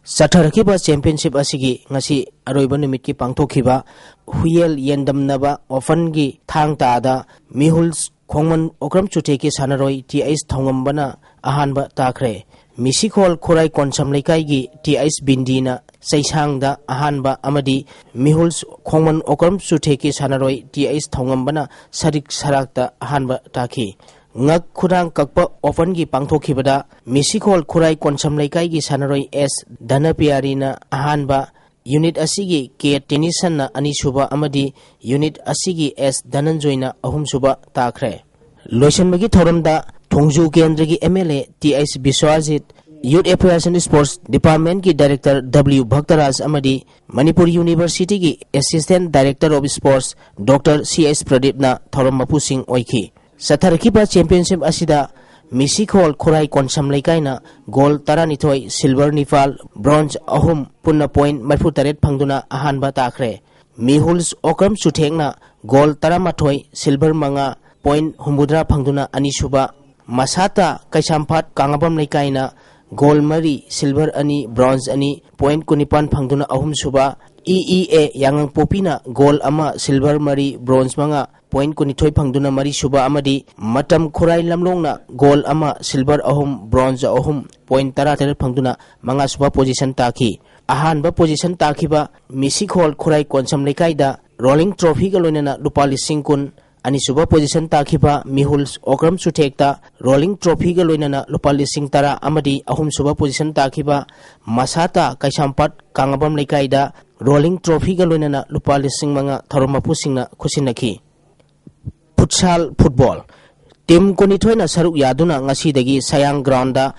ꯆꯠꯊꯔꯛꯈꯤꯕ ꯆꯦꯝꯄꯤꯌꯟꯁꯤꯞ ꯑꯁꯤꯒꯤ ꯉꯁꯤ ꯑꯔꯣꯏꯕ ꯅꯨꯃꯤꯠꯀꯤ ꯄꯥꯡꯊꯣꯛꯈꯤꯕ ꯍꯨꯌꯦꯜ ꯌꯦꯟꯗꯝꯅꯕ ꯑꯣꯄꯟꯒꯤ ꯊꯥꯡ ꯇꯥꯗ ꯃꯤꯍꯨꯜ ꯈꯣꯡꯃꯟ ꯑꯣꯀ꯭ꯔꯝ ꯆꯨꯊꯦꯛꯀꯤ ꯁꯥꯟꯅꯔꯣꯏ ꯇꯤ ꯑꯩꯆ ꯊꯧꯉꯝꯕꯅ ꯑꯍꯥꯟꯕ ꯇꯥꯈ꯭ꯔꯦ꯫ ꯃꯤꯁꯤꯈꯣꯜ ꯈꯨꯔꯥꯏ ꯀꯣꯟꯁꯝ ꯂꯩꯀꯥꯏꯒꯤ ꯇꯤ ꯑꯩꯆ ꯕꯤꯟꯗꯤꯅ ꯆꯩꯁꯥꯡꯗ ꯑꯍꯥꯟꯕ ꯑꯃꯗꯤ ꯃꯤꯍꯨꯜꯁ ꯈꯣꯡꯃꯟ ꯑꯣꯀ꯭ꯔꯝ ꯆꯨꯊꯦꯛꯀꯤ ꯁꯥꯟꯅꯔꯣꯏ ꯇꯤ ꯑꯩꯆ ꯊꯧꯉꯝꯕꯅ ꯁꯔꯤꯛ ꯁꯔꯥꯛꯇ ꯑꯍꯥꯟꯕ ꯇꯥꯈꯤ꯫ ꯉꯛ ꯈꯨꯗꯥꯡ ꯀꯛꯄ ꯑꯣꯄꯟꯒꯤ ꯄꯥꯡꯊꯣꯛꯈꯤꯕꯗ ꯃꯤꯁꯤꯈꯣꯜ ꯈꯨꯔꯥꯏ ꯀꯣꯟꯁꯝ ꯂꯩꯀꯥꯏꯒꯤ ꯁꯥꯟꯅꯔꯣꯏ ꯑꯦꯁ ꯙꯅꯄꯤꯌꯥꯔꯤꯅ ꯑꯍꯥꯟꯕ, ꯌꯨꯅꯤꯠ ꯑꯁꯤꯒꯤ ꯀꯦ ꯇꯦꯅꯤꯁꯟꯅ ꯑꯅꯤꯁꯨꯕ ꯑꯃꯗꯤ ꯌꯨꯅꯤꯠ ꯑꯁꯤꯒꯤ ꯑꯦꯁ ꯙꯅꯟꯖꯣꯏꯅ ꯑꯍꯨꯝꯁꯨꯕ ꯇꯥꯈ꯭ꯔꯦ꯫ ꯂꯣꯏꯁꯤꯟꯕꯒꯤ ꯊꯧꯔꯝꯗ ꯊꯣꯡꯖꯨ ꯀꯦꯟꯗ꯭ꯔꯒꯤ M L A T H Biswajit, youth affairs and sports ꯗꯤꯄꯥꯔꯠꯃꯦꯟꯠꯀꯤ ꯗꯥꯏꯔꯦꯛꯇꯔ ꯗꯕ꯭ꯂꯤꯌꯨ ꯚꯛꯇꯔꯥꯖ ꯑꯃꯗꯤ ꯃꯅꯤꯄꯨꯔ ꯌꯨꯅꯤꯚꯔꯁꯤꯇꯤꯒꯤ assistant director of sports doctor C H ꯄ꯭ꯔꯗꯤꯞꯅ ꯊꯧꯔꯝ ꯃꯄꯨꯁꯤꯡ ꯑꯣꯏꯈꯤ꯫ ꯆꯠꯊꯔꯛꯈꯤꯕ ꯆꯦꯝꯄꯤꯌꯟꯁꯤꯞ ꯑꯁꯤꯗ ꯃꯤꯁꯤꯈꯣꯜ ꯈꯨꯔꯥꯏ ꯀꯣꯟꯁꯝ ꯂꯩꯀꯥꯏꯅ ꯒꯣꯜ ꯇꯔꯥꯅꯤꯊꯣꯏ, ꯁꯤꯜꯚꯔ ꯅꯤꯄꯥꯜ, ꯕ꯭ꯔꯣꯟꯖ ꯑꯍꯨꯝ, ꯄꯨꯟꯅ ꯄꯣꯏꯟꯠ ꯃꯔꯤꯐꯨꯇꯔꯦꯠ ꯐꯪꯗꯨꯅ ꯑꯍꯥꯟꯕ ꯇꯥꯈ꯭ꯔꯦ꯫ ꯃꯤꯍꯨꯜꯁ ꯑꯣꯀ꯭ꯔꯝ ꯆꯨꯊꯦꯛꯅ ꯒꯣꯜ ꯇꯔꯥꯃꯥꯊꯣꯏ, ꯁꯤꯜꯚꯔ ꯃꯉꯥ, ꯄꯣꯏꯟꯠ ꯍꯨꯝꯐꯨꯇꯔꯥ ꯐꯪꯗꯨꯅ ꯑꯅꯤꯁꯨꯕ, ꯃꯁꯥꯇꯥ ꯀꯩꯁꯥꯝꯄꯥꯠ ꯀꯥꯡꯉꯕꯝ ꯂꯩꯀꯥꯏꯅ ꯒꯣꯜ ꯃꯔꯤ, ꯁꯤꯜꯚꯔ ꯑꯅꯤ, ꯕ꯭ꯔꯣꯟꯖ ꯑꯅꯤ, ꯄꯣꯏꯟꯠ ꯀꯨꯟꯅꯤꯄꯥꯟ ꯐꯪꯗꯨꯅ ꯑꯍꯨꯝꯁꯨꯕ, ꯏ ꯏ ꯑꯦ ꯌꯥꯉꯪꯄꯣꯛꯄꯤꯅ ꯒꯣꯜ ꯑꯃ, ꯁꯤꯜꯚꯔ ꯃꯔꯤ, ꯕ꯭ꯔꯣꯟꯖ ꯃꯉꯥ, ꯄꯣꯏꯟꯠ ꯀꯨꯟꯅꯤꯊꯣꯏ ꯐꯪꯗꯨꯅ ꯃꯔꯤꯁꯨꯕ ꯑꯃꯗꯤ ꯃꯇꯝ ꯈꯨꯔꯥꯏ ꯂꯝꯂꯣꯡꯅ ꯒꯣꯜ ꯑꯃ, ꯁꯤꯜꯚꯔ ꯑꯍꯨꯝ, ꯕ꯭ꯔꯣꯟꯖ ꯑꯍꯨꯝ, ꯄꯣꯏꯟꯠ ꯇꯔꯥꯇꯔꯦꯠ ꯐꯪꯗꯨꯅ ꯃꯉꯥꯁꯨꯕ ꯄꯣꯖꯤꯁꯟ ꯇꯥꯈꯤ꯫ ꯑꯍꯥꯟꯕ ꯄꯣꯖꯤꯁꯟ ꯇꯥꯈꯤꯕ ꯃꯤꯁꯤꯈꯣꯜ ꯈꯨꯔꯥꯏ ꯀꯣꯟꯁꯝ ꯂꯩꯀꯥꯏꯗ ꯔꯣꯂꯤꯡ ꯇ꯭ꯔꯣꯐꯤꯒ ꯂꯣꯏꯅꯅ ꯂꯨꯄꯥ ꯂꯤꯁꯤꯡ ꯀꯨꯟ, ꯑꯅꯤꯁꯨꯕ ꯄꯣꯖꯤꯁꯟ ꯇꯥꯈꯤꯕ ꯃꯤꯍꯨꯜꯁ ꯑꯣꯀ꯭ꯔꯝ ꯆꯨꯊꯦꯛꯇ ꯔꯣꯂꯤꯡ ꯇ꯭ꯔꯣꯐꯤꯒ ꯂꯣꯏꯅꯅ ꯂꯨꯄꯥ ꯂꯤꯁꯤꯡ ꯇꯔꯥ ꯑꯃꯗꯤ ꯑꯍꯨꯝꯁꯨꯕ ꯄꯣꯖꯤꯁꯟ ꯇꯥꯈꯤꯕ ꯃꯁꯥꯇꯥ ꯀꯩꯁꯥꯝꯄꯥꯠ ꯀꯥꯡꯉꯕꯝ ꯂꯩꯀꯥꯏꯗ ꯔꯣꯂꯤꯡ ꯇ꯭ꯔꯣꯐꯤꯒ ꯂꯣꯏꯅꯅ ꯂꯨꯄꯥ ꯂꯤꯁꯤꯡ ꯃꯉꯥ ꯊꯧꯔꯝ ꯃꯄꯨꯁꯤꯡꯅ ꯈꯨꯠꯁꯤꯟꯅꯈꯤ꯫ ꯐꯨꯠꯁꯥꯜ ꯐꯨꯠꯕꯣꯜ꯫ ꯇꯤꯝ ꯀꯨꯟꯅꯤꯊꯣꯏꯅ ꯁꯔꯨꯛ ꯌꯥꯗꯨꯅ ꯉꯁꯤꯗꯒꯤ Sayang ground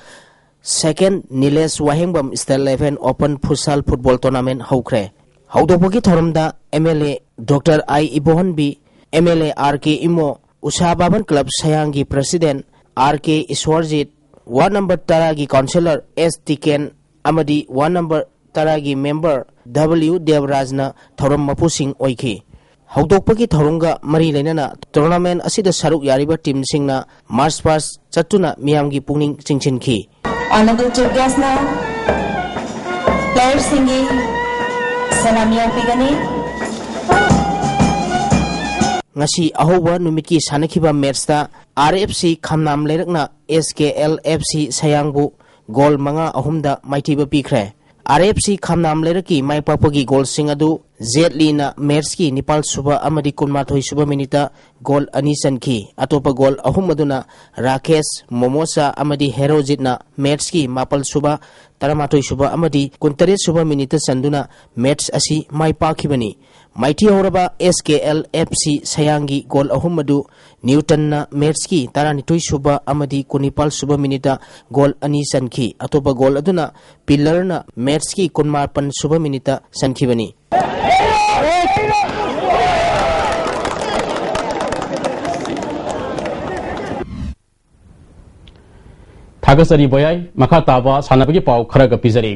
second Nilesh Wahengbam state eleven open futsal football tournament ꯍꯧꯈ꯭ꯔꯦ꯫ ꯍꯧꯗꯣꯛꯄꯒꯤ ꯊꯧꯔꯝꯗ M L A doctor I Ibohanbi, M L A R K Imo, Usha Baban club ꯁꯌꯥꯡꯒꯤ president R K Ishwarjit, ward number ꯇꯔꯥꯒꯤ ꯀꯥꯎꯟꯁꯤꯂꯔ ꯑꯦꯁ ꯇꯤꯀꯦꯟ ꯑꯃꯗꯤ ꯋꯥꯔꯗ ꯅꯝꯕꯔ ꯇꯔꯥꯒꯤ ꯃꯦꯝꯕꯔ ꯗꯕ꯭ꯂꯤꯌꯨ ꯗꯦꯕꯔꯥꯖꯅ ꯊꯧꯔꯝ ꯃꯄꯨꯁꯤꯡ ꯑꯣꯏꯈꯤ꯫ ꯍꯧꯗꯣꯛꯄꯒꯤ ꯊꯧꯔꯝꯒ ꯃꯔꯤ ꯂꯩꯅꯅ ꯇꯣꯔꯅꯥꯃꯦꯟꯠ ꯑꯁꯤꯗ ꯁꯔꯨꯛ ꯌꯥꯔꯤꯕ ꯇꯤꯝꯁꯤꯡꯅ ꯃꯥꯔꯆ ꯄꯥꯁ ꯆꯠꯇꯨꯅ ꯃꯤꯌꯥꯝꯒꯤ ꯄꯨꯛꯅꯤꯡ ꯆꯤꯡꯁꯤꯟꯈꯤ꯫ Honourable chief ꯒꯦꯁ꯭ꯠꯅ ꯄ꯭ꯂꯦꯌꯔꯁꯤꯡꯒꯤ ꯁꯂꯥꯃꯤ ꯂꯧꯕꯤꯒꯅꯤ꯫ ꯉꯁꯤ ꯑꯍꯧꯕ ꯅꯨꯃꯤꯠꯀꯤ ꯁꯥꯟꯅꯈꯤꯕ ꯃꯦꯠꯁꯇ ꯑꯥꯔ ꯑꯦꯐ ꯁꯤ ꯈꯝꯅꯥꯝ ꯂꯩꯔꯛꯅ ꯑꯦꯁ ꯀꯦ ꯑꯦꯜ ꯑꯦꯐ ꯁꯤ ꯁꯌꯥꯡꯕꯨ ꯒꯣꯜ ꯃꯉꯥ ꯑꯍꯨꯝꯗ ꯃꯥꯏꯊꯤꯕ ꯄꯤꯈ꯭ꯔꯦ꯫ ꯑꯥꯔ ꯑꯦꯐ ꯁꯤ ꯈꯥꯝꯅꯥꯝ ꯂꯩꯔꯛꯀꯤ ꯃꯥꯏ ꯄꯥꯛꯄꯒꯤ ꯒꯣꯜꯁꯤꯡ ꯑꯗꯨ ꯖꯦꯠ ꯂꯤꯅ ꯃꯦꯠꯁꯀꯤ ꯅꯤꯄꯥꯜ ꯁꯨꯕ ꯑꯃꯗꯤ ꯀꯨꯟꯃꯥꯊꯣꯏ ꯁꯨꯕ ꯃꯤꯅꯤꯠꯇ ꯒꯣꯜ ꯑꯅꯤ ꯆꯟꯈꯤ꯫ ꯑꯇꯣꯞꯄ ꯒꯣꯜ ꯑꯍꯨꯝ ꯑꯗꯨꯅ ꯔꯥꯀꯦꯁ, ꯃꯣꯃꯣꯁꯥ ꯑꯃꯗꯤ ꯍꯦꯔꯣꯖꯤꯠꯅ ꯃꯦꯠꯁꯀꯤ ꯃꯥꯄꯜ ꯁꯨꯕ, ꯇꯔꯥꯃꯥꯊꯣꯏ ꯁꯨꯕ ꯑꯃꯗꯤ ꯀꯨꯟꯇꯔꯦꯠ ꯁꯨꯕ ꯃꯤꯅꯤꯠꯇ ꯆꯟꯗꯨꯅ ꯃꯦꯠꯁ ꯑꯁꯤ ꯃꯥꯏ ꯄꯥꯛꯈꯤꯕꯅꯤ꯫ ꯃꯥꯏꯊꯤꯍꯧꯔꯕ ꯑꯦꯁ ꯀꯦ ꯑꯦꯜ ꯑꯦꯐ ꯁꯤ ꯁꯌꯥꯡꯒꯤ ꯒꯣꯜ ꯑꯍꯨꯝ ꯑꯗꯨ ꯅ꯭ꯌꯨꯇꯟꯅ ꯃꯦꯠꯁꯀꯤ ꯇꯔꯥꯅꯤꯊꯣꯏ ꯁꯨꯕ ꯑꯃꯗꯤ ꯀꯨꯟꯅꯤꯄꯥꯜ ꯁꯨꯕ ꯃꯤꯅꯤꯠꯇ ꯒꯣꯜ ꯑꯅꯤ ꯆꯟꯈꯤ꯫ ꯑꯇꯣꯞꯄ ꯒꯣꯜ ꯑꯗꯨꯅ ꯄꯤꯂꯔꯅ ꯃꯦꯠꯁꯀꯤ ꯀꯨꯟꯃꯥꯄꯟ ꯁꯨꯕ ꯃꯤꯅꯤꯠꯇ ꯆꯟꯈꯤꯕꯅꯤ꯫ ꯊꯥꯒꯠꯆꯔꯤ ꯕꯣꯌꯥꯏ꯫ ꯃꯈꯥ ꯇꯥꯕ ꯁꯥꯟꯅꯕꯒꯤ ꯄꯥꯎ ꯈꯔꯒ ꯄꯤꯖꯔꯤ꯫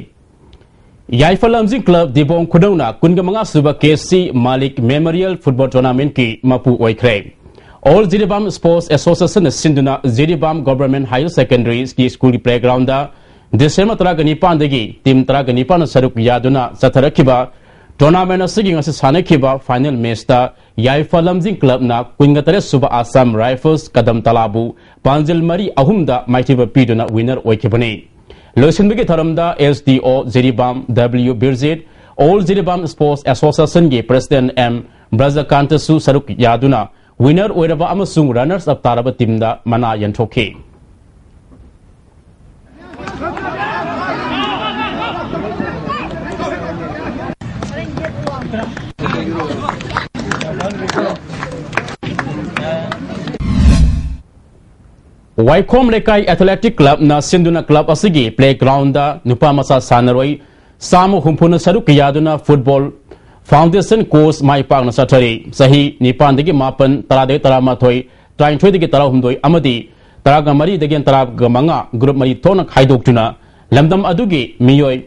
ꯌꯥꯏꯐ ꯂꯝꯖꯤꯡ ꯀ꯭ꯂꯕ ꯗꯤꯕꯣꯡ ꯈꯨꯅꯧꯅ ꯀꯨꯟꯒ ꯃꯉꯥ ꯁꯨꯕ ꯀꯦ ꯁꯤ ꯃꯥꯂꯤꯛ ꯃꯦꯃꯣꯔꯤꯌꯦꯜ ꯐꯨꯠꯕꯣꯜ ꯇꯣꯔꯅꯥꯃꯦꯟꯠꯀꯤ ꯃꯄꯨ ꯑꯣꯏꯈ꯭ꯔꯦ꯫ ꯑꯣꯜ ꯖꯤꯔꯤꯕꯥꯝ ꯁ꯭ꯄꯣꯔꯠꯁ ꯑꯦꯁꯣꯁꯤꯌꯦꯁꯟꯅ ꯁꯤꯟꯗꯨꯅ ꯖꯤꯔꯤꯕꯥꯝ ꯒꯣꯚꯔꯟꯃꯦꯟꯠ ꯍꯥꯌꯔ ꯁꯦꯀꯦꯟꯗꯔꯤ ꯁ꯭ꯀꯨꯜꯒꯤ ꯄ꯭ꯂꯦꯒ꯭ꯔꯥꯎꯟꯗ ꯗꯤꯁꯦꯝꯕꯔ ꯇꯔꯥꯒ ꯅꯤꯄꯥꯟꯗꯒꯤ ꯇꯤꯝ ꯇꯔꯥꯒ ꯅꯤꯄꯥꯟꯅ ꯁꯔꯨꯛ ꯌꯥꯗꯨꯅ ꯆꯠꯊꯔꯛꯈꯤꯕ ꯇꯣꯔꯅꯥꯃꯦꯟꯠ ꯑꯁꯤꯒꯤ ꯉꯁꯤ ꯁꯥꯟꯅꯈꯤꯕ ꯐꯥꯏꯅꯦꯜ ꯃꯦꯆꯇ ꯌꯥꯏꯐ ꯂꯝꯖꯤꯡ ꯀ꯭ꯂꯕꯅ ꯀꯨꯟꯒ ꯇꯔꯦꯠ ꯁꯨꯕ ꯑꯁꯥꯝ ꯔꯥꯏꯐꯜꯁ ꯀꯗꯝ ꯇꯂꯥꯕꯨ ꯄꯥꯟꯖꯤꯜ ꯃꯔꯤ ꯑꯍꯨꯝꯗ ꯃꯥꯏꯊꯤꯕ ꯄꯤꯗꯨꯅ ꯋꯤꯅꯔ ꯑꯣꯏꯈꯤꯕꯅꯤ꯫ ꯂꯣꯏꯁꯤꯟꯕꯒꯤ ꯊꯧꯔꯝꯗ S D O Jiribam W Birjit, all Jiribam sports ꯑꯦꯁꯣꯁꯤꯌꯦꯁꯟꯒꯤ ꯄ꯭ꯔꯦꯁꯤꯗꯦꯟꯠ ꯑꯦꯝ ꯕ꯭ꯔꯖꯀꯥꯟꯇꯁꯨ ꯁꯔꯨꯛ ꯌꯥꯗꯨꯅ ꯋꯤꯅꯔ ꯑꯣꯏꯔꯕ ꯑꯃꯁꯨꯡ ꯔꯟꯅꯔꯁ ꯑꯞ ꯇꯥꯔꯕ ꯇꯤꯝꯗ ꯃꯅꯥ ꯌꯦꯟꯊꯣꯛꯈꯤ꯫ ꯋꯥꯏꯈꯣꯝ ꯂꯩꯀꯥꯏ ꯑꯦꯊꯂꯦꯇꯤꯛ ꯀ꯭ꯂꯕꯅ ꯁꯤꯟꯗꯨꯅ ꯀ꯭ꯂꯕ ꯑꯁꯤꯒꯤ ꯄ꯭ꯂꯦꯒ꯭ꯔꯥꯎꯟꯗ ꯅꯨꯄꯥ ꯃꯆꯥ ꯁꯥꯟꯅꯔꯣꯏ ꯆꯥꯝꯃ ꯍꯨꯝꯐꯨꯅ ꯁꯔꯨꯛ ꯌꯥꯗꯨꯅ ꯐꯨꯠꯕꯣꯜ ꯐꯥꯎꯟꯗꯦꯁꯟ ꯀꯣꯔꯁ ꯃꯥꯏ ꯄꯥꯛꯅ ꯆꯠꯊꯔꯤ꯫ ꯆꯍꯤ ꯅꯤꯄꯥꯟꯗꯒꯤ ꯃꯥꯄꯟ, ꯇꯔꯥꯗꯒꯤ ꯇꯔꯥꯃꯥꯊꯣꯏ, ꯇꯔꯥꯅꯤꯊꯣꯏꯗꯒꯤ ꯇꯔꯥꯍꯨꯝꯗꯣꯏ ꯑꯃꯗꯤ ꯇꯔꯥꯒ ꯃꯔꯤꯗꯒꯤ ꯇꯔꯥꯒ ꯃꯉꯥ ꯒ꯭ꯔꯨꯞ ꯃꯔꯤ ꯊꯣꯛꯅ ꯈꯥꯏꯗꯣꯛꯇꯨꯅ ꯂꯝꯗꯝ ꯑꯗꯨꯒꯤ ꯃꯤꯑꯣꯏ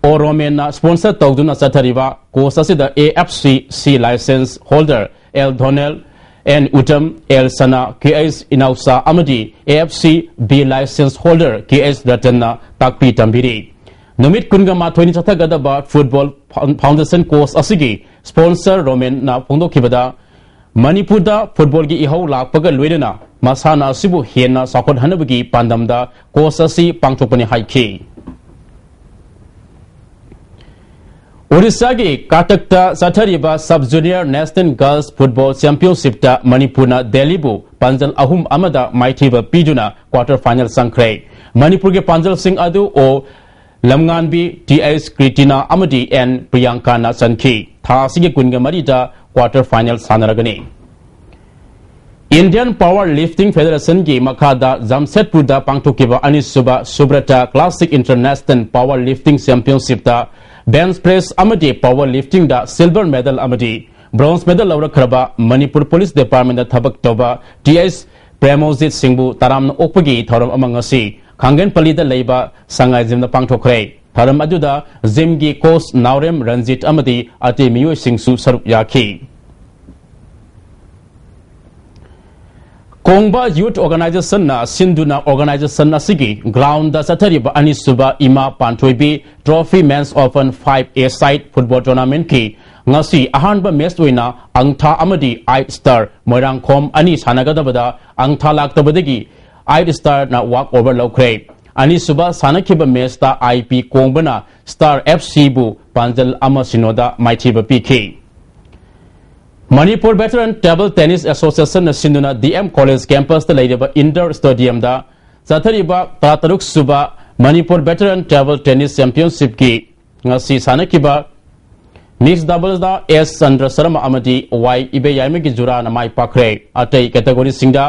ꯑꯣ ꯔꯣꯃꯦꯟꯅ ꯁ꯭ꯄꯣꯟꯁꯔ ꯇꯧꯗꯨꯅ ꯆꯠꯊꯔꯤꯕ ꯀꯣꯔꯁ ꯑꯁꯤꯗ ꯑꯦ F C C licence holder L Dhonel, N Uttam, L Sana, K H Inaocha ꯑꯃꯗꯤ A F C B licence holder K H ꯔꯇꯟꯅ ꯇꯥꯛꯄꯤ ꯇꯝꯕꯤꯔꯤ꯫ ꯅꯨꯃꯤꯠ ꯀꯨꯟꯒ ꯃꯥꯊꯣꯏꯅꯤ ꯆꯠꯊꯒꯗꯕ ꯐꯨꯠꯕꯣꯜ ꯐꯥꯎꯟ-, ꯐꯥꯎꯟꯗꯦꯁꯟ ꯀꯣꯔꯁ ꯑꯁꯤꯒꯤ ꯁ꯭ꯄꯣꯟꯁꯔ ꯔꯣꯃꯦꯟꯅ ꯐꯣꯡꯗꯣꯛꯈꯤꯕꯗ, ꯃꯅꯤꯄꯨꯔꯗ ꯐꯨꯠꯕꯣꯜꯒꯤ ꯏꯍꯧ ꯂꯥꯛꯄꯒ ꯂꯣꯏꯅꯅ ꯃꯁꯥꯟꯅ ꯑꯁꯤꯕꯨ ꯍꯦꯟꯅ ꯆꯥꯎꯈꯠꯍꯟꯅꯕꯒꯤ ꯄꯥꯟꯗꯝꯗ ꯀꯣꯔꯁ ꯑꯁꯤ ꯄꯥꯡꯊꯣꯛꯄꯅꯤ ꯍꯥꯏꯈꯤ꯫ ꯑꯣꯔꯤꯁꯥꯒꯤ ꯀꯥꯇꯛꯇ ꯆꯠꯊꯔꯤꯕ sub junior national girls football ꯆꯦꯝꯄꯤꯌꯟꯁꯤꯞꯇ ꯃꯅꯤꯄꯨꯔꯅ ꯗꯦꯜꯂꯤꯕꯨ ꯄꯥꯟꯖꯜ ꯑꯍꯨꯝ ꯑꯃꯗ ꯃꯥꯏꯊꯤꯕ ꯄꯤꯗꯨꯅ ꯀ꯭ꯋꯥꯔꯇꯔ ꯐꯥꯏꯅꯦꯜ ꯆꯪꯈ꯭ꯔꯦ꯫ ꯃꯅꯤꯄꯨꯔꯒꯤ ꯄꯥꯟꯖꯜꯁꯤꯡ ꯑꯗꯨ ꯑꯣ ꯂꯝꯉꯥꯟꯕꯤ, ꯇꯤ ꯑꯩꯆ ꯀ꯭ꯔꯤꯇꯤꯅꯥ ꯑꯃꯗꯤ ꯑꯦꯟ ꯄ꯭ꯔꯤꯌꯥꯡꯀꯥꯅ ꯆꯟꯈꯤ꯫ ꯊꯥ ꯑꯁꯤꯒꯤ ꯀꯨꯟꯒ ꯃꯔꯤꯗ ꯀ꯭ꯋꯥꯔꯇꯔ ꯐꯥꯏꯅꯦꯜ ꯁꯥꯟꯅꯔꯒꯅꯤ꯫ ꯏꯟꯗꯤꯌꯟ ꯄꯥꯋꯔ ꯂꯤꯐꯇꯤꯡ ꯐꯦꯗꯔꯦꯁꯟꯒꯤ ꯃꯈꯥꯗ ꯖꯥꯝꯁꯦꯗꯄꯨꯔꯗ ꯄꯥꯡꯊꯣꯛꯈꯤꯕ ꯑꯅꯤꯁꯨꯕ Subrata classic international power lifting ꯆꯦꯝꯄꯤꯌꯟꯁꯤꯞꯇ ꯕꯦꯟꯆ ꯄ꯭ꯔꯦꯁ ꯑꯃꯗꯤ ꯄꯥꯋꯔ ꯂꯤꯐꯇꯤꯡꯗ ꯁꯤꯜꯚꯔ ꯃꯦꯗꯜ ꯑꯃꯗꯤ ꯕ꯭ꯔꯣꯟꯖ ꯃꯦꯗꯜ ꯂꯧꯔꯛꯈ꯭ꯔꯕ ꯃꯅꯤꯄꯨꯔ ꯄꯨꯂꯤꯁ ꯗꯤꯄꯥꯔꯠꯃꯦꯟꯗ ꯊꯕꯛ ꯇꯧꯕ ꯇꯤ ꯑꯩꯆ ꯄ꯭ꯔꯦꯃꯣꯖꯤꯠ ꯁꯤꯡꯕꯨ ꯇꯔꯥꯝꯅ ꯑꯣꯛꯄꯒꯤ ꯊꯧꯔꯝ ꯑꯃ ꯉꯁꯤ ꯈꯥꯡꯒꯦꯟꯄꯜꯂꯤꯗ ꯂꯩꯕ ꯁꯉꯥꯏ ꯖꯤꯝꯗ ꯄꯥꯡꯊꯣꯛꯈ꯭ꯔꯦ꯫ ꯊꯧꯔꯝ ꯑꯗꯨꯗ ꯖꯤꯝꯒꯤ ꯀꯣꯆ ꯅꯥꯎꯔꯦꯝ ꯔꯟꯖꯤꯠ ꯑꯃꯗꯤ ꯑꯇꯩ ꯃꯤꯑꯣꯏꯁꯤꯡꯁꯨ ꯁꯔꯨꯛ ꯌꯥꯈꯤ꯫ ꯀꯣꯡꯕ ꯌꯨꯊ ꯑꯣꯔꯒꯅꯥꯏꯖꯦꯁꯟꯅ ꯁꯤꯟꯗꯨꯅ ꯑꯣꯔꯒꯅꯥꯏꯖꯦꯁꯟ ꯑꯁꯤꯒꯤ ꯒ꯭ꯔꯥꯎꯟꯗ ꯆꯠꯊꯔꯤꯕ ꯑꯅꯤꯁꯨꯕ ꯏꯃꯥ ꯄꯥꯟꯊꯣꯏꯕꯤ ꯇ꯭ꯔꯣꯐꯤ ꯃꯦꯟꯁ ꯑꯣꯄꯟ ꯐꯥꯏꯚ ꯑꯦ ꯁꯥꯏꯠ ꯐꯨꯠꯕꯣꯜ ꯇꯣꯔꯅꯥꯃꯦꯟꯠꯀꯤ ꯉꯁꯤ ꯑꯍꯥꯟꯕ ꯃꯦꯆ ꯑꯣꯏꯅ ꯑꯪꯊꯥ ꯑꯃꯗꯤ ꯑꯥꯏꯠ ꯁ꯭ꯇꯥꯔ ꯃꯣꯏꯔꯥꯡꯈꯣꯝ ꯑꯅꯤ ꯁꯥꯟꯅꯒꯗꯕꯗ ꯑꯪꯊꯥ ꯂꯥꯛꯇꯕꯗꯒꯤ ꯑꯥꯏꯠ ꯁ꯭ꯇꯥꯔꯅ ꯋꯥꯛ ꯑꯣꯚꯔ ꯂꯧꯈ꯭ꯔꯦ꯫ ꯑꯅꯤꯁꯨꯕ ꯁꯥꯟꯅꯈꯤꯕ ꯃꯦꯆꯇ ꯑꯥꯏ ꯄꯤ ꯀꯣꯡꯕꯅ ꯁ꯭ꯇꯥꯔ ꯑꯦꯐ ꯁꯤꯕꯨ ꯄꯥꯟꯖꯜ ꯑꯃ ꯁꯤꯅꯣꯗ ꯃꯥꯏꯊꯤꯕ ꯄꯤꯈꯤ꯫ ꯃꯅꯤꯄꯨꯔ ꯚꯦꯇꯔꯟ ꯇꯦꯕꯜ ꯇꯦꯅꯤꯁ ꯑꯦꯁꯣꯁꯤꯌꯦꯁꯟꯅ ꯁꯤꯟꯗꯨꯅ ꯗꯤ ꯑꯦꯝ ꯀꯣꯂꯦꯖ ꯀꯦꯝꯄꯁꯇ ꯂꯩꯔꯤꯕ ꯏꯟꯗꯣꯔ ꯁ꯭ꯇꯦꯗꯤꯌꯝꯗ ꯆꯠꯊꯔꯤꯕ ꯇꯔꯥꯇꯔꯨꯛ ꯁꯨꯕ ꯃꯅꯤꯄꯨꯔ ꯚꯦꯇꯔꯟ ꯇꯦꯕꯜ ꯇꯦꯅꯤꯁ ꯆꯦꯝꯄꯤꯌꯟꯁꯤꯞꯀꯤ ꯉꯁꯤ ꯁꯥꯟꯅꯈꯤꯕ ꯃꯤꯛꯁ ꯗꯕꯜꯁꯇ ꯑꯦꯁ ꯆꯟꯗ꯭ꯔ ꯁꯔꯃ ꯑꯃꯗꯤ ꯋꯥꯏ ꯏꯕꯦꯌꯥꯏꯃꯒꯤ ꯖꯨꯔꯥꯅ ꯃꯥꯏ ꯄꯥꯛꯈ꯭ꯔꯦ꯫ ꯑꯇꯩ ꯀꯦꯇꯦꯒꯣꯔꯤꯁꯤꯡꯗ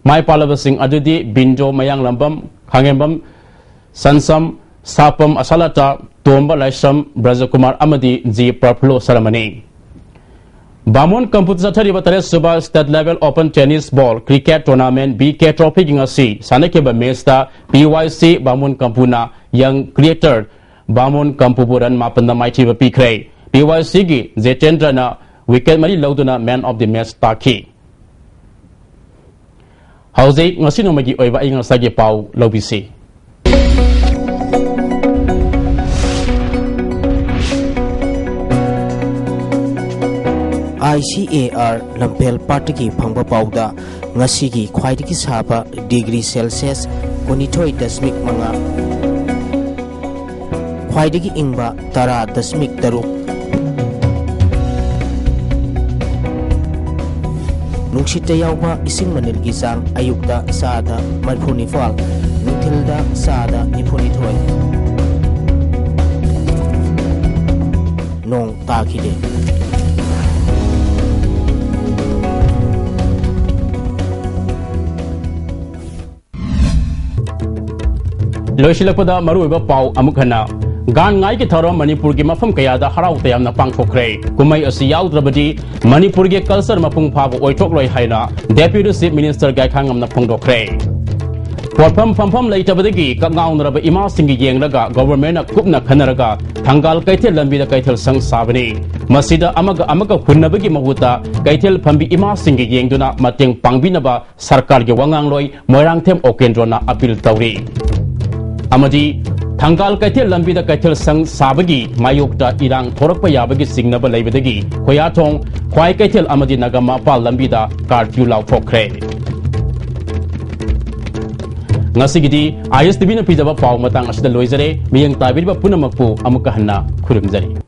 ꯃꯥꯏ ꯄꯥꯛꯂꯕꯁꯤꯡ ꯑꯗꯨꯗꯤ ꯕꯤꯟꯗꯣ ꯃꯌꯥꯡꯂꯝꯕꯝ, ꯈꯥꯡꯉꯦꯝꯕꯝ ꯁꯟꯁꯝ, ꯁꯥꯄꯝ ꯑꯁꯥꯂꯇꯥ, ꯇꯣꯝꯕ ꯂꯥꯏꯁ꯭ꯔꯝ, ꯕ꯭ꯔꯖꯀꯨꯃꯥꯔ ꯑꯃꯗꯤ ꯖꯤ ꯄ꯭ꯔꯐꯨꯜꯂꯣ ꯁꯔꯃꯅꯤ꯫ ꯕꯥꯃꯣꯟ ꯀꯝꯄꯨꯗ ꯆꯠꯊꯔꯤꯕ ꯇꯔꯦꯠ ꯁꯨꯕ ꯁ꯭ꯇꯦꯠ ꯂꯦꯚꯦꯜ ꯑꯣꯄꯟ ꯇꯦꯅꯤꯁ ꯕꯣꯜ ꯀ꯭ꯔꯤꯀꯦꯠ ꯇꯣꯔꯅꯥꯃꯦꯟꯠ ꯕꯤ ꯀꯦ ꯇ꯭ꯔꯣꯐꯤꯒꯤ ꯉꯁꯤ ꯁꯥꯟꯅꯈꯤꯕ ꯃꯦꯆꯇ ꯄꯤ ꯋꯥꯏ ꯁꯤ ꯕꯥꯃꯣꯟ ꯀꯝꯄꯨꯅ ꯌꯪ ꯀ꯭ꯔꯤꯌꯦꯇꯔ ꯕꯥꯃꯣꯟ ꯀꯝꯄꯨꯕꯨ ꯔꯟ ꯃꯥꯄꯟꯗ ꯃꯥꯏꯊꯤꯕ ꯄꯤꯈ꯭ꯔꯦ꯫ ꯄꯤ ꯋꯥꯏ ꯁꯤꯒꯤ ꯖꯦꯇꯦꯟꯗ꯭ꯔꯅ ꯋꯤꯀꯦꯠ ꯃꯔꯤ ꯂꯧꯗꯨꯅ ꯃꯦꯟ ꯑꯣꯐ ꯗꯤ ꯃꯦꯆ ꯇꯥꯈꯤ꯫ ꯍꯧꯖꯤꯛ ꯉꯁꯤ ꯅꯣꯡꯃꯒꯤ ꯑꯣꯏꯕ ꯑꯏꯪ ꯑꯁꯥꯒꯤ ꯄꯥꯎ ꯂꯧꯕꯤꯁꯤ꯫ ꯑꯥꯏ ꯁꯤ ꯑꯦ ꯑꯥꯔ ꯂꯝꯐꯦꯜ ꯄꯥꯠꯇꯒꯤ ꯐꯪꯕ ꯄꯥꯎꯗ, ꯉꯁꯤꯒꯤ ꯈ꯭ꯋꯥꯏꯗꯒꯤ ꯁꯥꯕ ꯗꯤꯒ꯭ꯔꯤ ꯁꯦꯜꯁꯤꯌꯁ ꯀꯨꯟꯅꯤꯊꯣꯏ ꯗꯁꯃꯤꯛ ꯃꯉꯥ, ꯈ꯭ꯋꯥꯏꯗꯒꯤ ꯏꯪꯕ ꯇꯔꯥ ꯗꯁꯃꯤꯛ ꯇꯔꯨꯛ, ꯅꯨꯡꯁꯤꯠꯇ ꯌꯥꯎꯕ ꯏꯁꯤꯡ ꯃꯅꯤꯜꯒꯤ ꯆꯥꯡ ꯑꯌꯨꯛꯇ ꯆꯥꯗ ꯃꯔꯤꯐꯨ ꯅꯤꯄꯥꯜ, ꯅꯨꯡꯊꯤꯜꯗ ꯆꯥꯗ ꯅꯤꯐꯨ ꯅꯤꯊꯣꯏ꯫ ꯅꯣꯡ ꯇꯥꯈꯤꯗꯦ꯫ ꯂꯣꯏꯁꯤꯜꯂꯛꯄꯗ ꯃꯔꯨꯑꯣꯏꯕ ꯄꯥꯎ ꯑꯃꯨꯛ ꯍꯟꯅ꯫ ꯒꯥꯟ ꯉꯥꯏꯒꯤ ꯊꯧꯔꯝ ꯃꯅꯤꯄꯨꯔꯒꯤ ꯃꯐꯝ ꯀꯌꯥꯗ ꯍꯔꯥꯎ ꯇꯌꯥꯝꯅ ꯄꯥꯡꯊꯣꯛꯈ꯭ꯔꯦ꯫ ꯀꯨꯝꯍꯩ ꯑꯁꯤ ꯌꯥꯎꯗ꯭ꯔꯕꯗꯤ ꯃꯅꯤꯄꯨꯔꯒꯤ ꯀꯜꯆꯔ ꯃꯄꯨꯡ ꯐꯥꯕ ꯑꯣꯏꯊꯣꯛꯂꯣꯏ ꯍꯥꯏꯅ ꯗꯦꯄ꯭ꯌꯨꯇꯤ ꯆꯤꯐ ꯃꯤꯅꯤꯁꯇꯔ ꯒꯥꯏꯈꯥꯉꯝꯅ ꯐꯣꯡꯗꯣꯛꯈ꯭ꯔꯦ꯫ ꯄꯣꯠꯐꯝ ꯐꯝꯐꯝ ꯂꯩꯇꯕꯗꯒꯤ ꯀꯛꯉꯥꯎꯅꯔꯕ ꯏꯃꯥꯁꯤꯡꯒꯤ ꯌꯦꯡꯂꯒ ꯒꯣꯚꯔꯟꯃꯦꯟꯠꯅ ꯀꯨꯞꯅ ꯈꯟꯅꯔꯒ ꯊꯪꯒꯥꯜ ꯀꯩꯊꯦꯜ ꯂꯝꯕꯤꯗ ꯀꯩꯊꯦꯜ ꯁꯪ ꯁꯥꯕꯅꯤ꯫ ꯃꯁꯤꯗ ꯑꯃꯒ ꯑꯃꯒ ꯍꯨꯟꯅꯕꯒꯤ ꯃꯍꯨꯠꯇ ꯀꯩꯊꯦꯜ ꯐꯝꯕꯤ ꯏꯃꯥꯁꯤꯡꯒꯤ ꯌꯦꯡꯗꯨꯅ ꯃꯇꯦꯡ ꯄꯥꯡꯕꯤꯅꯕ ꯁꯔꯀꯥꯔꯒꯤ ꯋꯥꯉꯥꯡꯂꯣꯏ ꯃꯣꯏꯔꯥꯡꯊꯦꯝ ꯑꯣꯀꯦꯟꯗ꯭ꯔꯣꯅ ꯑꯄꯤꯜ ꯇꯧꯔꯤ꯫ ꯑꯃꯗꯤ ꯊꯪꯒꯥꯜ ꯀꯩꯊꯦꯜ ꯂꯝꯕꯤꯗ ꯀꯩꯊꯦꯜ ꯁꯪ ꯁꯥꯕꯒꯤ ꯃꯥꯌꯣꯛꯇ ꯏꯔꯥꯡ ꯊꯣꯔꯛꯄ ꯌꯥꯕꯒꯤ ꯆꯤꯡꯅꯕ ꯂꯩꯕꯗꯒꯤ ꯈꯣꯌꯥꯊꯣꯡ, ꯈ꯭ꯋꯥꯏ ꯀꯩꯊꯦꯜ ꯑꯃꯗꯤ ꯅꯒꯥꯃꯄꯥꯜ ꯂꯝꯕꯤꯗ ꯀꯥꯔꯐ꯭ꯌꯨ ꯂꯥꯎꯊꯣꯛꯈ꯭ꯔꯦ꯫ ꯉꯁꯤꯒꯤꯗꯤ ꯑꯥꯏ ꯑꯦꯁ ꯇꯤ ꯚꯤꯅ ꯄꯤꯖꯕ ꯄꯥꯎ ꯃꯇꯥꯡ ꯑꯁꯤꯗ ꯂꯣꯏꯖꯔꯦ꯫ ꯃꯤꯠꯌꯦꯡ ꯇꯥꯕꯤꯔꯤꯕ ꯄꯨꯝꯅꯃꯛꯄꯨ ꯑꯃꯨꯛꯀ ꯍꯟꯅ ꯈꯨꯔꯨꯝꯖꯔꯤ꯫